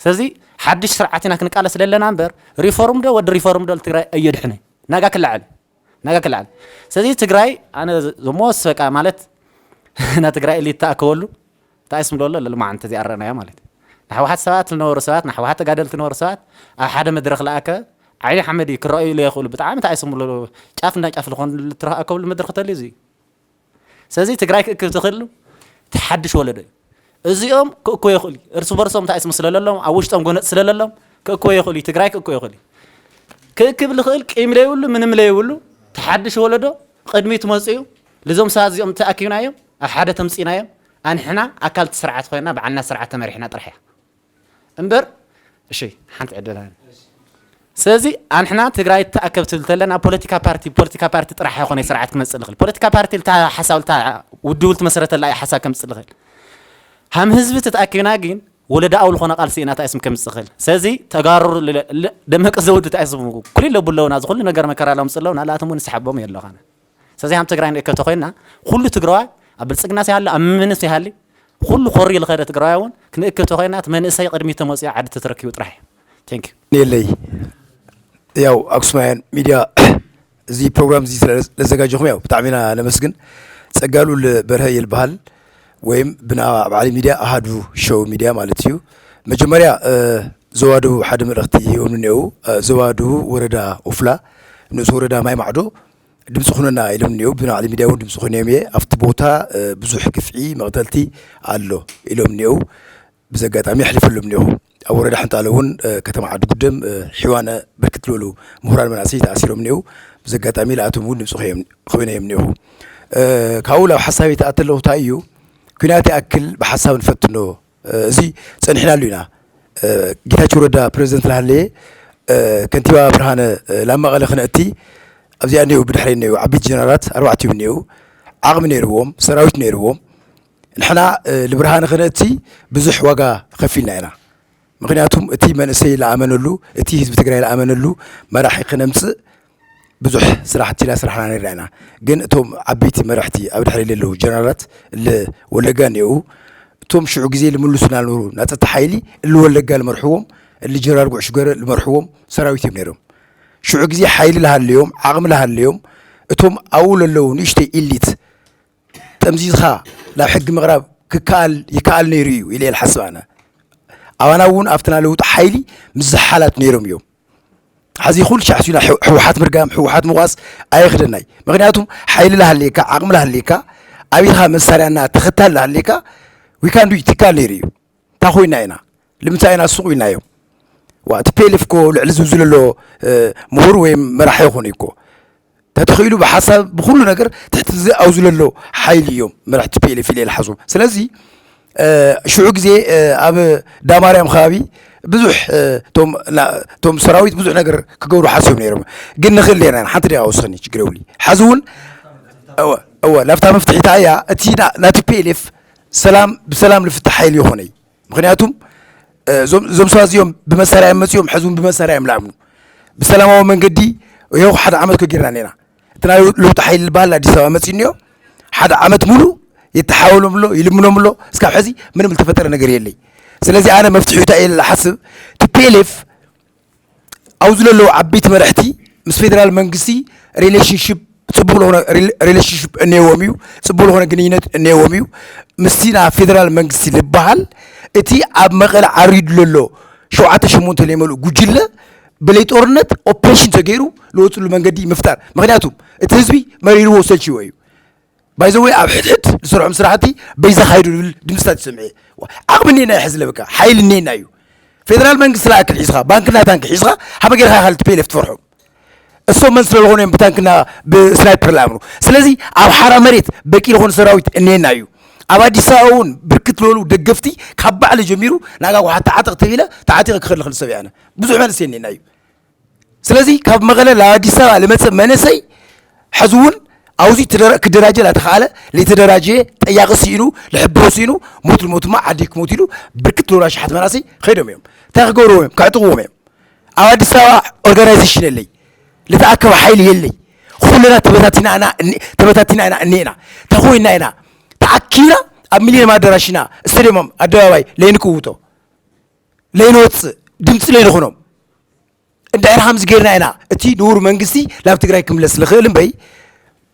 ስለዚ ሓድሽ ስርዓት ኢና ክንቃለስ ዘለና እምበር ሪፎርም ዶ ወዲ ሪፎርም ዶ ትግራይ እየድሕነ ናጋ ክለዓል ናጋ ክለዓል። ስለዚ ትግራይ ኣነ ዘሞስ በቃ ማለት ና ትግራይ እሊት ተኣከበሉ እንታይ ስም ዶሎ ለልማዓንቲ እዚኣ ረኣናዮ ማለት እዩ። ንሕወሓት ሰባት ዝነበሩ ሰባት ንሕወሓት ተጋደልቲ ዝነበሩ ሰባት ኣብ ሓደ መድረክ ለኣከ ዓይኒ ሓመድ እዩ ክረኣዩ ኢሉ የኽእሉ ብጣዕሚ እንታይ ስም ጫፍ እንዳ ጫፍ ዝኾኑ ትረኣከብሉ መድረክ ተልዩ እዚ እዩ። ስለዚ ትግራይ ክእክብ ትኽእል እቲ ሓድሽ ወለዶ እዩ። እዚኦም ክእኮ ይኽእሉ እርስ በርሶም እንታይ ስም ስለለሎም ኣብ ውሽጦም ጎነፅ ስለለሎም ክእኮ ይኽእሉ ትግራይ ክእኮ ይኽእሉ። ክእክብ ልኽእል ቂም ለይብሉ ምንም ለይብሉ እቲ ሓድሽ ወለዶ ቅድሚት መፅኡ ልዞም ሰባት እዚኦም ተኣኪብናዮም ኣብ ሓደ ተምፂናዮም ኣንሕና ኣካል እቲ ስርዓት ኮይና ብዓልና ስርዓት ተመሪሕና ጥራሕ እያ። እምበር እሺ ሓንቲ ዕድል ሃኒ። ስለዚ ኣንሕና ትግራይ ተኣከብ ትብል ተለና ፖለቲካ ፓርቲ ፖለቲካ ፓርቲ ጥራሕ ኣይኮነ ስርዓት ክመፅእ ልኽእል ፖለቲካ ፓርቲ ልታ ሓሳብ ልታ ውድቡ ልትመሰረተላ እዩ ሓሳብ ከምፅእ ልኽእል ሃም ህዝቢ ተተኣኪብና ግን ወለዳኣዊ ዝኾነ ቃልሲ ኢና እንታይ ስም ከምፅእ ልኽእል ስለዚ ተጋሩ ደመቀ ዘውዱ እንታይ ስም ኩሉ ለቡ ኣለውና እዚ ኩሉ ነገር መከራ ላምፅእ ኣለውና ላኣቶም እውን ንስሓቦም የለኻና። ስለዚ ሃም ትግራይ ንእከብ ተኮይንና ኩሉ ትግራዋይ ኣብ ብልፅግና ሲሃሊ ኣብ ምንስ ይሃሊ ኩሉ ኮሪ ልኸደ ትግራዋይ እውን ክንእክብ ተኮይንና እቲ መንእሰይ ቅድሚት ተመፅዮ ዓዲ ተተረኪቡ ጥራሕ እዩ። Thank you። የለይ ያው ኣክሱማውያን ሚድያ እዚ ፕሮግራም እዚ ስለዘጋጀኹም ያው ብጣዕሚ ኢና ነመስግን። ፀጋሉል በርሀ ይልበሃል ወይም ብና በዓል ሚድያ ኣሃዱ ሸው ሚድያ ማለት እዩ። መጀመርያ ዞባ ደቡብ ሓደ መልእኽቲ ሂቦም እኒአው። ዞባ ደቡብ ወረዳ ኦፍላ ንኡስ ወረዳ ማይ ማዕዶ ድምፂ ኩነና ኢሎም እኒአው ብናዕሊ ሚድያ እውን ድምፂ ኮይኖም እየ ኣብቲ ቦታ ብዙሕ ግፍዒ መቕተልቲ ኣሎ ኢሎም እኒአው። ብዚ ኣጋጣሚ ኣሕሊፈሎም እኒአኹ። ኣብ ወረዳ ሕንጣሎ እውን ከተማ ዓዲ ጉደም ሒዋነ ብርክት ዝበሉ ምሁራን መናእሰይ ተኣሲሮም እኒአው። ብዚ ኣጋጣሚ ለኣቶም እውን ድምፂ ኮይኖም እኒአኹ። ካብኡ ላብ ሓሳብ ይተኣተ ኣለኹ እንታይ እዩ ኩናት ይኣክል ብሓሳብ ንፈትኖ እዚ ጸኒሕናሉ ኢና። ጌታቸው ረዳ ፕሬዚደንት ላሃለየ ከንቲባ ብርሃነ ላብ መቐለ ክነእቲ ኣብዚኣ እኒአው ብድሕረይ እኒአው ዓበይቲ ጀነራላት ኣርባዕቲኦም እኒአው ዓቕሚ ነይርዎም ሰራዊት ነይርዎም ንሕና ልብርሃነ ክነእቲ ብዙሕ ዋጋ ከፊልና ኢና ምኽንያቱም እቲ መንእሰይ ዝኣመነሉ፣ እቲ ህዝቢ ትግራይ ዝኣመነሉ መራሒ ክነምፅእ ብዙሕ ስራሕቲ እናሰራሕና ነርና ኢና። ግን እቶም ዓበይቲ መራሕቲ ኣብ ድሕሪ ዘለዉ ጀነራላት እለ ወለጋ እኒአው፣ እቶም ሽዑ ግዜ ልምልሱና ዝነበሩ ናፀጥታ ሓይሊ እለ ወለጋ ልመርሕዎም፣ እለ ጀነራል ጉዕ ሽገረ ልመርሕዎም ሰራዊት እዮም ነይሮም። ሽዑ ግዜ ሓይሊ ልሃለዮም፣ ዓቕሚ ልሃለዮም፣ እቶም ኣብኡ ለለዉ ንእሽተይ ኢሊት ጠምዚዝኻ ናብ ሕጊ ምቕራብ ክከኣል ይከኣል ነይሩ እዩ ኢለ እየ ዝሓስብ ኣነ። ኣባና እውን ኣብቲ ናይ ለውጢ ሓይሊ ምስ ዝሓላት ነይሮም እዮም። ሕዚ ኩሉ ሻዕ ሲና ህወሓት ምርጋም፣ ህወሓት ምቋስ ኣየኽደናይ። ምኽንያቱም ሓይሊ ልሃልየካ፣ ዓቕሚ ልሃልየካ፣ ኣቢልካ መሳርያና ተኸታል ልሃልየካ፣ ዊካንዱ ይትካል ነይሩ እዩ። እንታይ ኮይና ኢና? ልምንታይ ኢና ሱቕ ኢልናዮ? ዋ፣ እቲ ፒኤልኤፍ እኮ ልዕሊ ዝብዙ ዘሎ ምሁር ወይ መራሒ ይኾነ እኮ። ተተኺሉ ብሓሳብ ብኩሉ ነገር ትሕቲ እዚ ኣብዚ ዘሎ ሓይሊ እዮም መራሕቲ ፒኤልኤፍ ኢለ ዝሓስቦም። ስለዚ ሽዑ ግዜ ኣብ ዳማርያም ከባቢ ብዙሕ እቶም ሰራዊት ብዙሕ ነገር ክገብሩ ሓሲቦም ነይሮም። ግን ንኽእል ኔርና ሓንቲ ደቂቃ ወስኸኒ ችግር የብሉ። ሓዚ እውን እወ እወ ናብታ መፍትሒታ እያ እቲ ናቲ ፒኤልኤፍ ሰላም ብሰላም ልፍታሕ ሓይሊ ይኾነይ። ምኽንያቱም እዞም ሰባት እዚኦም ብመሳርያ እዮም መፂኦም፣ ሕዚ እውን ብመሳርያ እዮም ላዕምኑ። ብሰላማዊ መንገዲ ይኸው ሓደ ዓመት ኮ ጌርና ኔና። እቲ ናይ ለውጢ ሓይሊ ዝበሃል ኣዲስ ኣበባ መፂኡ እኒኦ ሓደ ዓመት ሙሉ የተሓወሎም ኣሎ፣ ይልምኖም ኣሎ። እስካብ ሕዚ ምንም ዝተፈጠረ ነገር የለይ። ስለዚ ኣነ መፍትሒ እንታይ እየ ዝሓስብ፣ ቲፒኤልኤፍ ኣብዚ ዘለዉ ዓበይቲ መራሕቲ ምስ ፌደራል መንግስቲ ሪሌሽንሽፕ ፅቡቅ ዝኾነ ሪሌሽንሽፕ እኒሄዎም እዩ፣ ፅቡቅ ዝኾነ ግንኙነት እኒሄዎም እዩ። ምስቲ ናብ ፌደራል መንግስቲ ዝበሃል እቲ ኣብ መቐለ ዓሪዱ ዘሎ ሸውዓተ ሸሞንተ ለይመልኡ ጉጅለ ብለይ ጦርነት ኦፕሬሽን ተገይሩ ዝወፅሉ መንገዲ ምፍጣር። ምክንያቱ እቲ ህዝቢ መሪርዎ ሰልችዎ እዩ። ባይዘወይ ኣብ ሕድሕድ ዝሰርሖም ስራሕቲ በይዛ ካይዱ ዝብል ድምፅታት ይሰምዐ። ዓቕሚ እኔና እዩ ሕዚ ለበካ ሓይሊ እኔና እዩ። ፌደራል መንግስቲ ዝኣክል ሒዝኻ ባንክና ታንክ ሒዝኻ ሓመ ጌርካ ካልቲ ፒኤልኤፍ ትፈርሖም እሶም መን ስለ ዝኾኑ እዮም ብታንክና ብስናይፐር ዝኣምኑ። ስለዚ ኣብ ሓራ መሬት በቂ ዝኾነ ሰራዊት እኔና እዩ። ኣብ ኣዲስ ኣበባ እውን ብርክት ዝበሉ ደገፍቲ ካብ ባዕለ ጀሚሩ ናጋ ጓሓ ተዓጠቕ ተቢለ ተዓጢቐ ክኸል ክእል ሰብ እየ ኣነ። ብዙሕ መንእሰይ እኔና እዩ። ስለዚ ካብ መቐለ ናብ ኣዲስ ኣበባ ልመፀ መንእሰይ ሕዚ እውን ኣብዚ ክደራጀ ላተኸኣለ ለተደራጀየ ጠያቂ ስኢኑ ልሕብሮ ስኢኑ ሞት ልሞትማ ዓዲ ክሞት ኢሉ ብርክት ዝበሉ ኣሽሓት መናእሰይ ከይዶም እዮም። እንታይ ክገብርዎም እዮም? ከዕጥቕዎም እዮም። ኣብ ኣዲስ ኣበባ ኦርጋናይዜሽን የለይ፣ ልተኣከበ ሓይሊ የለይ። ኩልና ተበታቲና ኢና እኔና። እንታይ ኮይንና ኢና? ተኣኪብና ኣብ ሚሊዮን ኣዳራሽ ኢና ስቴድዮም ኣደባባይ ለይንቅውጦ ለይንወፅእ ድምፂ ለይንኾኖም። እንድሕር ከምዚ ጌርና ኢና እቲ ንቡር መንግስቲ ናብ ትግራይ ክምለስ ንኽእል እምበይ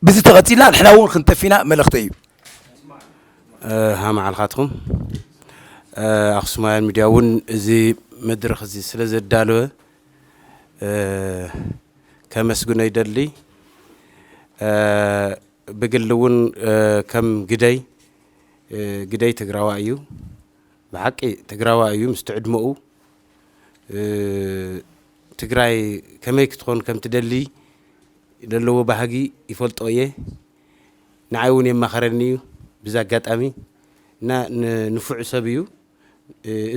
ብዚ ተቐፂልና ንሕና እውን ክንጠፊና መልእኽቲ እዩ። ሃ መዓልካትኩም ኣክሱማውያን ሚድያ እውን እዚ መድረክ እዚ ስለ ዘዳለወ ከመስግኖ ይደሊ። ብግሊ እውን ከም ግደይ ግደይ ትግራዋ እዩ። ብሓቂ ትግራዋ እዩ ምስቲ ዕድመኡ ትግራይ ከመይ ክትኾን ከም ትደሊ ዘለዎ ባህጊ ይፈልጦ እየ። ንዓይ እውን የማኸረኒ እዩ ብዚ ኣጋጣሚ እና ንፉዕ ሰብ እዩ።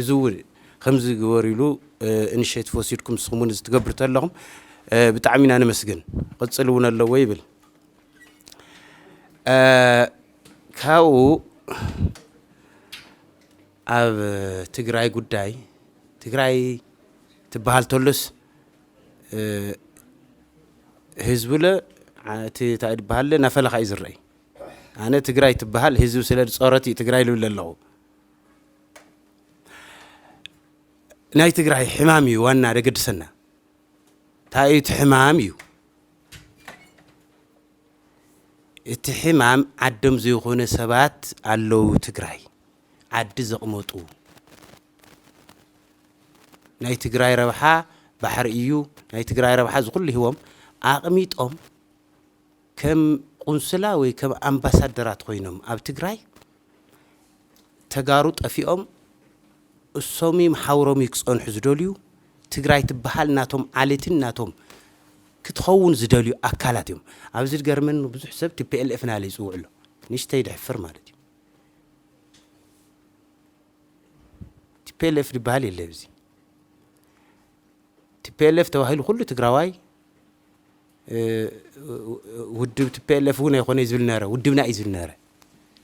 እዚ እውን ከምዚ ግበር ኢሉ ኢኒሼቲቭ ወሲድኩም ንስኹም እውን እዚ ትገብሩ ተለኹም ብጣዕሚ ኢና ነመስግን። ቅፅል እውን ኣለዎ ይብል። ካብኡ ኣብ ትግራይ ጉዳይ ትግራይ ትበሃል ተሎስ ህዝቡ ለ እቲ እንታይ ዝበሃል ለ ናፈለኻ እዩ ዝረአይ። ኣነ ትግራይ ትበሃል ህዝቢ ስለ ዝፀረት እዩ ትግራይ ልብል ኣለኹ። ናይ ትግራይ ሕማም እዩ ዋና ደገድሰና። እንታይ እዩ እቲ ሕማም እዩ? እቲ ሕማም ዓዶም ዘይኮነ ሰባት ኣለዉ ትግራይ ዓዲ ዘቕመጡ ናይ ትግራይ ረብሓ ባሕሪ እዩ ናይ ትግራይ ረብሓ ዝኩሉ ሂቦም ኣቕሚጦም ከም ቁንስላ ወይ ከም ኣምባሳደራት ኮይኖም ኣብ ትግራይ ተጋሩ ጠፊኦም እሶም ሓውሮም ክፀንሑ ዝደልዩ ትግራይ ትበሃል ናቶም ዓሌትን ናቶም ክትኸውን ዝደልዩ ኣካላት እዮም። ኣብዚ ዝገርመኒ ብዙሕ ሰብ ቲፒኤልኤፍ ናለ ይፅውዕ ኣሎ። ንሽተይ ድሕፍር ማለት እዩ። ቲፒኤልኤፍ ዝበሃል የለ እዚ። ቲፒኤልኤፍ ተባሂሉ ኩሉ ትግራዋይ ውድብ ቲፒኤልኤፍ እውን ኣይኮነ ዝብል ነረ ውድብና እዩ ዝብል ነረ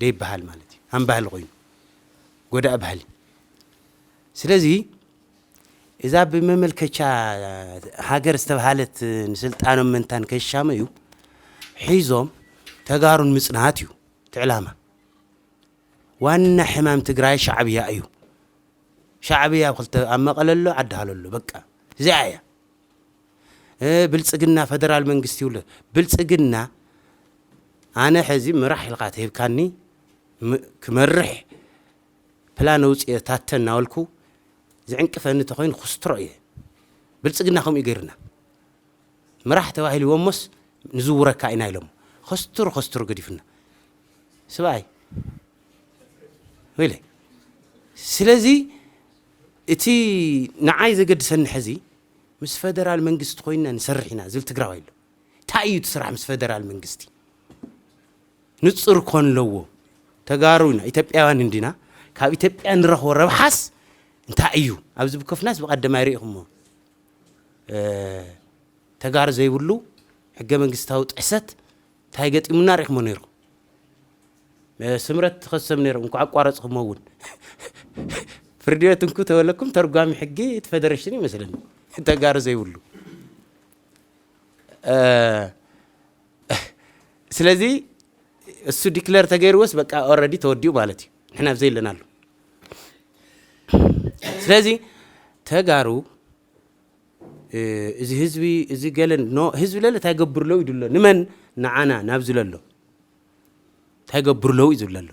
ደይበሃል ማለት እዩ። ኣም ባህሊ ኮይኑ ጎዳእ ባህሊ። ስለዚ እዛ ብመመልከቻ ሃገር ዝተባሃለት ንስልጣኖም መንታን ከሻመዩ ሒዞም ተጋሩን ምጽናት እዩ እቲ ዕላማ። ዋና ሕማም ትግራይ ሻዕብያ እዩ። ሻዕብያ ኣብ ክልተ፣ ኣብ መቐለ ኣሎ፣ ዓዲ ሃሎ ኣሎ። በቃ እዚኣ እያ። እ፣ ብልጽግና ፈደራል መንግስቲ ይብሉ። ብልጽግና ኣነ ሕዚ ምራሕ ኢልካ ተሂብካኒ፣ ም-፣ ክመርሕ ፕላን ኣውፅኤ ታተ እናበልኩ ዝዕንቅፈኒ ተኾይኑ ክስትሮ እየ። ብልጽግና ከምኡ ይገይርና። ምራሕ ተባሂልዎ እሞስ ንዝውረካ ኢና ኢሎም። ከስትሩ ከስትሩ ገዲፉና። ስብኣይ ወይለ። ስለዚ እቲ ንዓይ ዘገድሰኒ ሕዚ ምስ ፈደራል መንግስቲ ኮይና ንሰርሕ ኢና ዝብል ትግራዋይ ኣሎ። እንታይ እዩ እቲ ስራሕ ምስ ፈደራል መንግስቲ? ንጹር ኮን ኣለዎ። ተጋሩ ኢና፣ ኢትዮጵያውያን እንዲና። ካብ ኢትዮጵያ ንረኽቦ ረብሓስ እንታይ እዩ? ኣብዚ ብከፍናስ ብቐደማይ ርኢኹሞ። እ፣ ተጋሩ ዘይብሉ ሕገ መንግስታዊ ጥሕሰት እንታይ ገጢሙና ርኢኹሞ ነይርኩም? እ፣ ስምረት ትኸሰም ነይሮም፣ እንኳዕ ኣቋረጽኹሞ እውን። ፍርዲ ቤት እንኩ ተበለኩም ተርጓሚ ሕጊ እቲ ፌደሬሽን ይመስለኒ። ተጋሩ ዘይብሉ። እ፣ ስለዚ እሱ ዲክለር ተገይርዎስ በቃ ኦልሬዲ ተወዲኡ ማለት እዩ። ንሕና ኣብዘይ ኣለናሉ። ስለዚ ተጋሩ፣ እ፣ እዚ ህዝቢ፣ እዚ ገለን፣ ኖ፣ ህዝቢ ለለ እንታይ ገብር ለው እዩ ድሎ? ንመን? ንዓና፣ ናብዚ ለሎ እንታይ ገብር ለው እዩ ዝብለሎ?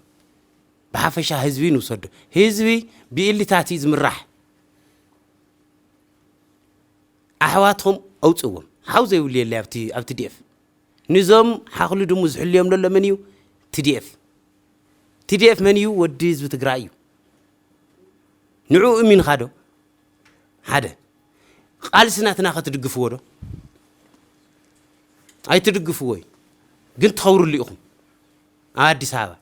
ብሓፈሻ ህዝቢ ንውሰዶ። ህዝቢ ብኢሊታት እዩ ዝምራሕ። ኣሕዋትኩም ኣውፅዎም። ሓው ዘይብሉ የለ ኣብቲ፣ ኣብቲ ዲኤፍ። ንዞም ሓኽሊ ድሙ ዝሕልዮም ዘሎ መን እዩ? ቲዲኤፍ። ቲዲኤፍ መን እዩ? ወዲ ህዝቢ ትግራይ እዩ። ንዕኡ እሚንኻ ዶ? ሓደ። ቃልሲ ናትና ከ ትድግፍዎ ዶ? ኣይትድግፍዎ እዩ። ግን ትኸብርሉ ኢኹም። ኣብ ኣዲስ ኣበባ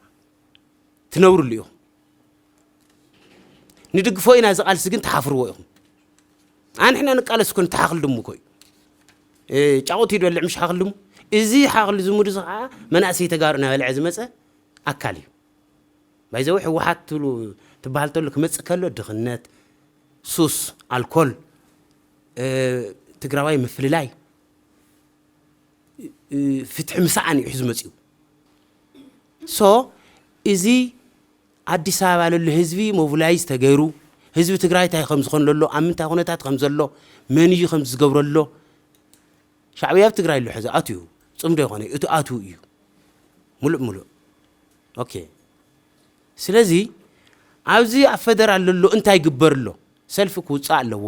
ትነብርሉ ኢኹም። ንድግፎ ኢና እዚ ቃልሲ ግን ትሓፍርዎ ኢኹም። ኣንሕና ንቃለስ እኮ ንተሓኽል ድሙ እኮ እዩ። እ፣ ጫቑት ይበልዕ ምሽ ሓኽል ድሙ። እዚ ሓኽል ዝሙ እዚ ከዓ መናእሰይ ተጋሩ እናበልዐ ዝመፀ ኣካል እዩ። ባይዘው ህወሓት ትብሉ ትበሃል ተሎ ክመፅእ ከሎ ድኽነት፣ ሱስ፣ ኣልኮል፣ እ፣ ትግራዋይ ምፍልላይ፣ እ፣ ፍትሒ ምሳኣን እዩ ሒዙ መፂኡ። ሶ እዚ ኣዲስ ኣበባ ለሎ ህዝቢ ሞቢላይዝ ተገይሩ፣ ህዝቢ ትግራይ እንታይ ከም ዝኾን ለሎ፣ ኣብ ምንታይ ኩነታት ከም ዘሎ፣ መን እዩ ከም ዝገብረሎ፣ ሻዕብያ ኣብ ትግራይ ኣሎ ሕዚ ኣትዩ፣ ጽምዶ ይኾነ፣ እቲ ኣትዩ እዩ። ሙሉእ ሙሉእ። ኦኬ። ስለዚ ኣብዚ ኣብ ፈደራል ለሎ እንታይ ይግበር ኣሎ? ሰልፊ ክውጻእ ኣለዎ።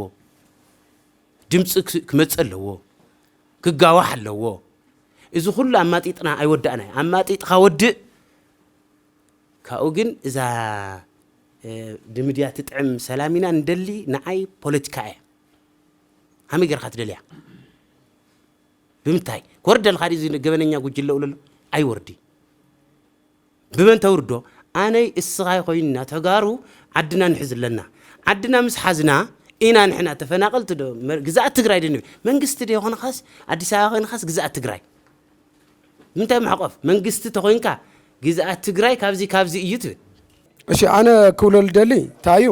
ድምፂ ክስ-፣ ክመፅእ ኣለዎ። ክጋዋሕ ኣለዎ። እዚ ኩሉ ኣማጢጥና ኣይወዳእናይ። ኣማጢጥካ ወድእ። ካብኡ ግን እዛ፣ እ፣ ድምድያ ትጥዕም ሰላም ኢና ንደሊ፣ ንዓይ ፖለቲካ እያ። ሃመይ ጌርካ ትደልያ? ብምንታይ? ክወርድ ደልካ ድዩ እዚ ገበነኛ ጉጅለ ውለሎ? ኣይወርዲ። ብመን ተውርዶ? ኣነይ እስኻይ ኮይንና ተጋሩ ዓድና ንሕዝ ኣለና። ዓድና ምስ ሓዝና ኢና ንሕና ተፈናቐልቲ ዶ፣ መ-፣ ግዝኣት ትግራይ ዶ ንብል? መንግስቲ ዶ ይኾንኻስ፣ ኣዲስ ኣበባ ኮይንኻስ ግዝኣት ትግራይ? ምንታይ መሕቆፍ? መንግስቲ ተኾይንካ ግዝኣት ትግራይ ካብዚ ካብዚ እዩ ትብል። እሺ፣ ኣነ ክብሎ ልደሊ እንታይ እዩ?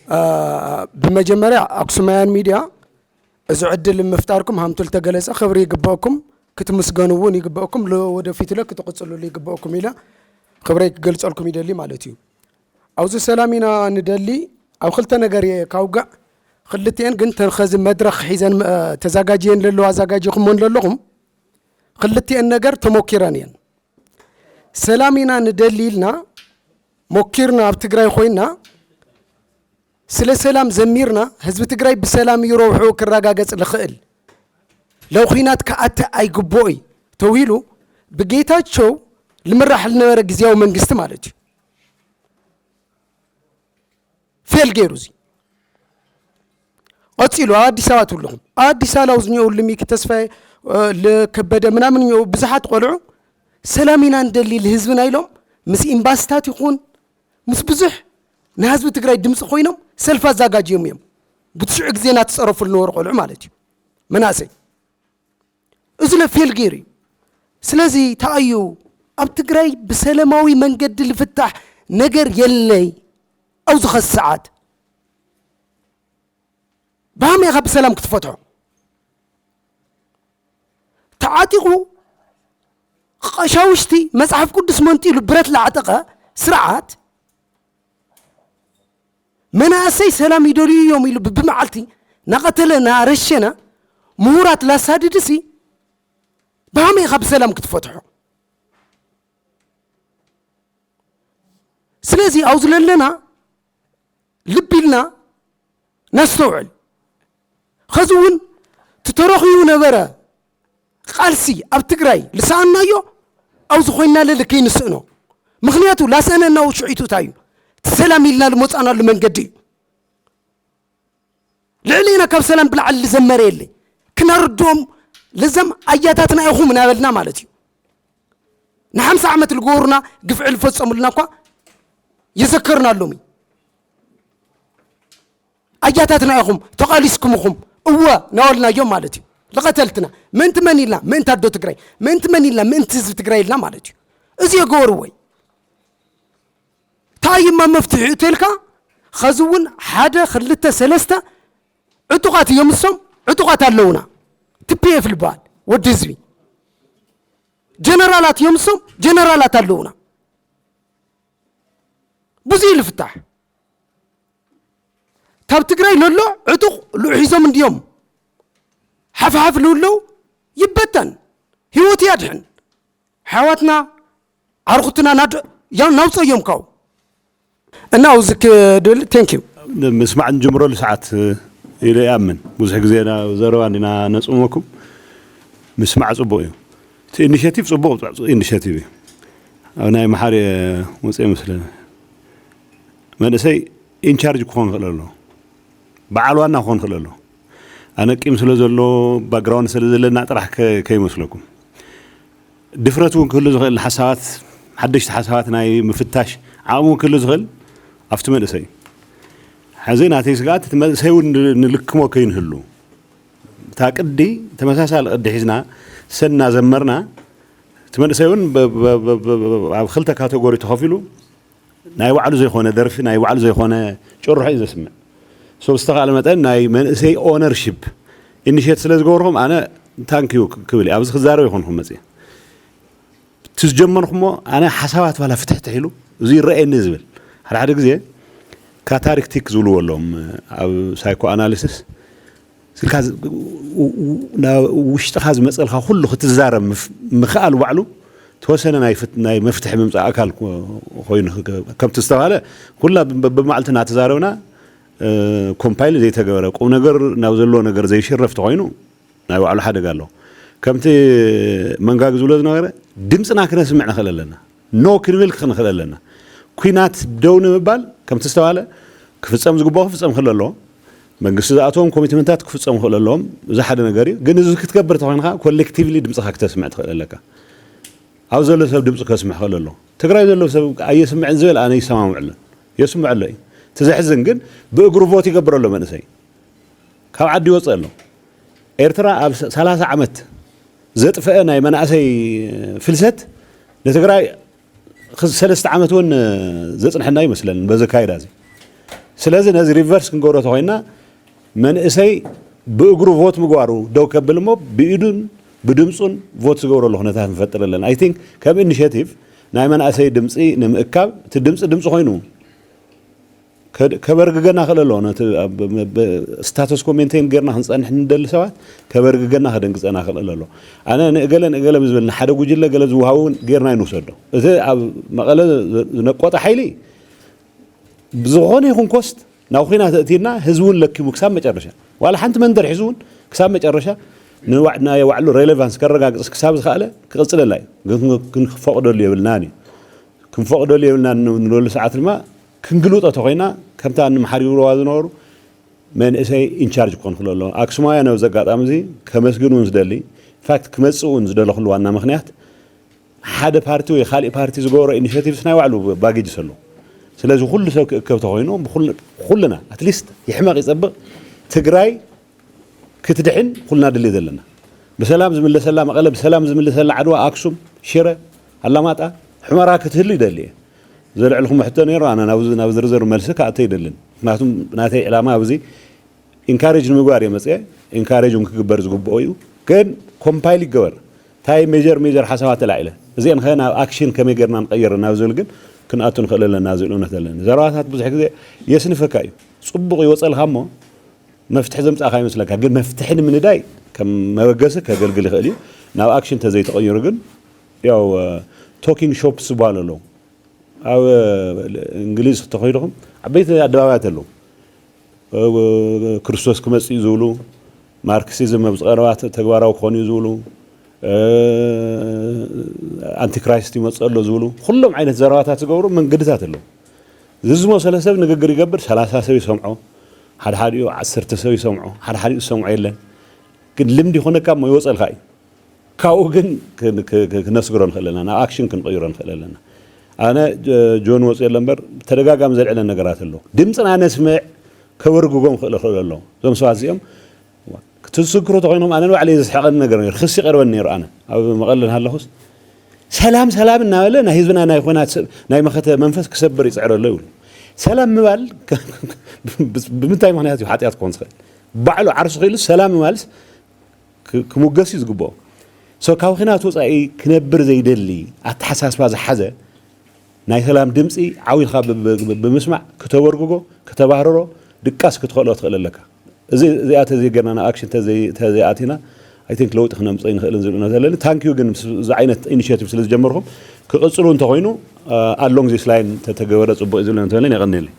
አ፣ ብመጀመርያ ኣክሱማውያን ሚድያ እዚ ዕድል ምፍጣርኩም ሃምቱ ልተገለጸ ክብሪ ይግበአኩም፣ ክትምስገኑ እውን ይግበአኩም፣ ለ-፣ ወደፊት ለ ክትቕጽሉሉ ይግበአኩም ኢለ ክብረይ ክገልጸልኩም ይደሊ ማለት እዩ። ኣብዚ ሰላም ኢና ንደሊ፣ ኣብ ክልተ ነገር እየ ካውጋዕ፣ ክልቲኤን ግን ተኸዚ መድረኽ ሒዘን፣ እ፣ ተዛጋጅየን ለለዋ፣ ኣዛጋጅኹሞን ለለኹም፣ ክልቲኤን ነገር ተሞኪረን እየን። ሰላም ኢና ንደሊ ኢልና ሞኪርና፣ ኣብ ትግራይ ኮይና ስለ ሰላም ዘሚርና፣ ህዝቢ ትግራይ ብሰላም እዩ ረብሕኡ ክረጋገጽ ልኽእል። ለው ኹናት ክኣቲ ኣይግብኦይ ተዊሉ ብጌታቸው ልምራሕ ልነበረ ግዝያዊ መንግስቲ ማለት እዩ። ፌል ገይሩ እዚ ቀጺሉ ኣብ ኣዲስ ኣበባ ትብልኹም። ኣብ ኣዲስ ኣበባ ዝኒኦ ልሚክ ተስፋዬ፣ እ፣ ልከበደ ምናምን እኒኦ ብዙሓት ቆልዑ ሰላም ኢና ንደሊ ልህዝብና ኢሎም ምስ ኤምባስታት ይኹን ምስ ብዙሕ ናይ ህዝቢ ትግራይ ድምፂ ኮይኖም ሰልፊ ኣዛጋጅዮም እዮም። ብትሽዑ ግዜ እናተፀረፉ ዝነበሩ ቆልዑ ማለት እዩ። መናእሰይ እዚ ለፌል ገይሩ እዩ። ስለዚ ተኣዩ ኣብ ትግራይ ብሰላማዊ መንገዲ ልፍታሕ ነገር የለይ። ኣብዚ ኸዚ ሰዓት ብሃመይ ኢኻ ብሰላም ክትፈትሖ? ተዓጢቑ ቀሻውሽቲ መጽሓፍ ቅዱስ መንጢሉ ብረት ላዕጠቐ ስርዓት መናእሰይ ሰላም ይደልዩ እዮም ኢሉ ብብመዓልቲ ናቐተለ ናረሸነ ምሁራት ላሳድድሲ ብሃመይ ኢኻ ብሰላም ክትፈትሖ? ስለዚ ኣብዚ ዘለና ልቢ ኢልና ነስተውዕል። ኸዚ እውን እቲ ተረኺቡ ነበረ ቃልሲ ኣብ ትግራይ ልሰኣናዮ ኣብዚ ኮይና ለለ ከይንስእኖ። ምኽንያቱ ላሰኣነና ውሽዒቱ እንታይ እዩ? እቲ ሰላም ኢልና ልመፃናሉ መንገዲ እዩ። ልዕሌና ካብ ሰላም ብላዕሊ ልዘመረ የለ። ክነርድኦም ለዘም ኣያታትና ኢኹም እናበልና ማለት እዩ። ንሓምሳ ዓመት ልገበሩና ግፍዒ ልፈጸሙልና እኳ የዘከርናሎም እዩ። ኣያታትና ኢኹም ተቓሊስኩም ኢኹም እወ ናበልናዮም ማለት እዩ። ልቐተልትና ምእንቲ መን ኢልና? ምእንቲ ኣዶ ትግራይ። ምእንቲ መን ኢልና? ምእንቲ ህዝቢ ትግራይ ኢልና ማለት እዩ። እዚ የገበርዎ እዩ። እንታይ እማ መፍትሒኡ ተልካ? ኸዚ እውን ሓደ ክልተ ሰለስተ ዕጡቓት እዮም እሶም። ዕጡቓት ኣለውና። ቲ ፒ ኤፍ ልበሃል ወዲ ህዝቢ። ጀነራላት እዮም እሶም። ጀነራላት ኣለውና። ብዙ ልፍታሕ። ታብ ትግራይ ለሎ ዕጡቕ ልኡ ሒዞም እንድዮም ሓፍሓፍ ልውለው ይበተን። ህይወት ያድሕን። ሓዋትና ዓርኹትና ናድ ያው ናውፀዮም ካው። እና ኣብዚ ክብል ቴንክ ዩ። ምስማዕ ንጅምረሉ ሰዓት ኢለ ይኣምን። ብዙሕ ግዜ ናብ ዘረባ እንዲና ነፅመኩም። ምስማዕ ፅቡቕ እዩ። እቲ ኢኒሼቲቭ ፅቡቕ ኢኒሼቲቭ እዩ። ኣብ ናይ መሓሪ ወፅአ ይመስለኒ። መንእሰይ ኢንቻርጅ ክኾን ይኽእል ኣሎ። በዓል ዋና ክኾን ይኽእል ኣሎ። ኣነ ቂም ስለ ዘሎ፣ ባክግራውንድ ስለ ዘለና ጥራሕ ከ-፣ ከይመስለኩም። ድፍረት እውን ክህሉ ዝኽእል ሓሳባት፣ ሓደሽቲ ሓሳባት ናይ ምፍታሽ ዓቕሚ እውን ክህሉ ዝኽእል ኣብቲ መንእሰይ። ሕዚ ናተይ ስግኣት እቲ መንእሰይ እውን ን-፣ ንልክሞ ከይንህሉ። እታ ቅዲ ተመሳሳሊ ቅዲ ሒዝና ሰና ዘመርና፣ እቲ መንእሰይ እውን ብ-፣ ብ-፣ ብ-፣ ብ-፣ ብ-፣ ኣብ ክልተ ካተጎሪ ተኸፊሉ ናይ ባዕሉ ዘይኮነ ደርፊ፣ ናይ ባዕሉ ዘይኮነ ጭርሖ እዩ ዘስምዕ። ሶ ብዝተኻእለ መጠን ናይ መንእሰይ ኦነርሺፕ ኢኒሼት ስለ ዝገበርኹም ኣነ ታንክ ዩ ክብል እየ። ኣብዚ ክዛረብ ይኾንኩም መፅየ። እቲ ዝጀመርኩሞ ኣነ ሓሳባት ባላ ፍትሕትሕ ኢሉ እዚ ይረኣየኒ ዝብል ሓደ ሓደ ግዜ ካታሪክቲክ ዝብልዎ ኣለዎም ኣብ ሳይኮ ኣናሊሲስ ስልካ ዝ-፣ ው-፣ ው-፣ ናብ ውሽጥኻ ዝመፀልካ ኩሉ ክትዛረብ ምፍ-፣ ምኽኣል ባዕሉ ተወሰነ ናይ ፍት-፣ ናይ መፍትሒ ምምፃእ ኣካል ኮ-፣ ኮይኑ ክ-፣ ከምቲ ዝተባሃለ ኩላ ብ-፣ ብ-፣ ብመዓልቲ እናተዛረብና እ፣ ኮምፓይል ዘይተገበረ ቁም ነገር ናብ ዘለዎ ነገር ዘይሽረፍ ተኾይኑ ናይ ባዕሉ ሓደጋ ኣለዎ። ከምቲ መንጋግ ዝብሎ ዝነበረ ድምፅና ክነስምዕ ንኽእል ኣለና። ኖ ክንብል ክንኽእል ኣለና። ኩናት ደው ንምባል ከምቲ ዝተባለ ክፍፀም ዝግብኦ ክፍፀም ክእል ኣለዎ። መንግስቲ ዝኣተዎም ኮሚትመንታት ክፍፀሙ ክእል ኣለዎም። እዚ ሓደ ነገር እዩ። ግን እዚ ክትገብር ተኾይንካ ኮሌክቲቭሊ ድምፅኻ ክተስምዕ ትኽእል ኣለካ። ኣብ ዘሎ ሰብ ድምፂ ከስምዕ ክእል ኣለዎ። ትግራይ ዘሎ ሰብ ኣየስምዕን ዝብል ኣነ ይሰማምዕ ኣሎ። የስምዕ ኣሎ እዩ። እቲ ዘሕዝን ግን ብእግሩ ቮት ይገብር ኣሎ መንእሰይ። ካብ ዓዲ ይወፅእ ኣሎ። ኤርትራ ኣብ ሰ-፣ ሰላሳ ዓመት ዘጥፈአ ናይ መናእሰይ ፍልሰት ንትግራይ ኽ-፣ ሰለስተ ዓመት እውን ዘፅንሐና ይመስለኒ በዚ ኣካይዳ እዚ። ስለዚ ነዚ ሪቨርስ ክንገብሮ ተኾይና መንእሰይ ብእግሩ ቮት ምግባሩ ደው ከብል እሞ ብኢዱን ብድምፁን ቮት ዝገብረሉ ኩነታት ንፈጥር ኣለና። ኣይ ቲንክ ከም ኢኒሼቲቭ ናይ መናእሰይ ድምፂ ንምእካብ እቲ ድምፂ ድምፂ ኮይኑ ከ-፣ ከበርግገና ክእል ኣለዎ። ነቲ ኣብ፣ ብ-፣ ብ-፣ ስታተስኮ ሜንቴን ጌርና ክንፀንሕ ንደሊ ሰባት ከበርግገና ከደንግፀና ክእል ኣለዎ። ኣነ ንእገለ ንእገለ ብዝብል ንሓደ ጉጅለ ገለ ዝወሃቡ እውን ጌርና ይንውሰዶ። እቲ ኣብ መቐለ ዝ-፣ ዝነቆጠ ሓይሊ ብዝኾነ ይኹን ኮስት ናብ ኹናት ኣእቲና ህዝቢ እውን ለኪሙ ክሳብ መጨረሻ ዋላ ሓንቲ መንደር ሒዙ እውን ክሳብ መጨረሻ ንዋ-፣ ናይ ባዕሉ ሬሌቫንስ ከረጋግፅ ክሳብ ዝኸኣለ ክቕፅለላ እዩ። ግን ክን-፣ ክንፈቕደሉ የብልናን እዩ። ክንፈቕደሉ የብልናን ን-፣ ንብለሉ ሰዓት ድማ ክንግልጦ ተኾይና ከምታ ንምሓር ይብልዋ ዝነበሩ መንእሰይ ኢንቻርጅ ክኾን ክእል ኣለዎ። ኣክሱማውያን ኣብዚ ኣጋጣሚ እዚ ከመስግን እውን ዝደሊ፣ ኢንፋክት ክመፅእ እውን ዝደለኹሉ ዋና ምኽንያት ሓደ ፓርቲ ወይ ካሊእ ፓርቲ ዝገበሮ ኢኒሼቲቭስ ናይ ባዕሉ ባጌጅስ ኣለዎ። ስለዚ ኩሉ ሰብ ክእከብ ተኾይኑ ብኩል-፣ ኩልና ኣትሊስት ይሕመቕ ይፀብቕ ትግራይ ክትድሕን ኩልና ድሌት ዘለና። ብሰላም ዝምለሰላ መቐለ፣ ብሰላም ዝምለሰላ ዓድዋ፣ ኣክሱም፣ ሽረ፣ ኣላማጣ፣ ሑመራ ክትህሉ ይደሊ እየ። ዘልዕልኩም ሕቶ ነይሩ፣ ኣነ ናብ፣ ናብ ዝርዝር መልሲ ክኣቶ ኣይደልን። ምክንያቱም ናተይ ዕላማ ኣብዚ ኢንካሬጅ ንምግባር እየ መፅአ። ኢንካሬጅ እውን ክግበር ዝግብኦ እዩ። ግን ኮምፓይል ይገበር። እንታይ ሜጀር ሜጀር ሓሳባት ተላዒለ፣ እዚአን ከ ናብ ኣክሽን ከመይ ጌርና ንቀይር ናብ ዝብል ግን ክንኣቱ ንኽእል ኣለና ዝብል እምነት ኣለኒ። ዘረባታት ብዙሕ ግዜ የስንፈካ እዩ። ፅቡቕ ይወፀልካ እሞ መፍትሒ ዘምፃእካ ይመስለካ፣ ግን መፍትሒ ንምንዳይ ከም መበገሲ ከገልግል ይኽእል እዩ። ናብ ኣክሽን ተዘይተቐይሩ ግን ያው ቶኪንግ ሾፕስ ዝበሃሉ ኣለዉ። ኣብ እንግሊዝ ተኸይድኹም ዓበይቲ ኣደባባያት ኣለዉ። ክርስቶስ ክመጽእ እዩ ዝብሉ፣ ማርክሲዝም ኣብዚ ቀረባ ተግባራዊ ክኾን እዩ ዝብሉ፣ ኣንቲክራይስት ይመጽእ ኣሎ ዝብሉ፣ ኩሎም ዓይነት ዘረባታት ዝገብሩ መንገድታት ኣለዉ። እዚ ዝመሰለ ሰብ ንግግር ይገብር፣ ሰላሳ ሰብ ይሰምዖ፣ ሓደ ሓዲኡ ዓሰርተ ሰብ ይሰምዖ፣ ሓደ ሓዲኡ ዝሰምዖ የለን። ግን ልምዲ ይኾነካ እሞ ይወጸልካ እዩ። ካብኡ ግን ክነስግሮ ንኽእል ኣለና፣ ናብ ኣክሽን ክንቕይሮ ንኽእል ኣለና። ኣነ ጆን ወፂኦ ኣሎ እምበር ተደጋጋሚ ዘልዕለን ነገራት ኣሎ። ድምፅና ነስምዕ፣ ከበርግጎም ክእል ክእል ኣሎ። እዞም ሰባት እዚኦም ክትዝክሩ ተኮይኖም ኣነ ንባዕለይ ዘስሕቐኒ ነገር ነይሩ፣ ክሲ ቀርበኒ ነይሩ። ኣነ ኣብ መቐለ እናሃለኹስ ሰላም ሰላም እናበለ ናይ ህዝብና ናይ ኾናት ናይ መኸተ መንፈስ ክሰብር ይፅዕረ ኣሎ ይብሉ። ሰላም ምባል ብምንታይ ምክንያት እዩ ሓጢኣት ክኾን ዝኽእል? ባዕሉ ዓርሱ ክኢሉ ሰላም ምባልስ ክሙገስ እዩ ዝግብኦ። ሶ ካብ ኺናት ወፃኢ ክነብር ዘይደሊ ኣተሓሳስባ ዝሓዘ ናይ ሰላም ድምፂ ዓው ኢልካ ብምስማዕ ክተበርግጎ፣ ክተባህርሮ፣ ድቃስ ክትኸልኦ ትኽእል ኣለካ። እዚ እዚኣ ተዘይገርና ናብ ኣክሽን ተዘይኣቲና ኣይ ቲንክ ለውጢ ክነምፅእ ይንኽእልን ዝብል እምነት ኣለኒ። ታንኪዩ ግን እዚ ዓይነት ኢኒሽቲቭ ስለ ዝጀመርኩም ክቕፅሉ እንተኾይኑ ኣሎንግ ዚስ ላይን ተተገበረ ፅቡቅ እዩ ዝብል እምነት ኣለኒ። የቐንየለይ።